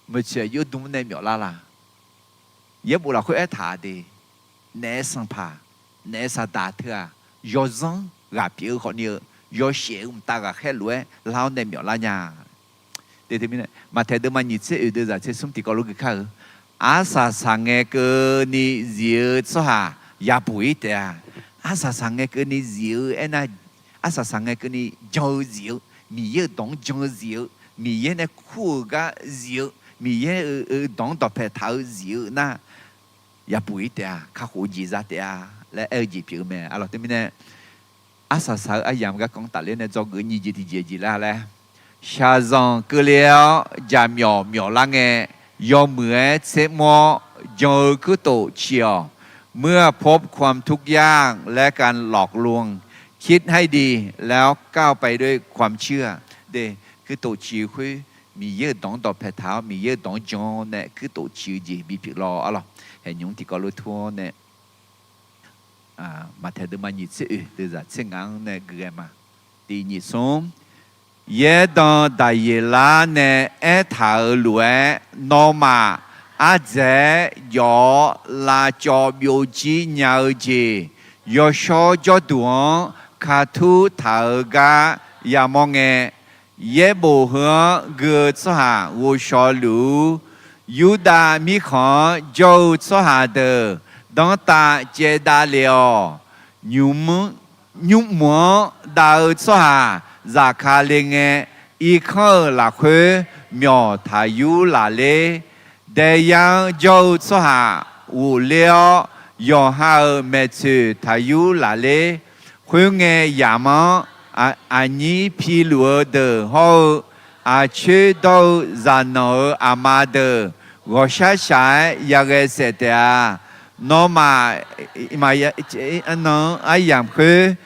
maeqtsoeq aqjox dm-awr nae myawf lar la? Yaerbof lafkhoer aertaq de, naef sanqpaq, naef saqdaq teu-aq, yawzanr ghaq pyeuf-eu khawfni-eu, yawshaef-eu mqtav ghaqkhaer lof-aer lar-awr nae myawf lar nya. Te teumirnae, Maqtaeq deuvma nyiq tser oeq deuvzaq tser smr tiqkawv lof gui kar-eu, arsaq saqngae keuvni zif-eu tsawrhaq yabuq-ir taef-a. Arsaq saqngae keuvni zif-eu aernar, arsaq saqngae keuvni jan-eu zif-eu, Miqyaer-euq dawq-anr jan-eu zif-eu, Miqyaer nae kur-euq gar zif-eu, Miqyaer-euq dawq-anr dawqpae taq-eu zif-eu nar, yabuq-ir taef-a, kakhof-eu jeq za taef-a laer aer-eu jeq pyeuf-eu mae. Arlawq, teumirnae, arsaq saq-eu aryamq garkawv-anr tafler nae dzawgeuf-eu nyiq jeq tiqjeq jeq lar laer, shaqzanq keuvle-awr jaqmyawf myawf lar ngae, yawmuiq-aer tsermr-awr jan-eu kuirtof ciq-awq. เมื่อพบความทุกข์ยากและการหลอกลวง คิดให้ดี แล้วก้าวไปด้วยความเชื่อ De, kuirtof ciq khoer Miqyaer-euq dawq-anr dawqpae taq-awr Miqyaer-euq dawq-anr jan-awr nae kuirtof ciq-eu jeq bipyeuf lawr. Arlawq, haeqnymq-anr tiqkawv lof tur-awr nae, Maqtaeq deuvma nyiq tser oeq deuvzaq tser ngaq-anr nae gui ghae ma. Tiq nyiq smr, yaerdan Daqyeqlar nae aertaq-euq lof-aer, nawmaf ardzaeq-aer jawf-awr lavcawv byovjir nya-eu jeq, yawshawr jawrduq-anr katur taq-eu gar yamawr ngae, yaerbof heu-anr gui-eu tsawrhaq ghovshaw luf-ur. Yurdav mirkhanq-anr jawr-eu tsawrhaq deuq danrtav caevdav lef-awq. Nymq-mr, nymrmq-anr dav-eu tsawrhaq zafkale ngae, irkanr-euq lafkhoer myawq taq yur laf ler. Daeyar-anr jawr-eu tsawrhaq ghofler-awr, yawqha-euq maeqtsoeq taq yur laf ler. Khoerngae, yamq-anr aqnyir piluf-eu deuq hawr-eu, aqcoer dawr-eu zaqnanq-euq aqma deuq ghawqshar shaq-aer yaghae saef taef-a. Nawmaf, nan-anr aryamq khoer,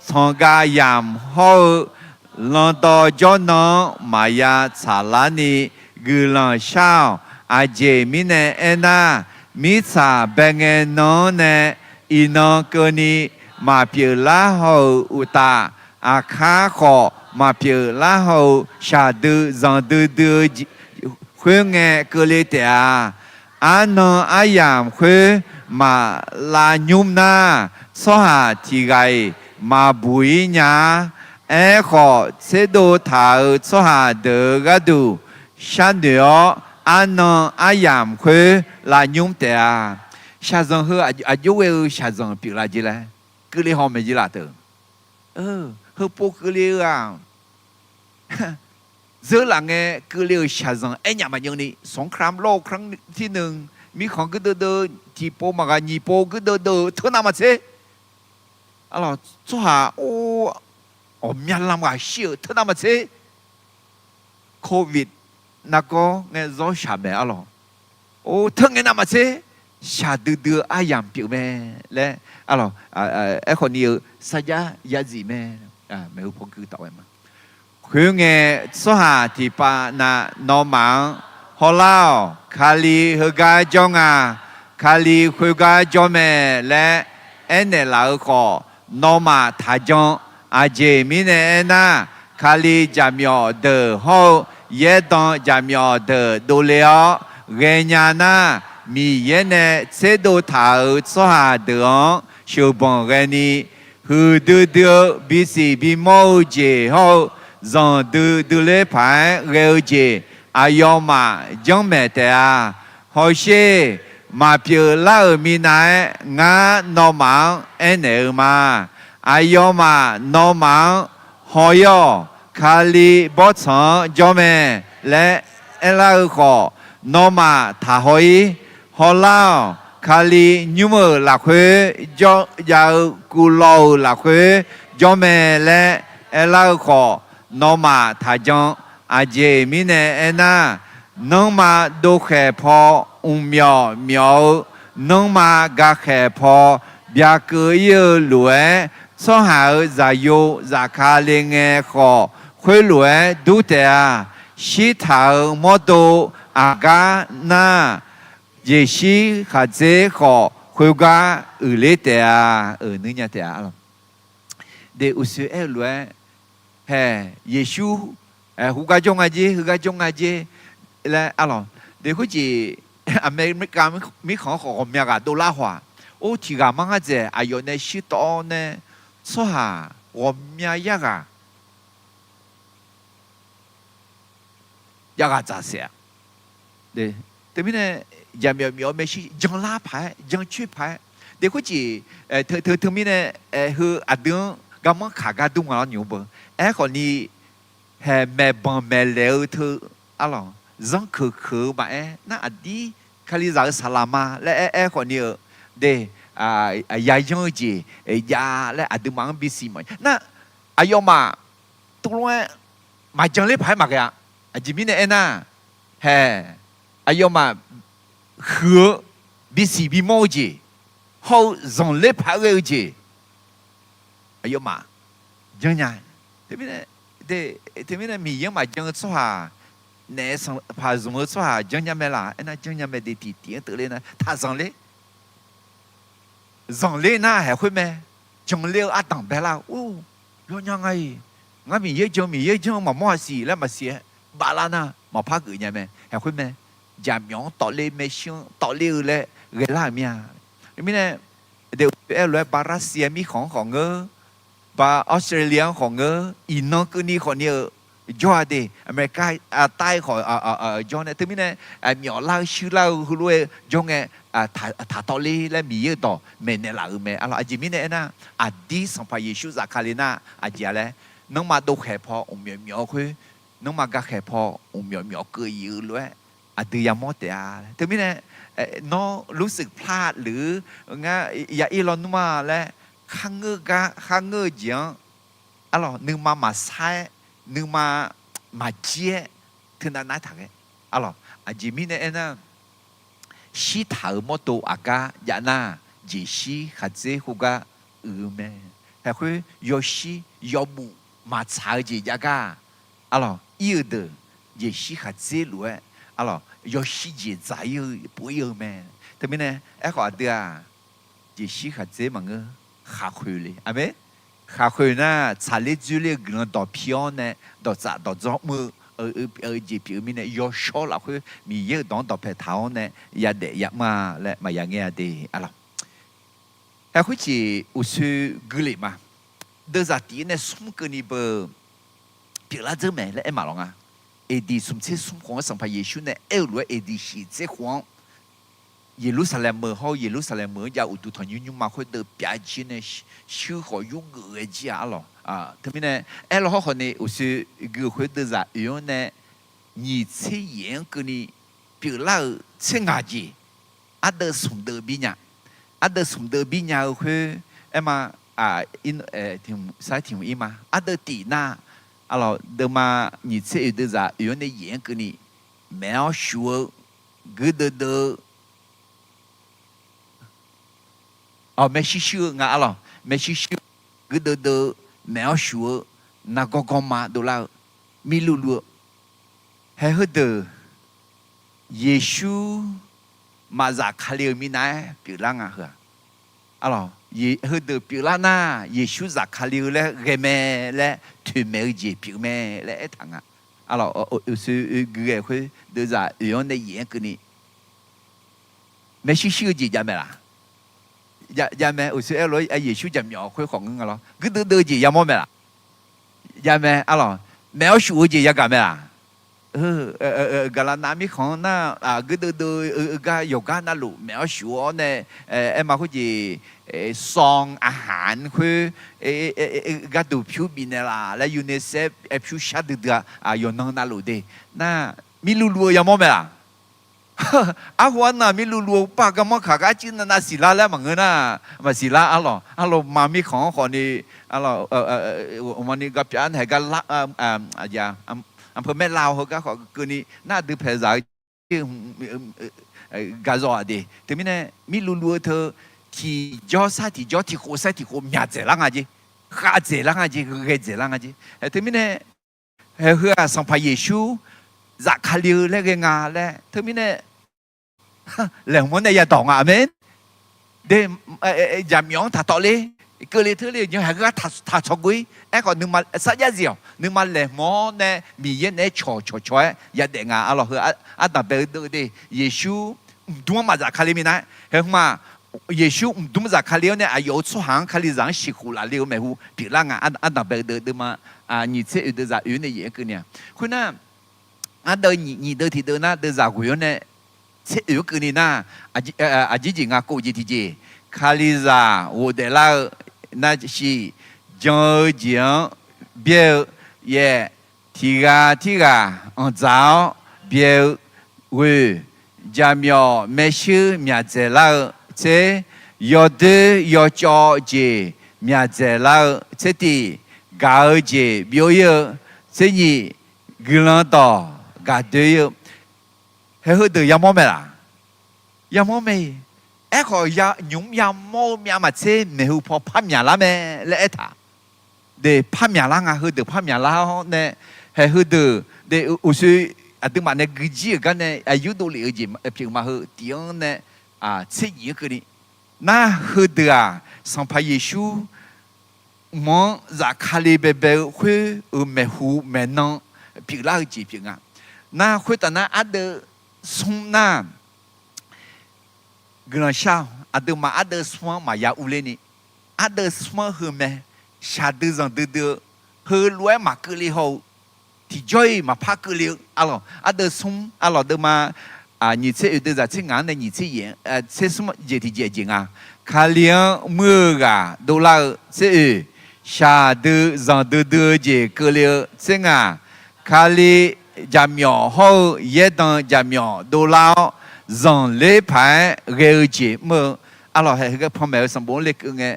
tanqgav yamq hawr-eu landawv jawrnan-anr maqya tsaqlar ni guiqlanq shar-awq. Aqjeq mirnae aernar, mirtsaq bae ngae nan-anr nae iqnan keuvni maqpyeuf lar haw-euq uqtaf, aqkar khawf maqpyeuf lar haw-eu shaqdui zanqdui dui-eu khoerngae keuvle taef-a. Arnan aryamq khoer maq lav nymr nar, tsawrhaq tiq ghaq-iq maqbuq-ir nya-ar. Aerkhawf, tserdov taq-euq tsawrhaq deuq-euq gharduq sharnoeq-awr, arnan aryamq khoer lav nymr taef-a. Shaqzanq heu aqjox ghae-eu shaqzanq pyeuflar jeq laer, keuvle haw maeq jeq laf teu. Heupov keuvle-eu-aq, zeurlaf ngae keuvle-euq shaqzanq aernyaf maqnyani, สงครามโลกครั้งที่หนึ่ง mirkhanq guirdeuv deuv-eu, tiqpov maqghaq nyiqpov guirdeuv deuv-eu teu navmaqtser, arlawq, tsawrhaq or ghawqmya lam ghaq shir-euq teu navmaqtser, โควิด nargawr ngae zawr shaq maeq arlawq. Or teu ngae navmaqtser, shaqdui dui-eu aryamq pyeuf mae laer, arlawq, aerkhawf ni-eu sarjax yazif mae. Maeqhu paw gui taf-aer ma. Khoerngae, tsawrhaq tiqpav na nawmaf-anr hawlar-awq. Kali heugar jawr nga. Kali khoergar jawr mae laer aernaeq laf-eu khawf, nawmaf taqjan. Aqjeq mirnae aernar, Kali jaqmyawf deuq hawr-eu yaerdan jaqmyawf deuq dovle-awr ghaenya nar, Miqyaer nae tserdov taq-euq tsawrhaq deuq-anr sheuqbanq ghaeni, huiqdui dui-eu bisiq bimawr-eu jeq hawr-eu zanqdui dui ler paq-aer ghae-eu jeq aqyawfmaf janrmaeq taef-a. Hawsher, maqpyeuf lar-euq minav-aer ngar nawmaf-anr aernaeq-eu ma. Aqyawfmaf nawmaf-anr haw-ir-awq. Kali bawrtsanq-anr jawr mae laer aerlar-eu khawf, nawmaf taqhaw-ir. Hawlar-awq. Kali nymr-euq lafkhoer jawr, jav-eu kuvlawv-euq lafkhoer jawr mae laer aerlar-eu khawf, nawmaf taqjan. Aqjeq mirnae aernar, nanrma dovkhaeq paw mqmyawf myawf-eu, nanrma gakhaeq paw byakeuv-ir-eu lof-aer, tsawrhaq-euq zaqyo zafkale ngae khawf, khoerlof-aer dur taef-a. Shirtaq-euq mawrdo aqgar nar, jeqshir khaqdzer khawf khoergar uiqler taef-a. Euq nuir nya taef-a. Deuq uqshoe aer-eu lof-aer, hae, Yeqsur, heugar jawr nga jer, heugar jawr nga jer laer arlawq. Deuq khoerjeq, America mirkhanq-anr khawf ghawqmya ghaq dovlar haw-aq, or tiq ghaq mar ngar dzaeq aqyawf nae shirtawv-awr nae tsawrhaq ghawqmya yarghaq jav ghaq dzaq saef-a. Teumirnae, jaqmyawf myawf-eu maershuir janlar paq-aer jancoer paq-aer, deuq khoerjeq, teu teu teumirnae, heu aqdui-anr garmanr kaq gar dur nga lawr nymq-mr beu. Aerkhawf ni, hae, maeqbanq maeqlaeq-eu teu arlawq, zanrkeuq keuq-eu maqaer nar, aqdir Kalizaq-eu saqlaq ma laer aer, aerkhawf ni-eu, de, yayanr-eu jeq jav laer aqduimaf-anr bisiq mawf nar, aqyawfmaf tuvlof-aer maqjan ler paq-aer maqghae-a. Aqjeq mirnae aernar, hae, aqyawfmaf huiq-eu bisiq bimawr-eu jeq hawr-eu zanqler paq-aer ghae-eu jeq aqyawfmaf janrnya. Teumirnae, teumirnae Miqyaer-anr maqjan-eu tsawrhaq, naef sanqpaq zmq-eu tsawrhaq janrnya mae laf aernar, janrnya mae de. Tiqtiq-anr teuvler nar taq zanqler. Zanqler nar haeq khoer mae. Janqler-eu ardanq baelar-eu, or, yawnya nga-iq. Ngar Miqyaer jan, Miqyaer janr-eu maqmawr-a siq laer maqsiq-aer baflar nar maqpar geufnya mae. Haeq khoer mae. Jaqmyawf-anr tawvler, maershuir-anr tawvler-eu laer ghaelar-euq mir-a. Mirnae, deuq aer-eu lof-aer Baraqsiq-aer mirkhanq-anr khawf ngeur, Ba Australia-anr khawf ngeur, iqnan keuvni khawf ni-eu jawr-a de. America, aqtav-aer khawf jawr nae. Teumirnae, myawflar-eu shuirlar-eu heulof-aer jawr ngae, taq tawvler laer Miqyaer-euq dawq maeqnaeq laf-euq mae. Arlawq, aqjeq mirnae aernar, aqdir Sanqpaq Yeqsur zafkale nar aqjeq-a laer, nanrma dovkhaeq paw mqmyawf myawf-eu khoer, nanrma gakhaeq paw mqmyawf myawf keuv ir-eu lof-aer aqdui yamawr taef-a. Teumirnae, nawr รู้สึกพลาด luf-eu ngar ya ir lawnmr ma laer kharngeur gar kharngeur-eu jeq-anr, arlawq, nuima maqsar-aer, nuima maqjir-aer, teunav nar taq ghae. Arlawq, aqjeq mirnae aernar, shirtaq-euq mawrdo aqgar jav nar, jeqshir khaqdzer khoergar uiq-eu mae. Haeq khoer yawshir yawbuf maqtsaq-eu jeq jav gar, arlawq, ir-eu deuq jeqshir khaqdzer lof-aer, arlawq, yawshir jeq dzaq ir-eu pov ir-eu mae. Teumirnae aerkhawf aqdui-aq, jeqshir khaqdzer maqngeur, khaqkhoeq le. Aqmeq. Khaqkhoeq nar, tsaqler dzoerler-eu guiqlanq dawq pi-awr nae, dawqtsaf dawqdzawr mr-eu jeq pyeuf-eu mirnae, yawshawr lafkhoer Miqyaer-euq dawq-anr dawqpae taq-awr nae, yadaef yamr-a laer maqya ngaer-a de, arlawq. Haeq khoerjeq uqshoe gui lef ma. Deuvzaq tiq-ir nae smr keuvni beu pyeuflar dzeur mae laer aer maqlawq nga. Eqdiq smq tser smr khof-anr Sanqpaq Yeqsur nae aer-eu lof-aer eqdiq shiq tser khof-anr Yeqlursaqlaeq meuq hawr-eu Yeqlursaqlaeq meuq-anr jav uqduq tanqnymr nymrma khoerdeuv pyav jir nae shuir khawf yurgeuf ghae jir-a arlawq. Teumirnae aerlaw hawrkhawf ni uqshoe gui-eu khoer deuvzaq oeq-anr nae nyiq tser yaef-anr keuvni pyeuflar-euq tser ngaq jeq ardeuv smq deuv bir nya. Ardeuv smq deuv bir nya-eu khoer aer ma, sar tiq hmq ir ma. Ardeuv tiq nar, arlawq, deuvma nyiq tser oeq deuvzaq oeq-anr nae yaef-anr keuvni maeq-awr shuf-eu, guirdeuv deuv-eu, maershuir shuir-eu nga arlawq, maershuir shuir-eu, guirdeuv deuv-eu, maeq-awr shuf-eu, nargawr gawrma dovlar-eu, mirluv luv-eu, haeq heudeuq Yeqsur maqzaf Kali-eu minav-aer pyeuflar nga heu-aq. Arlawq, heudeuq pyeuflar nar Yeqsur zaf Kali-eu laer ghae mae laer toeqmaeq-eu jeq pyeuf mae laer aertaq nga. Arlawq, oeqsoe oe gui ghae khoer deuvzaq oeq-anr nae yaef-anr keuvni maershuir shuir-eu jeq jav mae laq? Jav mae. Uqshoe aer lof-aer Yeqsur jaqmyawf khoer khawf ngeur nga lawr. Guirdeuv deuv-eu jeq yamawr mae laq? Jav mae arlawq. Maeq-awr shuf-eu jeq yagaq mae laq? Gaqlaqnav mirkhanq-anr nar, guirdeuv deuv-eu gar yawqgar navluf maeq-awr shuf-awr nae, aer ma khoerjeq, ซองอาหาร khoer gharduq pyur bifnaeq laf laer UNICEF aer pyur shar duidui-a. Yawqnan navluf de nar, mirluv luv-eu yamawr mae laq? Arhu arnan mirluv luv-eu par garmanr kaq gar arcuir navnav siqlar laer maqngeur nar, maqsiqlar arlawq. Arlawq, ma mirkhanq-anr khawfni, arlawq, maqni garpyav nae gar lar, อำเภอแม่ลาว heugar khawf keuvni nar aqdui paeqzaq-eu gaqzawq-aq de. Teumirnae mirluv luv-eu teu tiqjawr sar tiqjawr tiqkhof sar tiqkhof myaq dzaeqlar nga jeq, khav dzaeqlar nga jeq, ghae dzaeqlar nga jeq. Teumirnae Haeq heu-aq Sanqpaq Yeqsur zafkale-eu laer ghae nga laer teumirnae laeqhmq-anr nae yadawq nga. Aqmeq. De, jaqmyawf-anr taqtawv ler, keuvle teurle-eu jan haeq heu gar taq tsawq gov-ir. Aerkhawf nuima sarjax zif-awq, nuima laeqhmq-awr nae Miqyaer naeq-aer cawq cawqcawq-aer yadaef nga. Arlawq heu ardanq bae-eu deuv de, Yeqsur mqdmr-anr maqzaf kale minav-aer, haeq hmq-aq, Yeqsur mqdmr zafkale-awr nae aqyawf-euq tsawrhaq-anr kalizaq-anr siqkhof lafle-eu maeqhu pyeuflar nga. Ardanq bae-eu deuv deuvma, nyiq tser oeq deuv zaq oeq-anr nae yaef-anr keuvni-aq, khoernar, ardeuv nyiq deuv tiq deuv nar deuvzaq ghoeq-anr nae tser oeq-anr keuvni nar, aqjeq jeq nga kov jeq tiqjeq, kalizaq ghofdaef lar-eu navsiq, jan-eu jeq-anr byaer-eu yaef, tiq ghaq tirghaq anqdzaq-awr byae-eu ghoeq, jaqmyawf maershuir myaqdzaeq lar-eu tser, yawdoer yawcawv jeq myaqdzaeq lar-eu tser tiq, gaq-eu jeq byov-ir-eu tser nyiq, guiqlanq dawq gaqdoe-ir-eu. Haeq heudeuq yamawr mae laq? Yamawr mae. Aerkhawf, nymq mr yamawr-eu myavmaqtser maeqhu paw par myaqlar mae laer aertaq. De, par myaqlar nga. Heudeuq par myaqlar-awr nae, haeq heudeuq de, uqshoe aqduimaf nae guijir-euq gar nae aqyur dovlef-eu jeq pyeuf ma heu tiq-anr nae, tser nyiq-anr keuvni. Nar heudeuq-aq, Sanqpaq Yeqsur mq-anr zafkale baebae-eu khoer-euq maeqhu maeqnan pyeuflar-eu jeq pyeuf nga. Nar khoertav nar ardeuv smr nar, guiqlanq shar-awq. Aqduimaf ardeuv smr-anr maqya urler ni, ardeuv smr-anr heu mae, shaqdui zanqdui dui-eu, heulof-aer maqkeuvle haw-eu, tiqjawr-iq maqpar keuvle-eu arlawq. Ardeuv smr arlawq deuvma, nyiq tser oeq deuv zaq tser ngaq-anr nae nyiq tser yaef, tser smr jeq tiqjeq jeq nga. Kali-anr muir-eu ghaq dovlar-eu tser oeq, shaqdui zanqdui dui-eu jeq keuvle-eu tser ngaq, Kali jaqmyawf hawr-eu yaerdan jaqmyawf dovlar-awr, zanqler paq-aer ghae-eu jeq mr-eu. Arlawq, haeq heugar panmaeq-eu sanqbof-anr lekeuv ngae,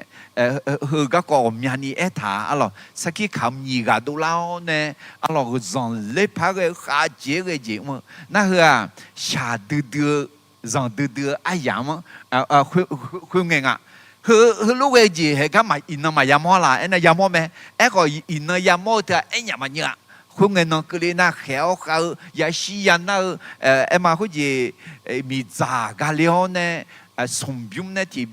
heu garkawv ghawqmyani aertaq arlawq, sarkir kamq nyiq ghaq dovlar-awr nae, arlawq, zanqler paq-aer ghae-eu khavjeq-aer ghae jeq mr-eu. Nar heu-aq, shaqdui dui-eu, zanqdui dui-eu aryamq-anr khoerngae nga. Heulof ghae-eu jeq haeq gar iqnan maqya mawr la? Aernar yamawr mae. Aerkhawf iqnan yamawr-eu teu-aq aernyaf maqnyeuv-a. Khoerngae nan keuvle nar khaeq-awr khav-eu, yashir yanar-eu, aerma khoerjeq miqdzaq gale-awr nae, smq bymr nae tiq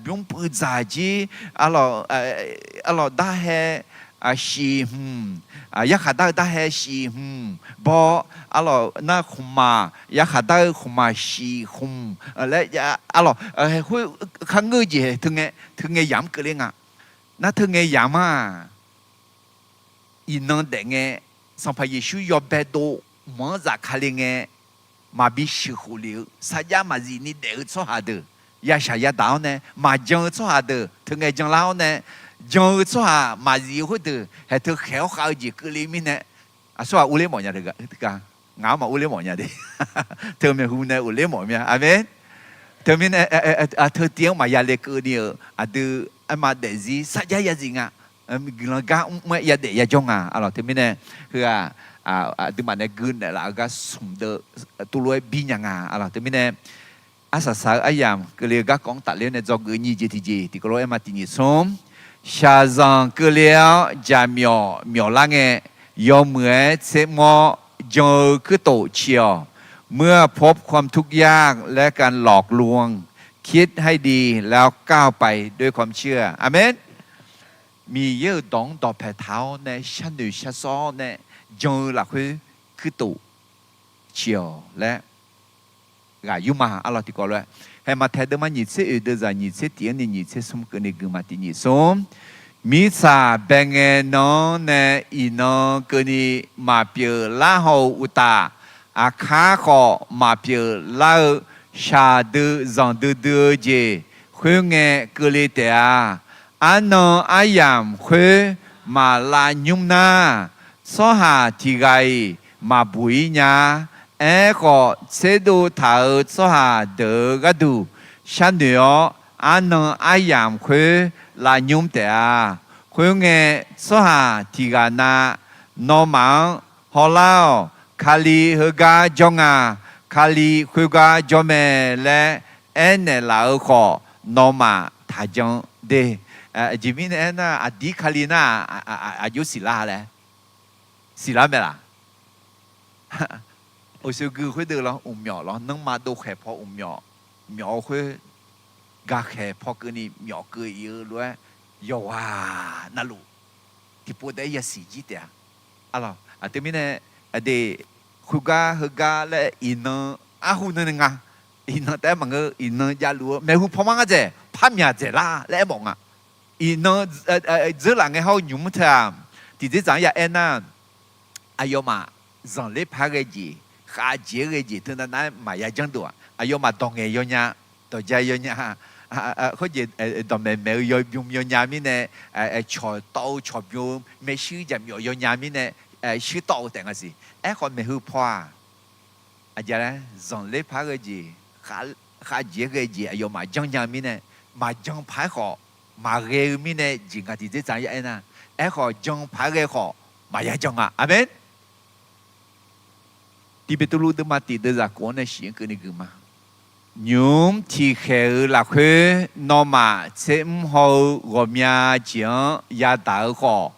bymr puiv dzaq jir, arlawq, darhae shiq hmq, yarkhaq dar-eu darhae shiq hmq baw, arlawq, nar khmqmaq, yarkhaq dar-eu khmqmaq shiq hmq laer, arlawq, khoer kharngeur-eu jeq teu ngae, teu ngae yamq-anr keuvle nga. Nar teu ngae yamq-aq, iqnan daef ngae, Sanqpaq Yeqsur yawbae dov mq-anr zafkale ngae, maqbi sheuqkhof lef-eu sarjax maqzif ni daef-eu tsawrhaq deuq, yashaq yadaq-awr nae maqjan-eu tsawrhaq deuq teu ngae jan lar-awr nae, jan-eu tsawrhaq maqzif-eu khoerdeuq haeq teu khaeq-awr khav-eu jeq keuvle mirnae, aqsurghaq urler mawf nya de ga, ngaq-anr maq urler mawf nya de. Teu maeqhu nae urler mawf mya. Aqmeq. Teumirnae, teu tiv-anr maqya lekeuv ni-euq aqdui, aerma daefzir sarjax yazif nga. Guiqlanq gar mr-aer yadaef yajawr nga. Arlawq, teumirnae heu-aq, aqduimaf nae gui naeqlaf-eu gar smq deuv tuvlof-aer bir nya nga. Arlawq, teumirnae arsaq saq-eu aryamq keuvle-eu garkawv-anr tafler-awr nae dzawgeuf nyiq jeq tiqjeq tiqkawv lof-aer ma tiq nyiq smr. Shaqzanq keuvle-awr jaqmyawf myawflar ngae, yawmuiq-aer tsermr-awr jan-eu kuirtof ciq-awq. เมื่อพบความทุกข์ยากและการหลอกลวง คิดให้ดีแล้วก้าวไปด้วยความเชื่อ อาเมน Miqyaer-euq dawq-anr dawqpae taq-awr nae sharnoeq sharsawr-awr nae jan-eu lafkhoer kuirtof ciq-awq laer ghaq yurma. Arlawq, tiqkawv lof-aer haeq maqtaeq deuvma nyiq tser oeq deuv zaq nyiq tser tiq-anr ni nyiq tser smr keuvni guima tiq nyiq smr. Mirtsaq bae ngae nan-anr nae iqnan keuvni maqpyeuf lar haw-eu uqtaf, aqkar khawf maqpyeuf lar-eu shaqdui zanqdui dui-eu jeq khoerngae keuvle taef-a. Arnan aryamq khoer maq lavnymr nar, tsawrhaq tiq ghaq-iq maqbuq-ir nya. Aerkhawf, tserdov taq-euq tsawrhaq deuq-euq gharduq sharnoeq-awr, arnan aryamq khoer lavnymr taef-a. Khoerngae, tsawrhaq tiq ghaq na, nawmaf-anr hawlar-awq. Kali heugar jawr nga. Kali khoergar jawr mae laer aernaeq laf-eu khawf, nawmaf taqjan de. Aqjeq mirnae aernar, aqdir Kali nar, aqjox siqlar laer siqlar mae laq? Uqshoe gui khoerdeuv lawr, uqmyawf lawr, nanrma dovkhaeq paw uqmyawf, myawf-eu khoer gakhaeq paw keuvni myawf keuv-ir-eu lof-aer, yawqghaq navluf tiqpov taef-aer yasiq jir taef-a. Aqteu mirnae, aqdui, khoergar heugar laer iqnan arhu nan nga. Iqnan taef-aer maqngeur, iqnan javluf-eu maeqhu paw mar ngar dzaeq par myaq dzaeqlar laer aermawf nga. Iqnan dzeurlaf ngae hawr-eu nymq mr teu-aq, tiqdzerdzaq-anr ya aernar, aqyawfmaf zanqler paq-aer ghae jeq, khavjeq-aer ghae jeq teunav nav-aer maqya janrdov-aq, aqyawfmaf dawq ngaeq yawnya, dawq ja yawnya, khoerjeq dawqmaeq maeq-eu yawbym yawnya mirnae, cawq tawv-eu cawqbym-eu maershuir jaqmyawf yawnya mirnae, shuir tawv-eu taef nga siq. Aerkhawf maeqhu paw-aq, aqjeq laer zanqler paq-aer ghae jeq, khavjeq-aer ghae jeq aqyawfmaf janrnya-eu mirnae, maqjan paq-aer khawf maqghae-eu mirnae jeq nga tiqdzerdzaq-anr ya aernar, aerkhawf jan paq-aer ghae khawf maqya jan nga. Aqmeq. Tiq Beqtuvluv deuvma tiq deuvzaq kof-anr nae shif-anr keuvni gui ma. Nymq-mr tiqkhaeq-euq lafkhoer nawmaf tser mr haw-eu ghawqmya jeq-anr yadaq-eu khawf,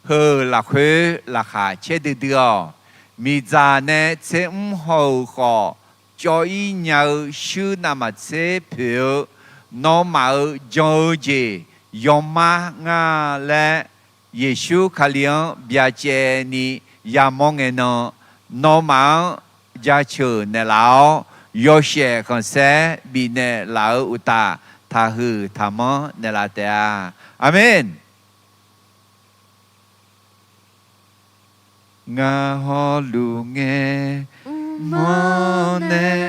heu-euq lafkhoer laqkhaq caer duidui-awq. Miqdzaq nae tser mr haw-euq khawf, cawv-ir nya-eu shuir navmaqtser poeq-eu, nawmaf-euq jan-eu jeq yawmar ngar laer, Yeqsur Kali-anr byacaevni yamawr ngae nan, nawmaf-anr jaceuq naeqlaf-awr, yawshaef khanqsaer bifnaeq laf-eu uqtaf, taqhuiq taqmanr naeqlaf taef-a. Aqmeq. Ngar hawluf ngae mawrnae,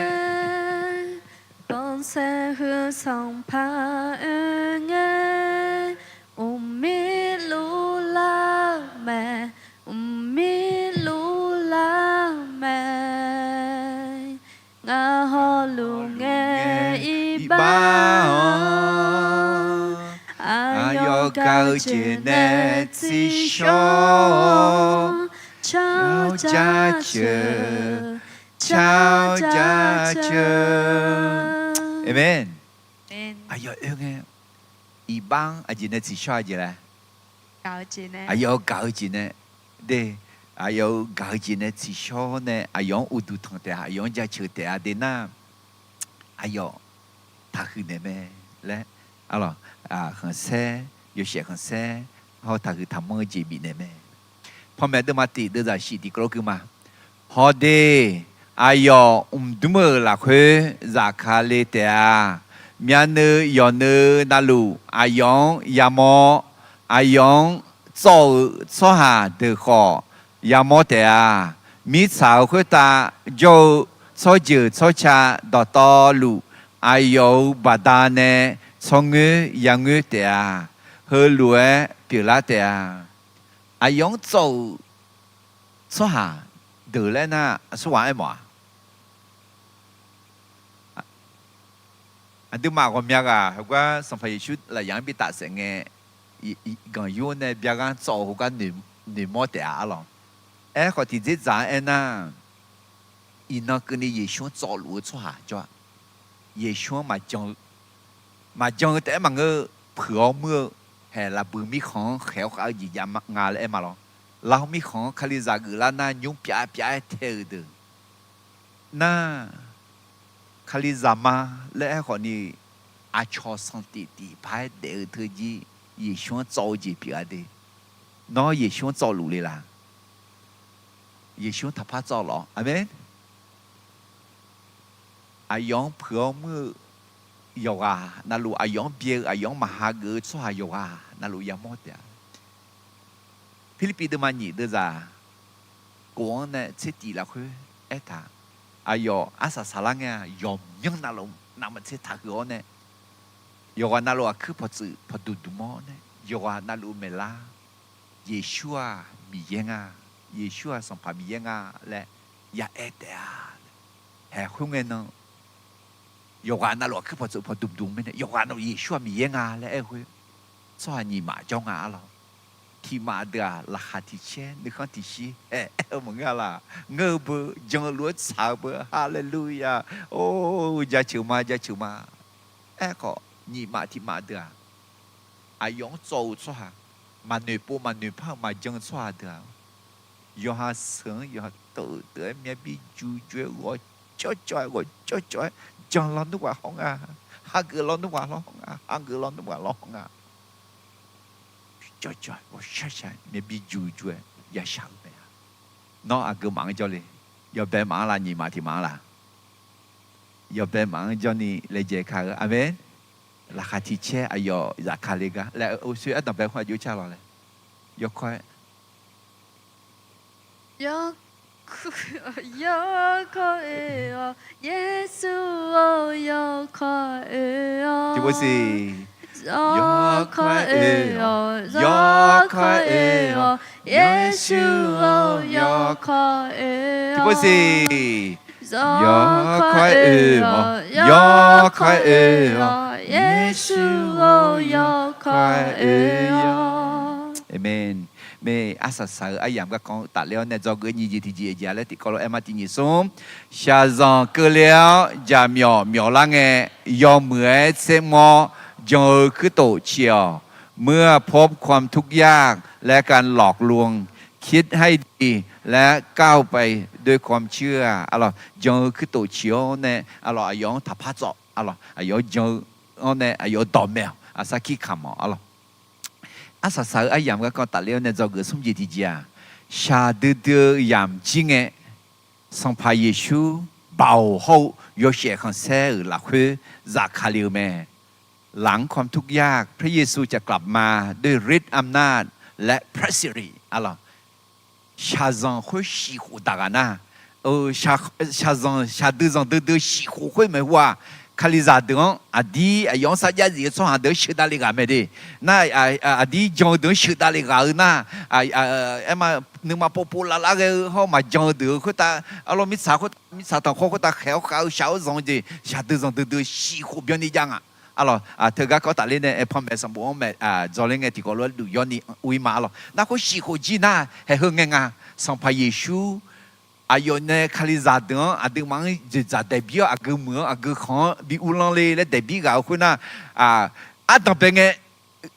khanqsaer huiq Sanqpaq oe ngae, mqmir luf lar mae, mqmir luf lar mae. Ngar hawluf ngae iqbax-anr, aqyawf gaq-eu jeq nae tsiqshawr-awr, car jaceuq, car jaceuq. Aqmeq. Aqyawf oe ngae, iqbax-anr aqjeq nae tsiqshawr-a jeq laer, aqyawf gaq-eu jeq nae, de, aqyawf-euq gaq-eu jeq nae tsiqshawr nae aqyawf-anr uqduq tanq taef-a, aqyawf-anr jaceuq taef-a de nar, aqyawf taqhuiq naeq mae laer, khanqsaer, yawshaef khanqsaer, haw taqhuiq taqmanr-eu jeq bifnaeq mae. Panmaeq deuvma tiq deuvzaq shif tiqkawv lof gui ma. Hawde, aqyawf mqdmr-euq lafkhoer zafkale taef-a. Myavnuiv yawqnuiv navluf aqyawf-anr yamawr-awr, aqyawf-anr tsawv-euq tsawrhaq deuq khawf yamawr taef-a. Mirtsaq-euq khoertav jawr-eu tsawrjeuq tsawrca dawqtawvluf, aqyawf-euq baqdanae tsawrngoer yangoer taef-a. Heulof-aer pyeuflar taef-a. Aqyawf-anr tsawv-euq tsawrhaq deuq laer nar, aqsurghaq aermawf-a. Aqduimaf ghawqmya ghaq heugar Sanqpaq Yeqsur lafyaq-anr bitaf saef ngae, ganq yur nae byaganr tsawv-eu heugar noeqmawr taef-a arlawq. Aerkhawf tiqdzerdzaq-anr aernar, iqnan keuvni Yeqsur-anr tsawvluf-eu tsawrhaq jawr-a. Yeqsur-anr maqjan-eu taef-aer maqngeur-eu, puiq-awr muir-eu, haeq lafbuiq mirkhanq-anr khaeq-awr khav-eu jeq jav nga laer aer ma lawr. Lar mirkhanq-anr Kalizaq geuflar nar nymr pyav pyav-aer tae-euq deuq nar, Kalizaq ma laer aerkhawf ni, aqcawq sanqtif tif paq-aer daef-eu teujir, Yeqsur-anr tsawv-eu jeq pyeuf-a de. Nawr Yeqsur-anr tsawvluf le la? Yeqsur-anr taqpar tsawvluf-awr, aqmeq. Aqyawf-anr puiq-awr muir-eu yawqghaq navluf, aqyawf-anr byae-eu, aqyawf-anr maqha geuf-eu tsawrhaq yawqghaq navluf yamawr taef-a. Pirlirpiv deuvma nyiq deuvzaq kof-anr nae tser tif lafkhoer aertaq, aqyawf arsaq saqlar ngae-aq, yawqmyanr navluf navmaqtser taqhuiq-awr nae, yawqghaq navluf aqkuir pawqtsuif pawqdmq dmq-awr nae, yawqghaq navluf maeqlar, Yeqsur-aq Miqyaer nga, Yeqsur-aq Sanqpaq Miqyaer nga laer ya aer taef-a. Haeq khoerngae nan, yawqghaq navluf aqkuir pawqtsuif pawqdmq dmq mirnae, yawqghaq navluf Yeqsur-aq Miqyaer nga laer aer-eu khoer, tsawrhaq nyiq maf jawr nga arlawq. Tiq maf deuq-aq, laqkhaq tiq caer, nuikhanr tiq shir, aer-eu maqngeur-a laq. Ngeur-eu beu, jan-eu lof-aer tsaq-eu beu, haleluya. Or, jaceuq ma, jaceuq ma. Aerkhawf, nyiq maf tiq maf deuq-aq, aqyawf-anr tsawv-eu tsawrhaq, maqnoeq pov maqnoeq par-eu maqjan-eu tsawrhaq deuq-aq, Yawqha seuq-anr yawqha teuv-eu deuq-aer myavbi juq juq-aer ghawqcawv cawv-aer ghawqcawv cawv-aer jan lawnmr ghaq haw nga. Hageuf lawnmr ghaq lawr haw nga. Hageuf lawnmr ghaq lawr haw nga. Cawv cawv-aer ghawqshaq shaq-aer myavbi juq juq-aer yashaq-eu mae-a. Nawr aqgeu maf-anr jawrle. Yawbae maf-anr la, nyiq maf tiq maf-anr la. Yawbae maf-anr jawrni laejae ka-eu. Aqmeq. Laqkhaq tiq caer aqyawf zafkale gar laer, uqshoe ardanqbae khoer aqjox car lawq laer. Yawkawr-aer Yawkawr oe-awq, Yeqsur-or, yawkawr oe-awq. Tiqpov siq. Yawkawr oe-awq, yawkawr oe-awq, Yeqsur-or, yawkawr oe-awq. Tiqpov siq. Yawkawr oe-awq, yawkawr oe-awq, Yeqsur-or, yawkawr oe-awq. Aqmeq. Mae, arsaq saq-eu aryamq garkawv-anr tafler-awr nae dzawgeuf nyiq jeq tiqjeq jeq-a laer tiqkawv lof-aer ma tiq nyiq smr. Shaqzanq keuvle-awr jaqmyawf myawflar ngae, yawmuiq-aer tsermr-awr jan-eu kuirtof ciq-awq. เมื่อพบความทุกข์ยาก และการหลอกลวง คิดให้ดี และก้าวไปด้วยความเชื่อ Arlawq, jan-eu kuirtof ciq-awr nae, arlawq, aqyawf-anr taqpar tsawv, arlawq, aqyawf-anr jan-eu-anr nae aqyawf dawqmaeq-awq, aqsar kir kamq-awq, arlawq. Arsaq saq-eu aryamq garkawv tafler-awr nae dzawgeuf smr jeq tiqjeq-aq, shaqdui dui-eu yamq jir ngae, Sanqpaq Yeqsur baoq hawr-eu yawshaef khanqsaer-euq lafkhoer zafkale-eu mae. หลังความทุกข์ยาก พระเยซูจะกลับมาด้วยฤทธิ์อำนาจและพระสิริ Arlawq, shaqzanq khoer shiqkhof daq ghaq nar, shaqzanq shaqdui zanqdui dui shiqkhof khoer maeqhu-aq, Kalizaq deuq-anr aqdir aqyawf-anr sarjax zif-eu tsawrhaq deuq-anr sheuqdav le ghaq mae de. Nar, aqdir jan-eu deuq-anr sheuqdav le ghaq-eu nar, aerma nuima povpov lavlar ghae-eu hawr maqjan-eu deuq-eu khoertav, arlawq, mirtsaq khoertav, mirtsaq tanqkhawr khoertav khaeq-awr khav-eu shaq-awr zanq-eu jeq shaqdui zanqdui dui shiqkhof byanni jav nga. Arlawq, teugar kawv tafler nae aer panmaeq sanqbof-anr maeq dzawler ngae tiqkawv lof-aer duq yawni ur-ir ma. Arlawq, nar khoer shiqkhof jir nar haeq heu ngae nga. Sanqpaq Yeqsur aqyawf nae Kalizaq deuq-anr aqduimaf-anr dzoeqdzaq daeqbir-awr aqgeu muiq-anr aqgeu khanq-anr bi uvlanr le laer daeqbir ghaq-eu khoer nar, ardanqbae ngae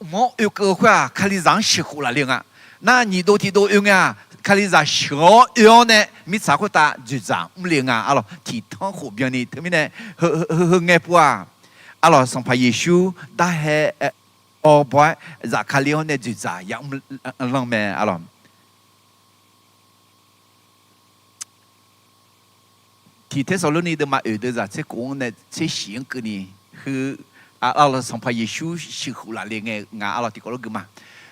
mq-anr oekeuv-eu khoer-aq, Kalizaq-anr sheuqkhof laf le-eu nga. Nar nyiq dov tiq dov oe ngae-aq, Kalizaq sheuq-awr oe-awr nae mirtsaq khoertav dzoeqdzaq mr le-eu nga. Arlawq, tiqtanr khof byanni teumirnae heu heu ngae pov-aq, arlawq, Sanqpaq Yeqsur darhae awr baw-aer zafkale-awr nae dzoeqdzaq yamr lanr mae. Arlawq, Tiq Tersaqlorni deuvma oeq deuv zaq tser khof-anr nae tser shif-anr keuvni, heu, arlawq, Sanqpaq Yeqsur sheuqkhof laf le ngae nga. Arlawq, tiqkawv lof gui ma.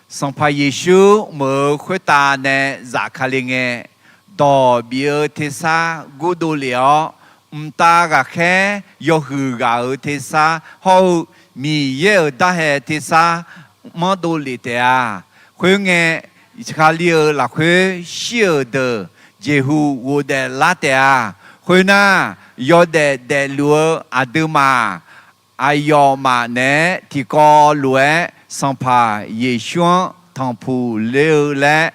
Sanqpaq Yeqsur meuq-eu khoertav nae zafkale ngae, dawq bif-eu tersar gurdov lef-awr, mqtav ghaqkhaer yawhuiq ghaq-euq tersar hawr-eu Miqyaer-euq darhae tersar manrdov lef taef-a. Khoerngae, Kali-euq lafkhoer shir-euq deuq jeqhu ghofdaef lar taef-a. Khoernar, yawdaef daefluf-eu aqduimaf, aqyawfmaf naeq-aer tiqkawv lof-aer Sanqpaq Yeqsur-anr tanqpuq ler-eu laer,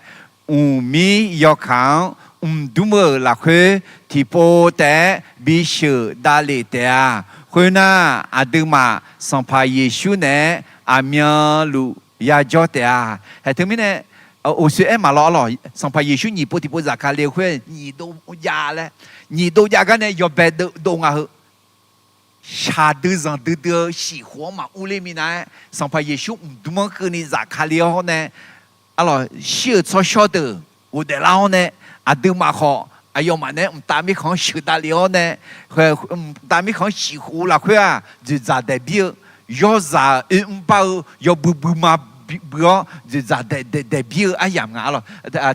mqmir yawkaq-anr mqdmr-euq lafkhoer tiqpov taef-aer bisheuq davlef taef-a. Khoernar, aqduimaf Sanqpaq Yeqsur naeq-aer aqmyanluf yajawr taef-a. Haeq teumirnae, oqsoer aer maqlawr arlawq, Sanqpaq Yeqsur nyiq pov tiqpov zafkale-eu khoer nyiq dov jav laer, nyiq dov jav gar nae yawbae dov nga heu. Shaqdui zanqdui dui-eu shiqkhof-anr maqur ler minav-aer, Sanqpaq Yeqsur mqdmr-anr keuvni zafkale-awr nae, arlawq, shir-euq tsawrshawr deuq ghofdaef lar-awr nae, aqduimaf khawf aqyawfmaf naeq-aer mqtav mirkhanq-anr sheuqdav lef-awr nae, mqtav mirkhanq-anr shiqkhof-eu lafkhoer-aq, dzoeqdzaq daefbir-eu, yawzaq oermr bar-eu yawbui buima bui-awr dzoeqdzaq daefbir-eu aryamq nga. Arlawq,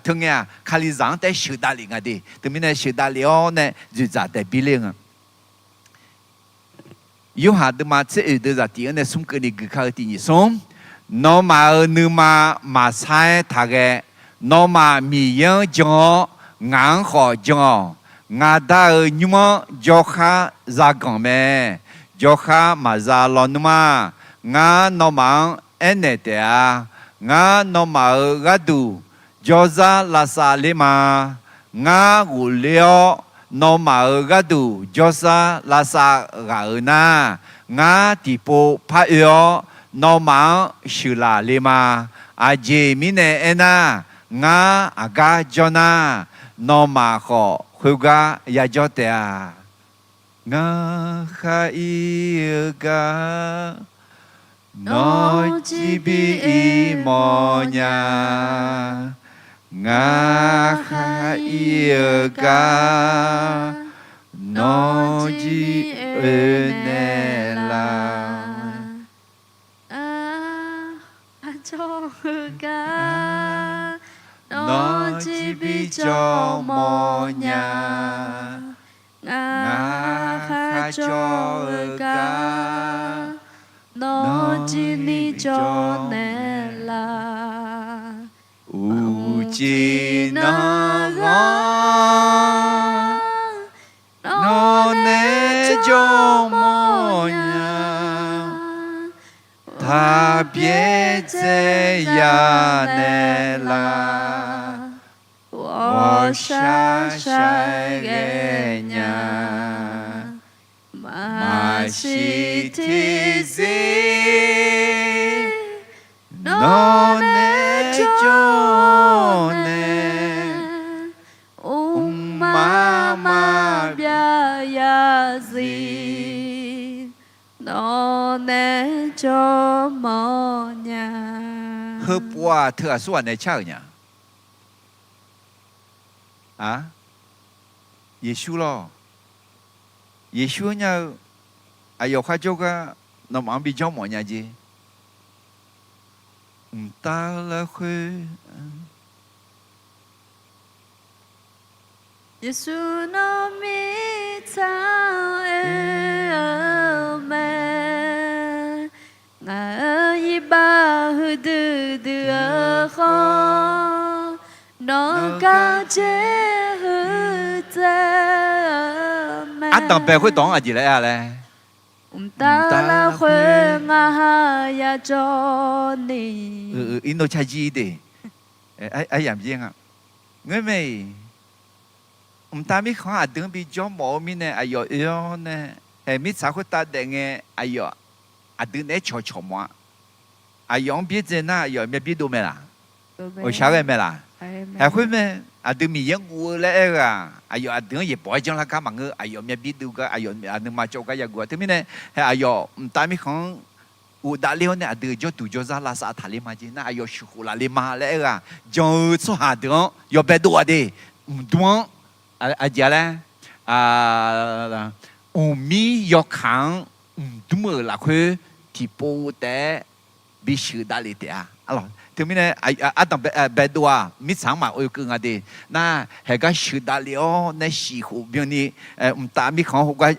teungae-aq, Kalizaq-anr taef-aer sheuqdav lef nga de. Teumirnae sheuqdav lef-awr nae dzoeqdzaq daefbir ler-eu nga. Yorhaq deuvma tser oeq deuv zaq tiq-anr nae smr keuvni gui kar-eu tiq nyiq smr. Nawmaf-euq nuima maqsar-aer taq ghae. Nawmaf Miqyaer-anr jan-awr, ngaq-anr khawf jan-awq. Ngaq Da-euq nymr-anr jawrkhar zaganq mae. Jawrkhar maqza lawnmr-a. Ngar nawmaf-anr aernaeq taef-a. Ngar nawmaf-euq gharduq jawrzar lavsav ler ma. Ngar ghofler-awr nawmaf-euq gharduq jawrzar lavsav ghaq-euq nar, ngar tiqpov par oe-awr nawmaf-anr sheuqlaf le ma. Aqjeq mirnae aernar, Ngar aqgar jawr nar, nawmaf khawf khoergar yajawr taef-a. Ngar khar ir-eu gar, nawr jir bi ir mawfnya. Ngar khar ir-eu gar, nawr jir oe naeqlaf. Ngar khar jawr-eu gar, nawr jir bi jawr mawfnya. Ngar khar jawr-eu gar, nawr jir ni jawr naeqlaf. Uqcif nan ghanr, nawr nae jawr mawfnya. Taqbyaer dzae ya naeqlaf. Ghawqshaq shaq ghaenya. Maqsiq tiqzir, nawr nae jawr nae. Mqmaq maqbyav ya zir, nawr nae jawr mawfnya. Heupov-aq teughaq aqsurghaq nae car-euq nya. Aq, Yeqsur lawr. Yeqsur nya-eu aqyawf khar jawr gar, nawmaf-anr bi jawr mawfnya jeq. Mqtav lafkhoer Yeqsur nawr mirtsaq-anr oe-eu mae. Ngaq-euq iqbax huiqdui dui-eu khawf, nawq gar dzer huiqdzae-eu mae. Ardanqbae khoerdawq-anr aqjeq laer aer-a laer, mqtav lafkhoer ngar ha yajawr ni. Irnov car jir de. Aryamq jir nga. Ngeurmae-iq, mqtav mirkhanq-anr aqdui-anr bi jawr mawf-eu mirnae aqyawf oe-awr nae, haeq mirtsaq khoertav daef ngae, aqyawf aqdui naeq-aer cawqcawq mawf-a. Aqyawf-anr byaerdzae nar aqyawf myav byaerdov mae laq? Ghawqshaq ghae mae laq? Haeq khoer mae. Aqdui Miqyaer guv-eu laer aer-eu-aq, aqyawf aqdui-anr yaeqbawq-aer janrlar gar maqngeur. Aqyawf myav byaerdov gar, aqyawf aqnuima cawv gar yaguv-a. Teumirnae, haeq aqyawf mqtav mirkhanq-anr ghofdav ler-awr nae aqdui jawrduq jawrzar lavsav taqler ma jeq nar, aqyawf shuiq khof laf le ma laer aer-eu-aq, jan-eu tsawrhaq deuq-anr yawbae dov-aq de. Mqdmr-anr aqjeq-a laer, mqmir yawkaq-anr mqdmr-euq lafkhoer tiqpov taef-aer bisheuq davlef taef-a. Teumirnae ardanq baedov-aq mirtsaq-anr maqoe keuv nga de. Nar haeq gar sheuq davlef-awr nae shif khof byanni, mqtav mirkhanq-anr heugar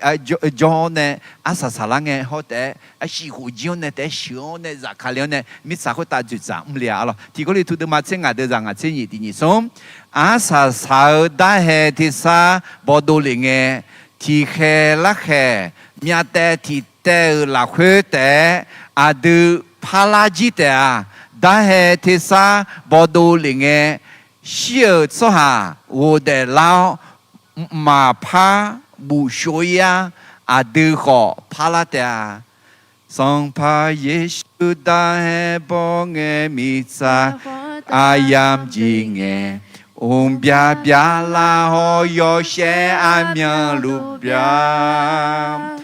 jawr-awr nae arsaq saqlar ngae hawr taef-aer, shif khof jir-anr nae taef-aer sheuq-awr nae zafkale-awr nae mirtsaq khoertav dzoeqdzaq mrle-a. Tiq Gawrliqtu deuvma tser ngaq deuv zaq ngaq tser nyiq tiq nyiq smr. Arsaq saq-eu darhae tersar bawdov lef ngae, tiqkhaeq larkhaeq myavtaev tiqtaev-euq lafkhoer taef-aer aqdui parlar jir taef-a. Darhae tersar bawdov lef ngae, shir-euq tsawrhaq ghofdaef lar-awr, mqmaq par bufshov-ir-ar. Aqdui khawf parlar taef-a. Sanqpaq Yeqsur darhae baw ngae mirtsaq aryamq jir ngae, mqbyav byav lar hawr yawshaef armyanluf byav.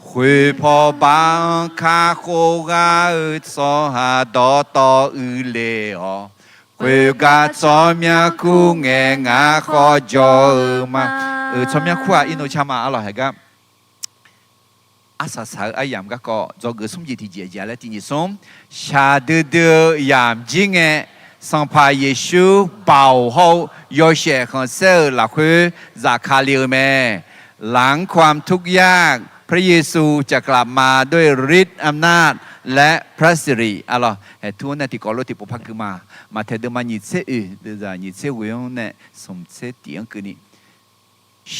Khoeq paw ba-anr kakhof ghar-eu tsawrhaq dawqtawv uiqle-awq. Khoergar tsawrmyanr kur ngae ngar khawf jawr-eu ma. Tsawrmyanr kur-aq irnov car ma. Arlawq haeq gar arsaq saq-eu aryamq garkawv dzawgeuf smr jeq tiqjeq jeq-a laer tiq nyiq smr. Shaqdui dui-eu yamq jir ngae, Sanqpaq Yeqsur baoq hawr-eu yawshaef khanqsaer-euq lafkhoer zafkale-eu mae. หลังความทุกข์ยาก พระเยซูจะกลับมาด้วยฤทธิ์อำนาจและพระสิริ Arlawq haeq tur-anr nae tiqkawv lof tiqpov par gui ma. Maqtaeq deuvma nyiq tser oeq deuvzaq nyiq tser ghoeq-anr nae smq tser tiq-anr keuvni,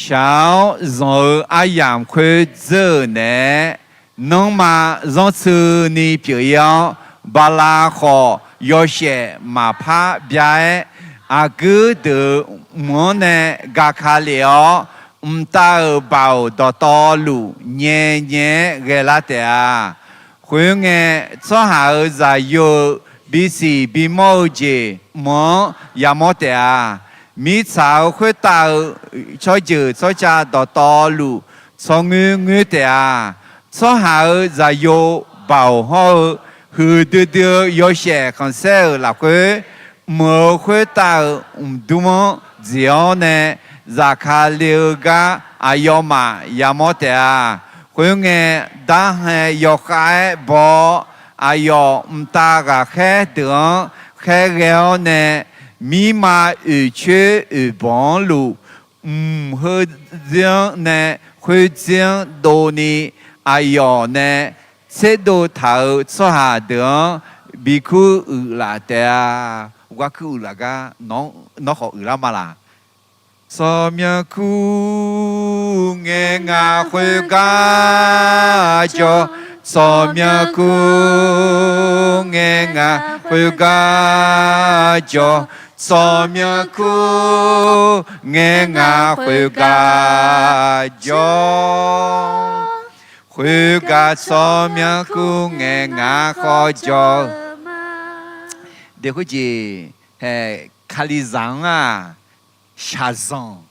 shaq-awr zanq-eu aryamq khoer dzeur-euq naeq-aer, nanrma zanrtsuini pyeuf-ir-awr, bala khawf yawshaef maqpar bya-aer, aqguir deuq mq-anr nae gaka lef-awr, mqtav-euq baoq dawqtawvluf nyae nyae-aer ghaelar taef-a. Khoerngae, tsawrhaq-euq zaqyo-eu bisiq bimawr-eu jeq mq-anr yamawr taef-a. Mirtsaq-euq khoertav-eu tsawrjeuq tsawrca dawqtawvluf tsawrngoer ngoer taef-a. Tsawrhaq-euq zaqyo baoq hawr-eu huiqdui dui-eu yawshaef khanqsaer-euq lafkhoer, mq-euq khoertav-euq mqdmr-anr dzeq-awr nae, zaqkale-eu gar aqyawfmaf yamawr taef-a. Khoerngae, darhae yawkhav-aer baw-awr, aqyawf mqtav ghaqkhaer deuq-anr khaerghae-awr nae, mirma oeqcoer oeqbawq-anr luf, mq heudzer-anr nae khoerdzer-anr dovni, aqyawf nae tserdov taq-euq tsawrhaq deuq-anr bikur uiqlaf taef-a. Gar kur uiqlaf gar nawr khawf uiqlar ma laq? Tsawrmyanr kur ngae ngaq khoergar jawr. Tsawrmyanr kur ngae ngaq khoergar jawr. Tsawrmyanr kur ngae ngaq khoergar jawr. Khoergar tsawrmyanr kur ngae ngaq khawf jawr-eu. Deq khoerjeq, hae, Kalizaq-anr-aq, shaqzanq,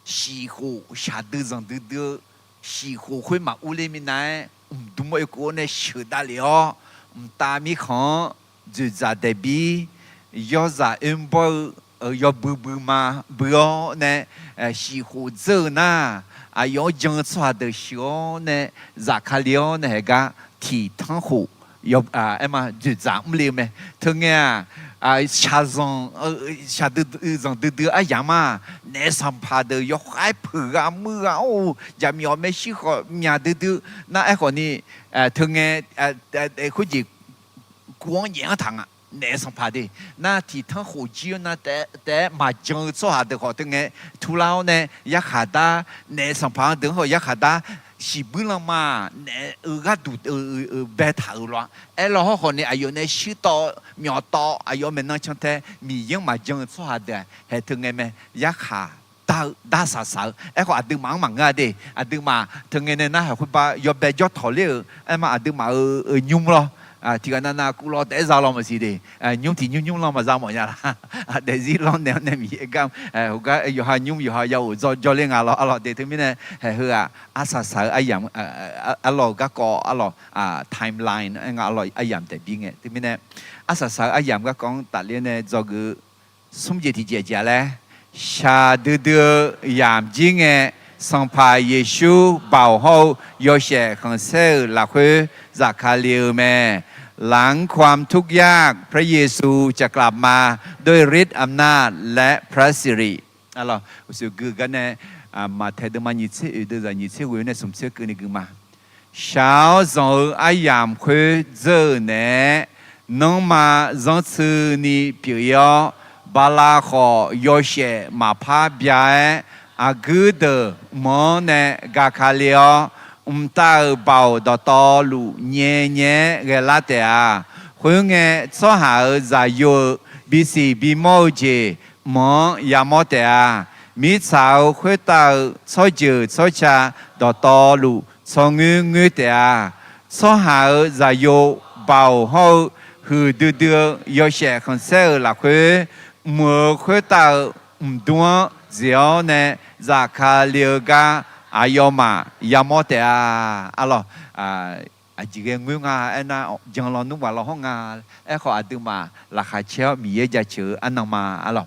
shifkhof shaqdui zanqdui dui-eu, shifkhof khoer maqur ler minav-aer, mqdmr oekuf-awr nae sheuqdav lef-awr, mqtav mirkhanq-anr dzoeqdzaq daeqbir, yawzaq oerbawr-eu, yawbui bui ma bui-awr nae, shifkhof dzeur-eu nar, aqyawf-anr jan-eu tsawrhaq deuq sheuq-awr nae, zafkale-awr nae haeq gar tiqtanr khof, aer ma, dzoeqdzaq mr le-eu mae. Teungae-aq, shaqzanq, shaqdui zanqdui dui-eu aryamq-aq, naef sanqpaq deuq yawkhav-aer peuq gha muir gha-awr, jaqmyawf maershuir khawf myaq duidui nar aerkhawf ni, teungae khoerjeq kuv-anr nyaef-anr taq nga. Naef sanqpaq deuq nar tiqtanr khof jir-awr nar taef-aer maqjan-eu tsawrhaq deuq khawf teungae turlar-awr nae yarkhaq dar, naef sanqpaq-anr deuq-anr khawf yarkhaq dar, shiqbuir lanma-aq naef-eu gharduq baetaq-euq lof-a. Aerlaw hawrkhawf ni aqyawf nae shuir tawv myawf tawv aqyawf maeqnan cantae Miqyaer-anr maqjan-eu tsawrhaq deuq-aq haeq teungae mae, yarkhaq dar-eu dar saqsaq-eu. Aerkhawf aqduimaf-anr maqngeur-a de. Aqduimaf teungae nae nar haeq khoerbar yawbae jawr tawq ler-euq aer ma, aqduimaf-euq nymr lawr, tiqghaq navnav kuv lawr taef-aer za lawr maqsiq de. Nymr tiq nymr nymr lanr maqza mawf nya la. Daefzir lanr naeq-anr nae Miqyaer gar, heugar yawqha nymr yawqha ya-euq jawr jawr ler nga lawr arlawq de. Teumirnae haeq heu-aq arsaq saq-eu aryamq, arlawq-eu garkawv arlawq, timeline aer nga arlawq aryamq taef bir ngae. Teumirnae arsaq saq-eu aryamq garkawv-anr tafler nae dzawgeuf-eu smr jeq tiqjeq jeq-a laer, shaqdui dui-eu yamq jir ngae, Sanqpaq Yeqsur baoq hawr-eu yawshaef khanqsaer-euq lafkhoer zafkale-eu mae. หลังความทุกข์ยาก พระเยซูจะกลับมาด้วยฤทธิ์อำนาจและพระสิริ Uqshoe gui gar nae, Maqtaeq deuvma nyiq tser oeq deuvzaq nyiq tser ghoe nae smq tser keuvni gui ma. Shaq-awr zanq-eu aryamq khoer dzeur-euq naeq-aer, nanrma zanrtsuini pyeuf-ir-awr, bala khawf yawshaef maqpar bya-aer, aqguir deuq mq-anr nae gaka le-awr, mqtav-euq baoq dawqtawvluf nyae nyae-aer ghaelar taef-a. Khoerngae, tsawrhaq-euq zaqyo-euq bisiq bimawr-eu jeq mq-anr yamawr taef-a. Mirtsaq-euq khoertav-eu tsawrjeuq tsawrca dawqtawvluf tsawrngoer ngoer taef-a. Tsawrhaq-euq zaqyo baoq hawr-eu huiqdui dui-eu yawshaef khanqsaer-euq lafkhoer, mq-euq khoertav-eu mqdmr-anr dzeq-awr nae zafkale-eu gar aqyawfmaf yamawr taef-a. Arlawq, aqjeq ghae ngoer nga aernar, jan lawnmr ghaq law hawr nga. Aerkhawf, aqduimaf laqkhaq caer-awr Miqyaer jaceuq-eu arnan ma. Arlawq,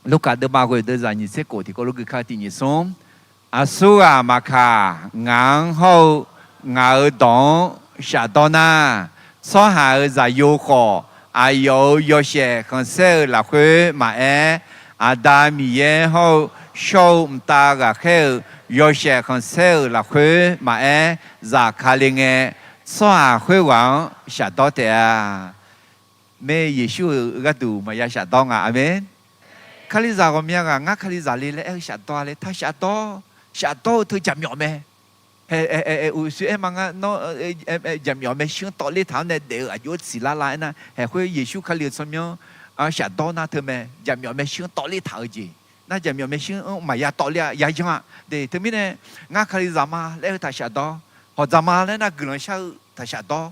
Lurkaf deuvma ghoe deuvzaq nyiq tser kof tiqkawv lof gui kar-eu tiq nyiq smr. Aqsurghaq maqkaq, ngaq-anr hawr-eu ngaq-euq dawq-anr shafdawr nar, tsawrhaq-euq zaqyo khawf, aqyawf-euq yawshaef khanqsaer-euq lafkhoer maqaer, Aqda Miqyaer hawr-eu shawr-eu mqtav ghaqkhaer-euq yawshaef khanqsaer-euq lafkhoer maqaer, zafkale ngae, tsawrhaq khoerghaq-anr shafdawr taef-a. Mae, Yeqsur-euq gharduq maqya shafdawr nga. Aqmeq. Kalizaq ghawqmya ghaq ngar Kalizaq le laer aer-eu shafdawr-a le, taq shafdawr. Shafdawr-eu teu jaqmyawf mae. Hae, uqshoe aer ma ngar, nawr jaqmyawf maershuir-anr tawvler taq-awr nae daef-eu aqjox-aer tsiqlar la aernar, haeq khoer Yeqsur Kali-euq tsawrmyanr-anr shafdawr nar teu mae. Jaqmyawf maershuir-anr tawvler taq-eu jeq. Nar jaqmyawf maershuir-anr maqya tawvler-a, yayan-a. De, teumirnae, ngar Kalizaq ma laer heu taq shafdawr. Hawqdzaq ma laer nar guiqlanq shar-eu taq shafdawr.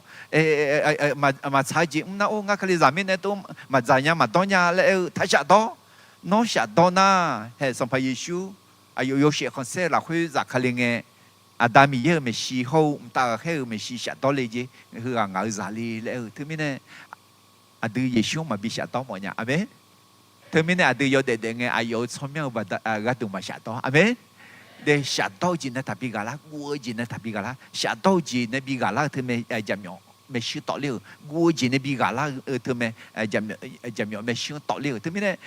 Maqtsaq-eu jeq mr nar, or, ngar Kalizaq mirnae tov maqdzaq nya maqdawr nya laer aer-eu taq shafdawr. Nawr shafdawr nar, haeq Sanqpaq Yeqsur aqyawf yawshaef khanqsaer-eu lafkhoer zafkale ngae, Aqda Miqyaer-euq maeqshi hawr-eu mqtav ghaqkhaer-euq maeqshi shafdawr le jeq, heughaq ngaq-euq zaq le laer aer-eu teumirnae, aqdui Yeqsur-anr maqbi shafdawr mawf nya. Aqmeq. Teumirnae aqdui yawdaef daef ngae aqyawf-euq tsawrmyanr-eu baqda gharduq maqshafdawr. Aqmeq. De shafdawr-eu jeq nae taqbi ghaqlar, guv-eu jeq nae taqbi ghaqlar, shafdawr-eu jeq nae bi ghaqlar-eu teumae, jaqmyawf maeqshi tawvler-euq, guv-eu jeq nae bi ghaqlar-eu teumae, jaqmyawf maeqshi-anr tawvler-euq teumirnae,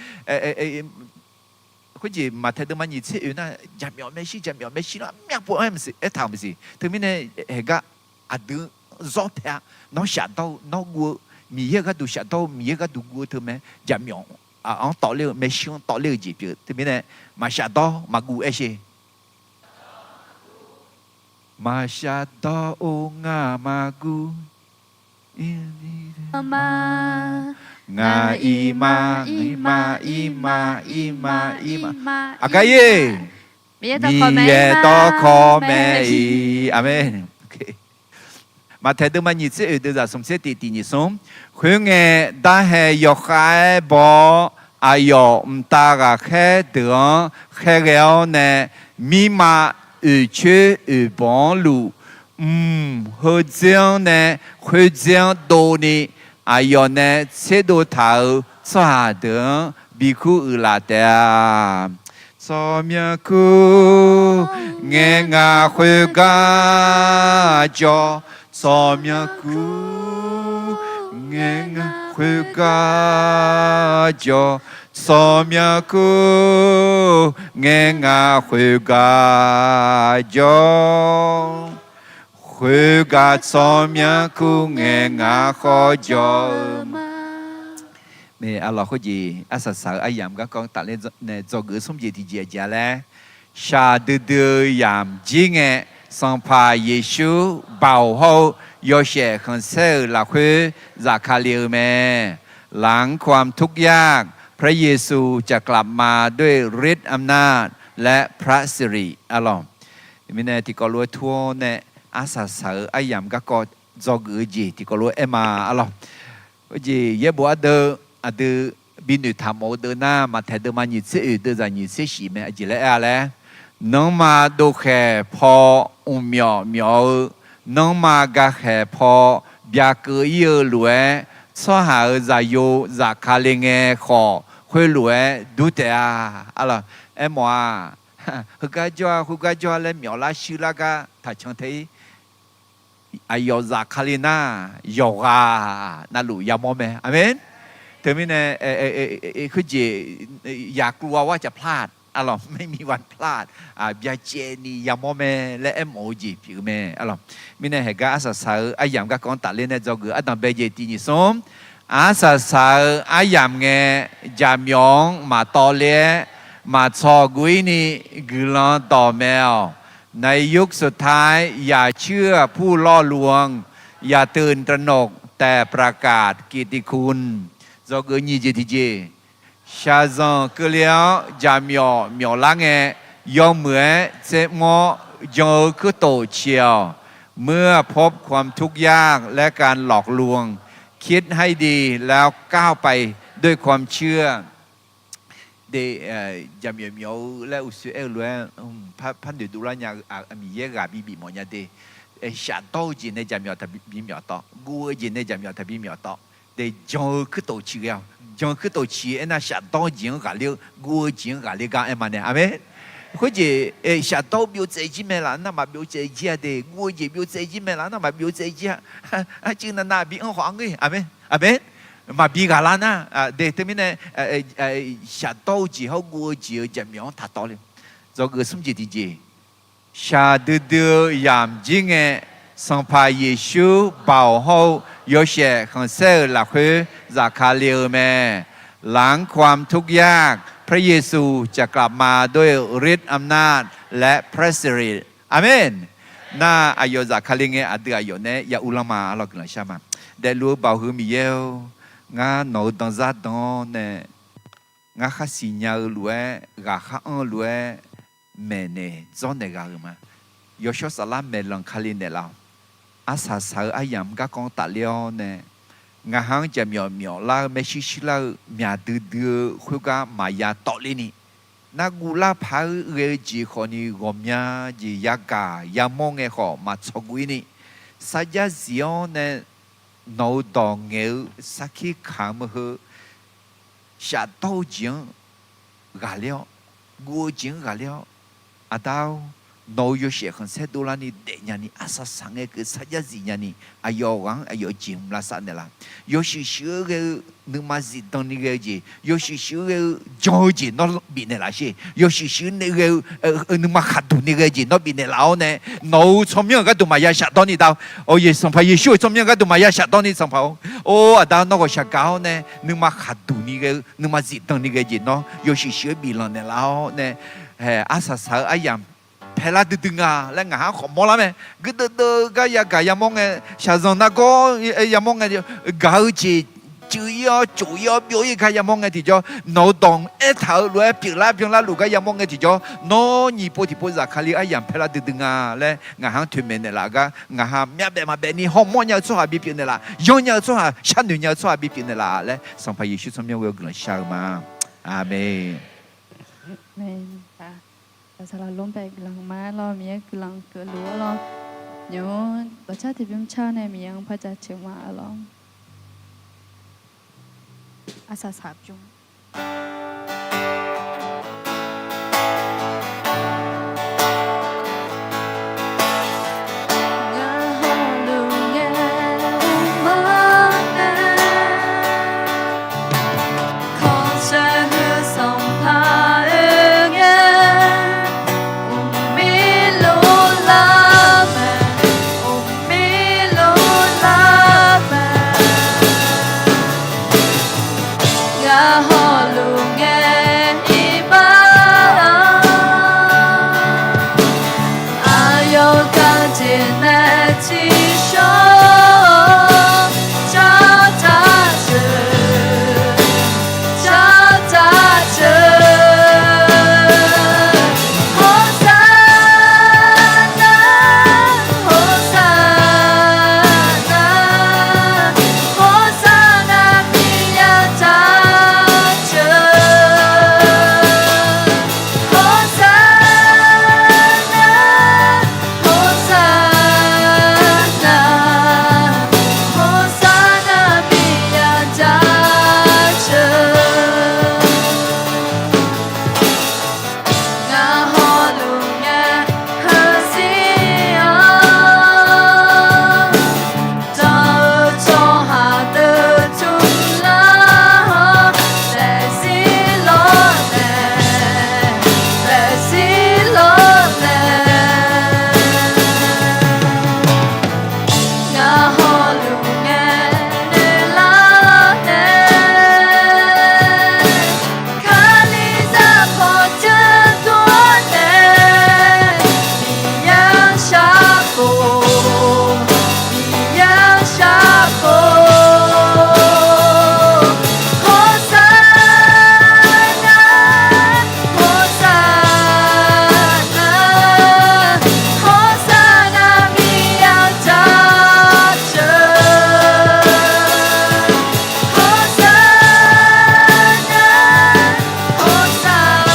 khoerjeq Maqtaeq deuvma nyiq tser oeq nar, jaqmyawf maeqshi, jaqmyawf maeqshi lar myavpov-aer maqsiq, aertaq-euq maqsiq. Teumirnae, haeqgar aqdui zawr taef-a. Nawr shafdawr-eu, nawr guv-eu, Miqyaer-euq gharduq shafdawr-eu, Miqyaer gharduq guv-eu teumae, jaqmyawf-anr tawvler-eu, maeqshi-anr tawvler-eu jeq pyeuf-eu teumirnae, maqshafdawr maqguv aer sher. Maqshafdawr-or ngar maqguv. Ngaq iqma, iqma, iqma, iqma, iqma. Aqgar ir. Miqyaer dawrkawq mae-iq. Aqmeq. Maqtaeq deuvma nyiq tser oeq deuvzaq smq tser tiq tiq nyiq smr. Khoerngae, darhae yawkhav-aer baw-awr, aqyawf mqtav ghaqkhaer deuq-anr khaerghae-awr nae, mirma oeqcoer oeqbawq-anr luf, mq heudzer-anr nae khoerdzer-anr dovni, aqyawf nae tserdov taq-euq tsawrhaq deuq-anr bikur uiqlaf taef-a. Tsawrmyanr kur ngae ngaq khoergar jawr. Tsawrmyanr kur ngae ngaq khoergar jawr. Tsawrmyanr kur ngae ngaq khoergar jawr. Khoergar tsawrmyanr kur ngae ngaq khawf jawr-eu ma. Arlawq khoerjeq arsaq saq-eu aryamq garkawv tafler nae dzawgeuf-eu smr jeq tiqjeq aqjeq-a laer, shaqdui dui-eu yamq jir ngae, Sanqpaq Yeqsur baoq hawr-eu yawshaef khanqsaer-euq lafkhoer zafkale-eu mae. หลังความทุกข์ยาก พระเยซูจะกลับมาด้วยฤทธิ์อำนาจและพระสิริ Arlawq mirnae tiqkawv lof-aer tur-awr nae arsaq saq-eu aryamq garkawv dzawgeuf-eu jeq tiqkawv lof-aer aer ma. Arlawq khoerjeq yaerbof ardeuv aqdui bi noeqtaq mawf-eu deuv nar, Maqtaeq deuvma nyiq tser oeq deuvzaq nyiq tser shif mae. Aqjeq laer aer-a laer, nanrma dovkhaeq paw mqmyawf myawf-eu, nanrma gakhaeq paw byaqkeuv ir-eu lof-aer, tsawrhaq-euq zaqyo zafkale ngae khawf, khoerlof-aer dur taef-a. Arlawq aermawf-aq, heugar jawr-a, khoergar jawr-a laer myawflar shuirlar gar taqcan tae-ir. Aqyawf zafkale nar, yawqghaq navluf yamawr mae. Aqmeq. Teumirnae khoerjeq อย่ากลัวว่าจะพลาด Arlawq ไม่มีวันพลาด byacaevni yamawr mae laer aermawf-eu jeq pyeuf-eu mae. Arlawq mirnae haeqgar arsaq saq-eu aryamq garkawv-anr tafler nae dzawgeuf ardanqbae jeq tiq nyiq smr. Arsaq saq-eu aryamq ngae, jaqmyawf-anr maqtawv ler-aer maqtsawq guv-ir ni guiqlanq dawq mae-awq. ในยุคสุดท้าย อย่าเชื่อผู้ล่อลวง อย่าตื่นตระหนก แต่ประกาศกิตติคุณ Dzawgeuf nyiq jeq tiqjeq. Shaqzanq keuvle-awr jaqmyawf myawflar ngae, yawmuiq-aer tsermr-awr jan-eu kuirtof ciq-awq. เมื่อพบความทุกข์ยาก และการหลอกลวง คิดให้ดี แล้วก้าวไปด้วยความเชื่อ De, jaqmyawf myawf-eu laer uqshoe aer-eu lof-aer, par noeqdov lar nya-eu Miqyaer ghaq bi bif mawf nya de. Shafdawr-eu jeq nae jaqmyawf taqbi myawf tawv, guv-eu jeq nae jaqmyawf taqbi myawf tawv. De, jan-eu kuirtof ciq ghae-awq. Jan-eu kuirtof ciq aernar, shafdawr-eu jeq-anr ghaqler-eu, guv-eu jeq-anr ghaqler gar aer ma nae. Aqmeq. Khoerjeq, shafdawr byov tsaev jir mae laf nar, maqbyov tsaev jir-a de. Guv-eu jeq byov tsaev jir mae laf nar, maqbyov tsaev jir-a. Arcuiv navnav bi anr khawf anr-ir. Aqmeq. Aqmeq. Maqbi ghaqlar nar, de teumirnae, shafdawr-eu jeq hawr guv-eu jeq-eu jaqmyawf-anr taqtawv le. Dzawgeuf smr jeq tiqjeq. Shaqdui dui-eu yamq jir ngae, Sanqpaq Yeqsur baoq hawr-eu yawshaef khanqsaer-euq lafkhoer zafkale-eu mae. หลังความทุกข์ยาก พระเยซูจะกลับมาด้วยฤทธิ์อำนาจและพระสิริ Aqmeq. Nar, aqyawf zafkale ngae aqdui aqyawf nae ya uvlanr ma. Arlawq guiqlanq shar ma. Daefluf-eu Baoq heu Miqyaer-or, ngar nawq-eu danzar dan-awr nae, ngar khar siqnya-eu lof-aer, ghaqkhar anr-eu lof-aer maeqnaeq dzawrnaeq ghaq-euq ma. Yawshawr Saflar maeqlanq kali naeqlaf-awq. arsaq saq-eu aryamq garkawv tafler-awr nae, ngaq ha-anr jaqmyawf myawf lar-eu, maershuir shuir lar-eu, myaq duidui-eu khoergar maqya tawvler ni, narguv lar paq-aer ghae-eu jeq khawfni ghawqmya jeq yagaq yamawr ngae khawf maqtsawq guv-ir ni, sarjax zif-awr nae nawq-eu dawq ngaeq-eu sarkir kamq-eu heu shafdawr-eu jeq-anr ghaqler-awr, guv-eu jeq-anr ghaqler-awr, Aqda-or, nawq-euq yawshaef khanqsaer dovlarni daefnya ni arsaq saq ngae keuv sarjax zif nya ni, aqyawf ghaq-anr aqyawf jeq mq lavsav naeqlaf. Yawshuif shuif-eu ghae-eu nuima zifdan ni ghae-eu jeq, yawshuif shuif-eu ghae-eu jan-eu jeq nawr bifnaeq laf sher. Yawshuif shuif-eu nae ghae-eu nuima khaqduq ni ghae-eu jeq nawr bifnaeq laf-awr nae, nawq-euq tsawrmyanr-euq gharduq maqya shafdawr ni da-awr, Sanqpaq Yeqsur-euq tsawrmyanr gharduq maqya shafdawr ni Sanqpaq-or, or Aqda nawr ghawqshaq gaq-awr nae nuima khaqduq ni ghae-eu nuima zifdan ni ghae-eu jeq nawr yawshuif shuif-aer biflanq naeqlaf-awr nae, arsaq saq-eu aryamq paelar duidui nga laer ngaq ha-anr khawf mawrlar mae. Guirdeuv deuv-eu gar yagaq yamawr ngae, shaqzanq nargawr yamawr ngae, gaq-eu jeq cuiv-ir-awr cof-ir-awr byov-ir gar yamawr ngae tiqjawr, nawq-euq dawq aertaq-euq lof-aer pyeuflar byanlar luf gar yamawr ngae tiqjawr, nawr nyiq pov tiqpov zafkale-eu aryamq paelar duidui nga laer ngaq ha-anr toeqmaeq naeqlaf gar, ngaq ha myavbaef maqbaef ni hawmawr nya-eu tsawrhaq bipyeuf naeqlaf, yanr nya-eu tsawrhaq, sharnoeq nya-eu tsawrhaq bipyeuf naeqlaf laer Sanqpaq Yeqsur tsawrmyanr ghoe-awr guiqlanq shar-eu ma. Aqmeq. Aqmeq. Saqlaq lor bae guiqlanq ma lawr, Miqyaer guiqlanq keuvluf-awr lawr. Nymq-mr dawqcar tiqbymr car nae Miqyaer-anr par jaceuq ma lawr. Arsaq saq bymr. Ngar hawluf ngae, uqmar nae kawqsaer heu Sanqpaq oe ngae, uqmir loflar mae, uqmir loflar mae. Ngar hawluf ngae, iqbax-aq, aqyawf gaqjeq nae tsiqshawr-awr, jartaq jeuq, jartaq jeuq. Hawrsarnar, hawrsarnar, hawrsarnar, Miqyaer jaceuq. Hawrsarnar, hawrsarnar, hawrsarnar, Miqyaer jaceuq. Ngar hawluf ngae, heusiq-awr, dan-eu tsawrhaq deuq tmrlar-awr, daefzir lawrnaeq, daefzir lawrnaeq. Ngar hawluf ngae, noeqlar-awr nae, Kalizaq pawqdzeur dov-awr nae, Miqyaer-anr shar-awq, Miqyaer-anr shar-awq. Hawrsarnar, hawrsarnar, hawrsarnar, Miqyaer jaceuq. Hawrsarnar, hawrsarnar,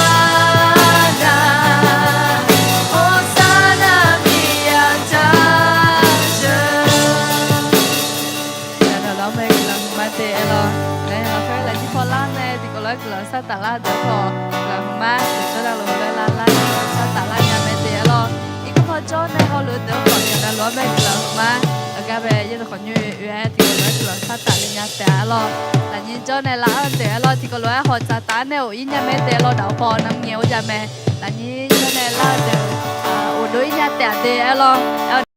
hawrsarnar, Miqyaer jaceuq. Yadaq lawr mae guiqlanq hmq ma te aer lawr. Nae lafkhoer lafnyir pawlar nae tiqkawv lof-aer guiqlanq sar taflar deuq paw guiqlanq hmq ma. Deuq jawrdav lof-aer lavlar nae guiqlanq sar taflar nya mae te aer lawr. Irkanr paw jawr nae hawluf deuq-anr khawf yadaq lawr mae guiqlanq hmq ma. Aqgar bae yaerdawq khawf nyoer oe-aer tiqkawv lof-aer guiqlanq sar tafle nya taef-a aer lawr. Lafnyir jawr nae lar-eu deuq aer lawr tiqkawv lof-aer hawq tsaf taf-aer nae of-ir nya mae te aer lawr. Daq-eu paw nar ngaeq-awr ja mae. Lafnyir jawr nae lar-eu deuq of dov-ir nya taef-a te aer lawr.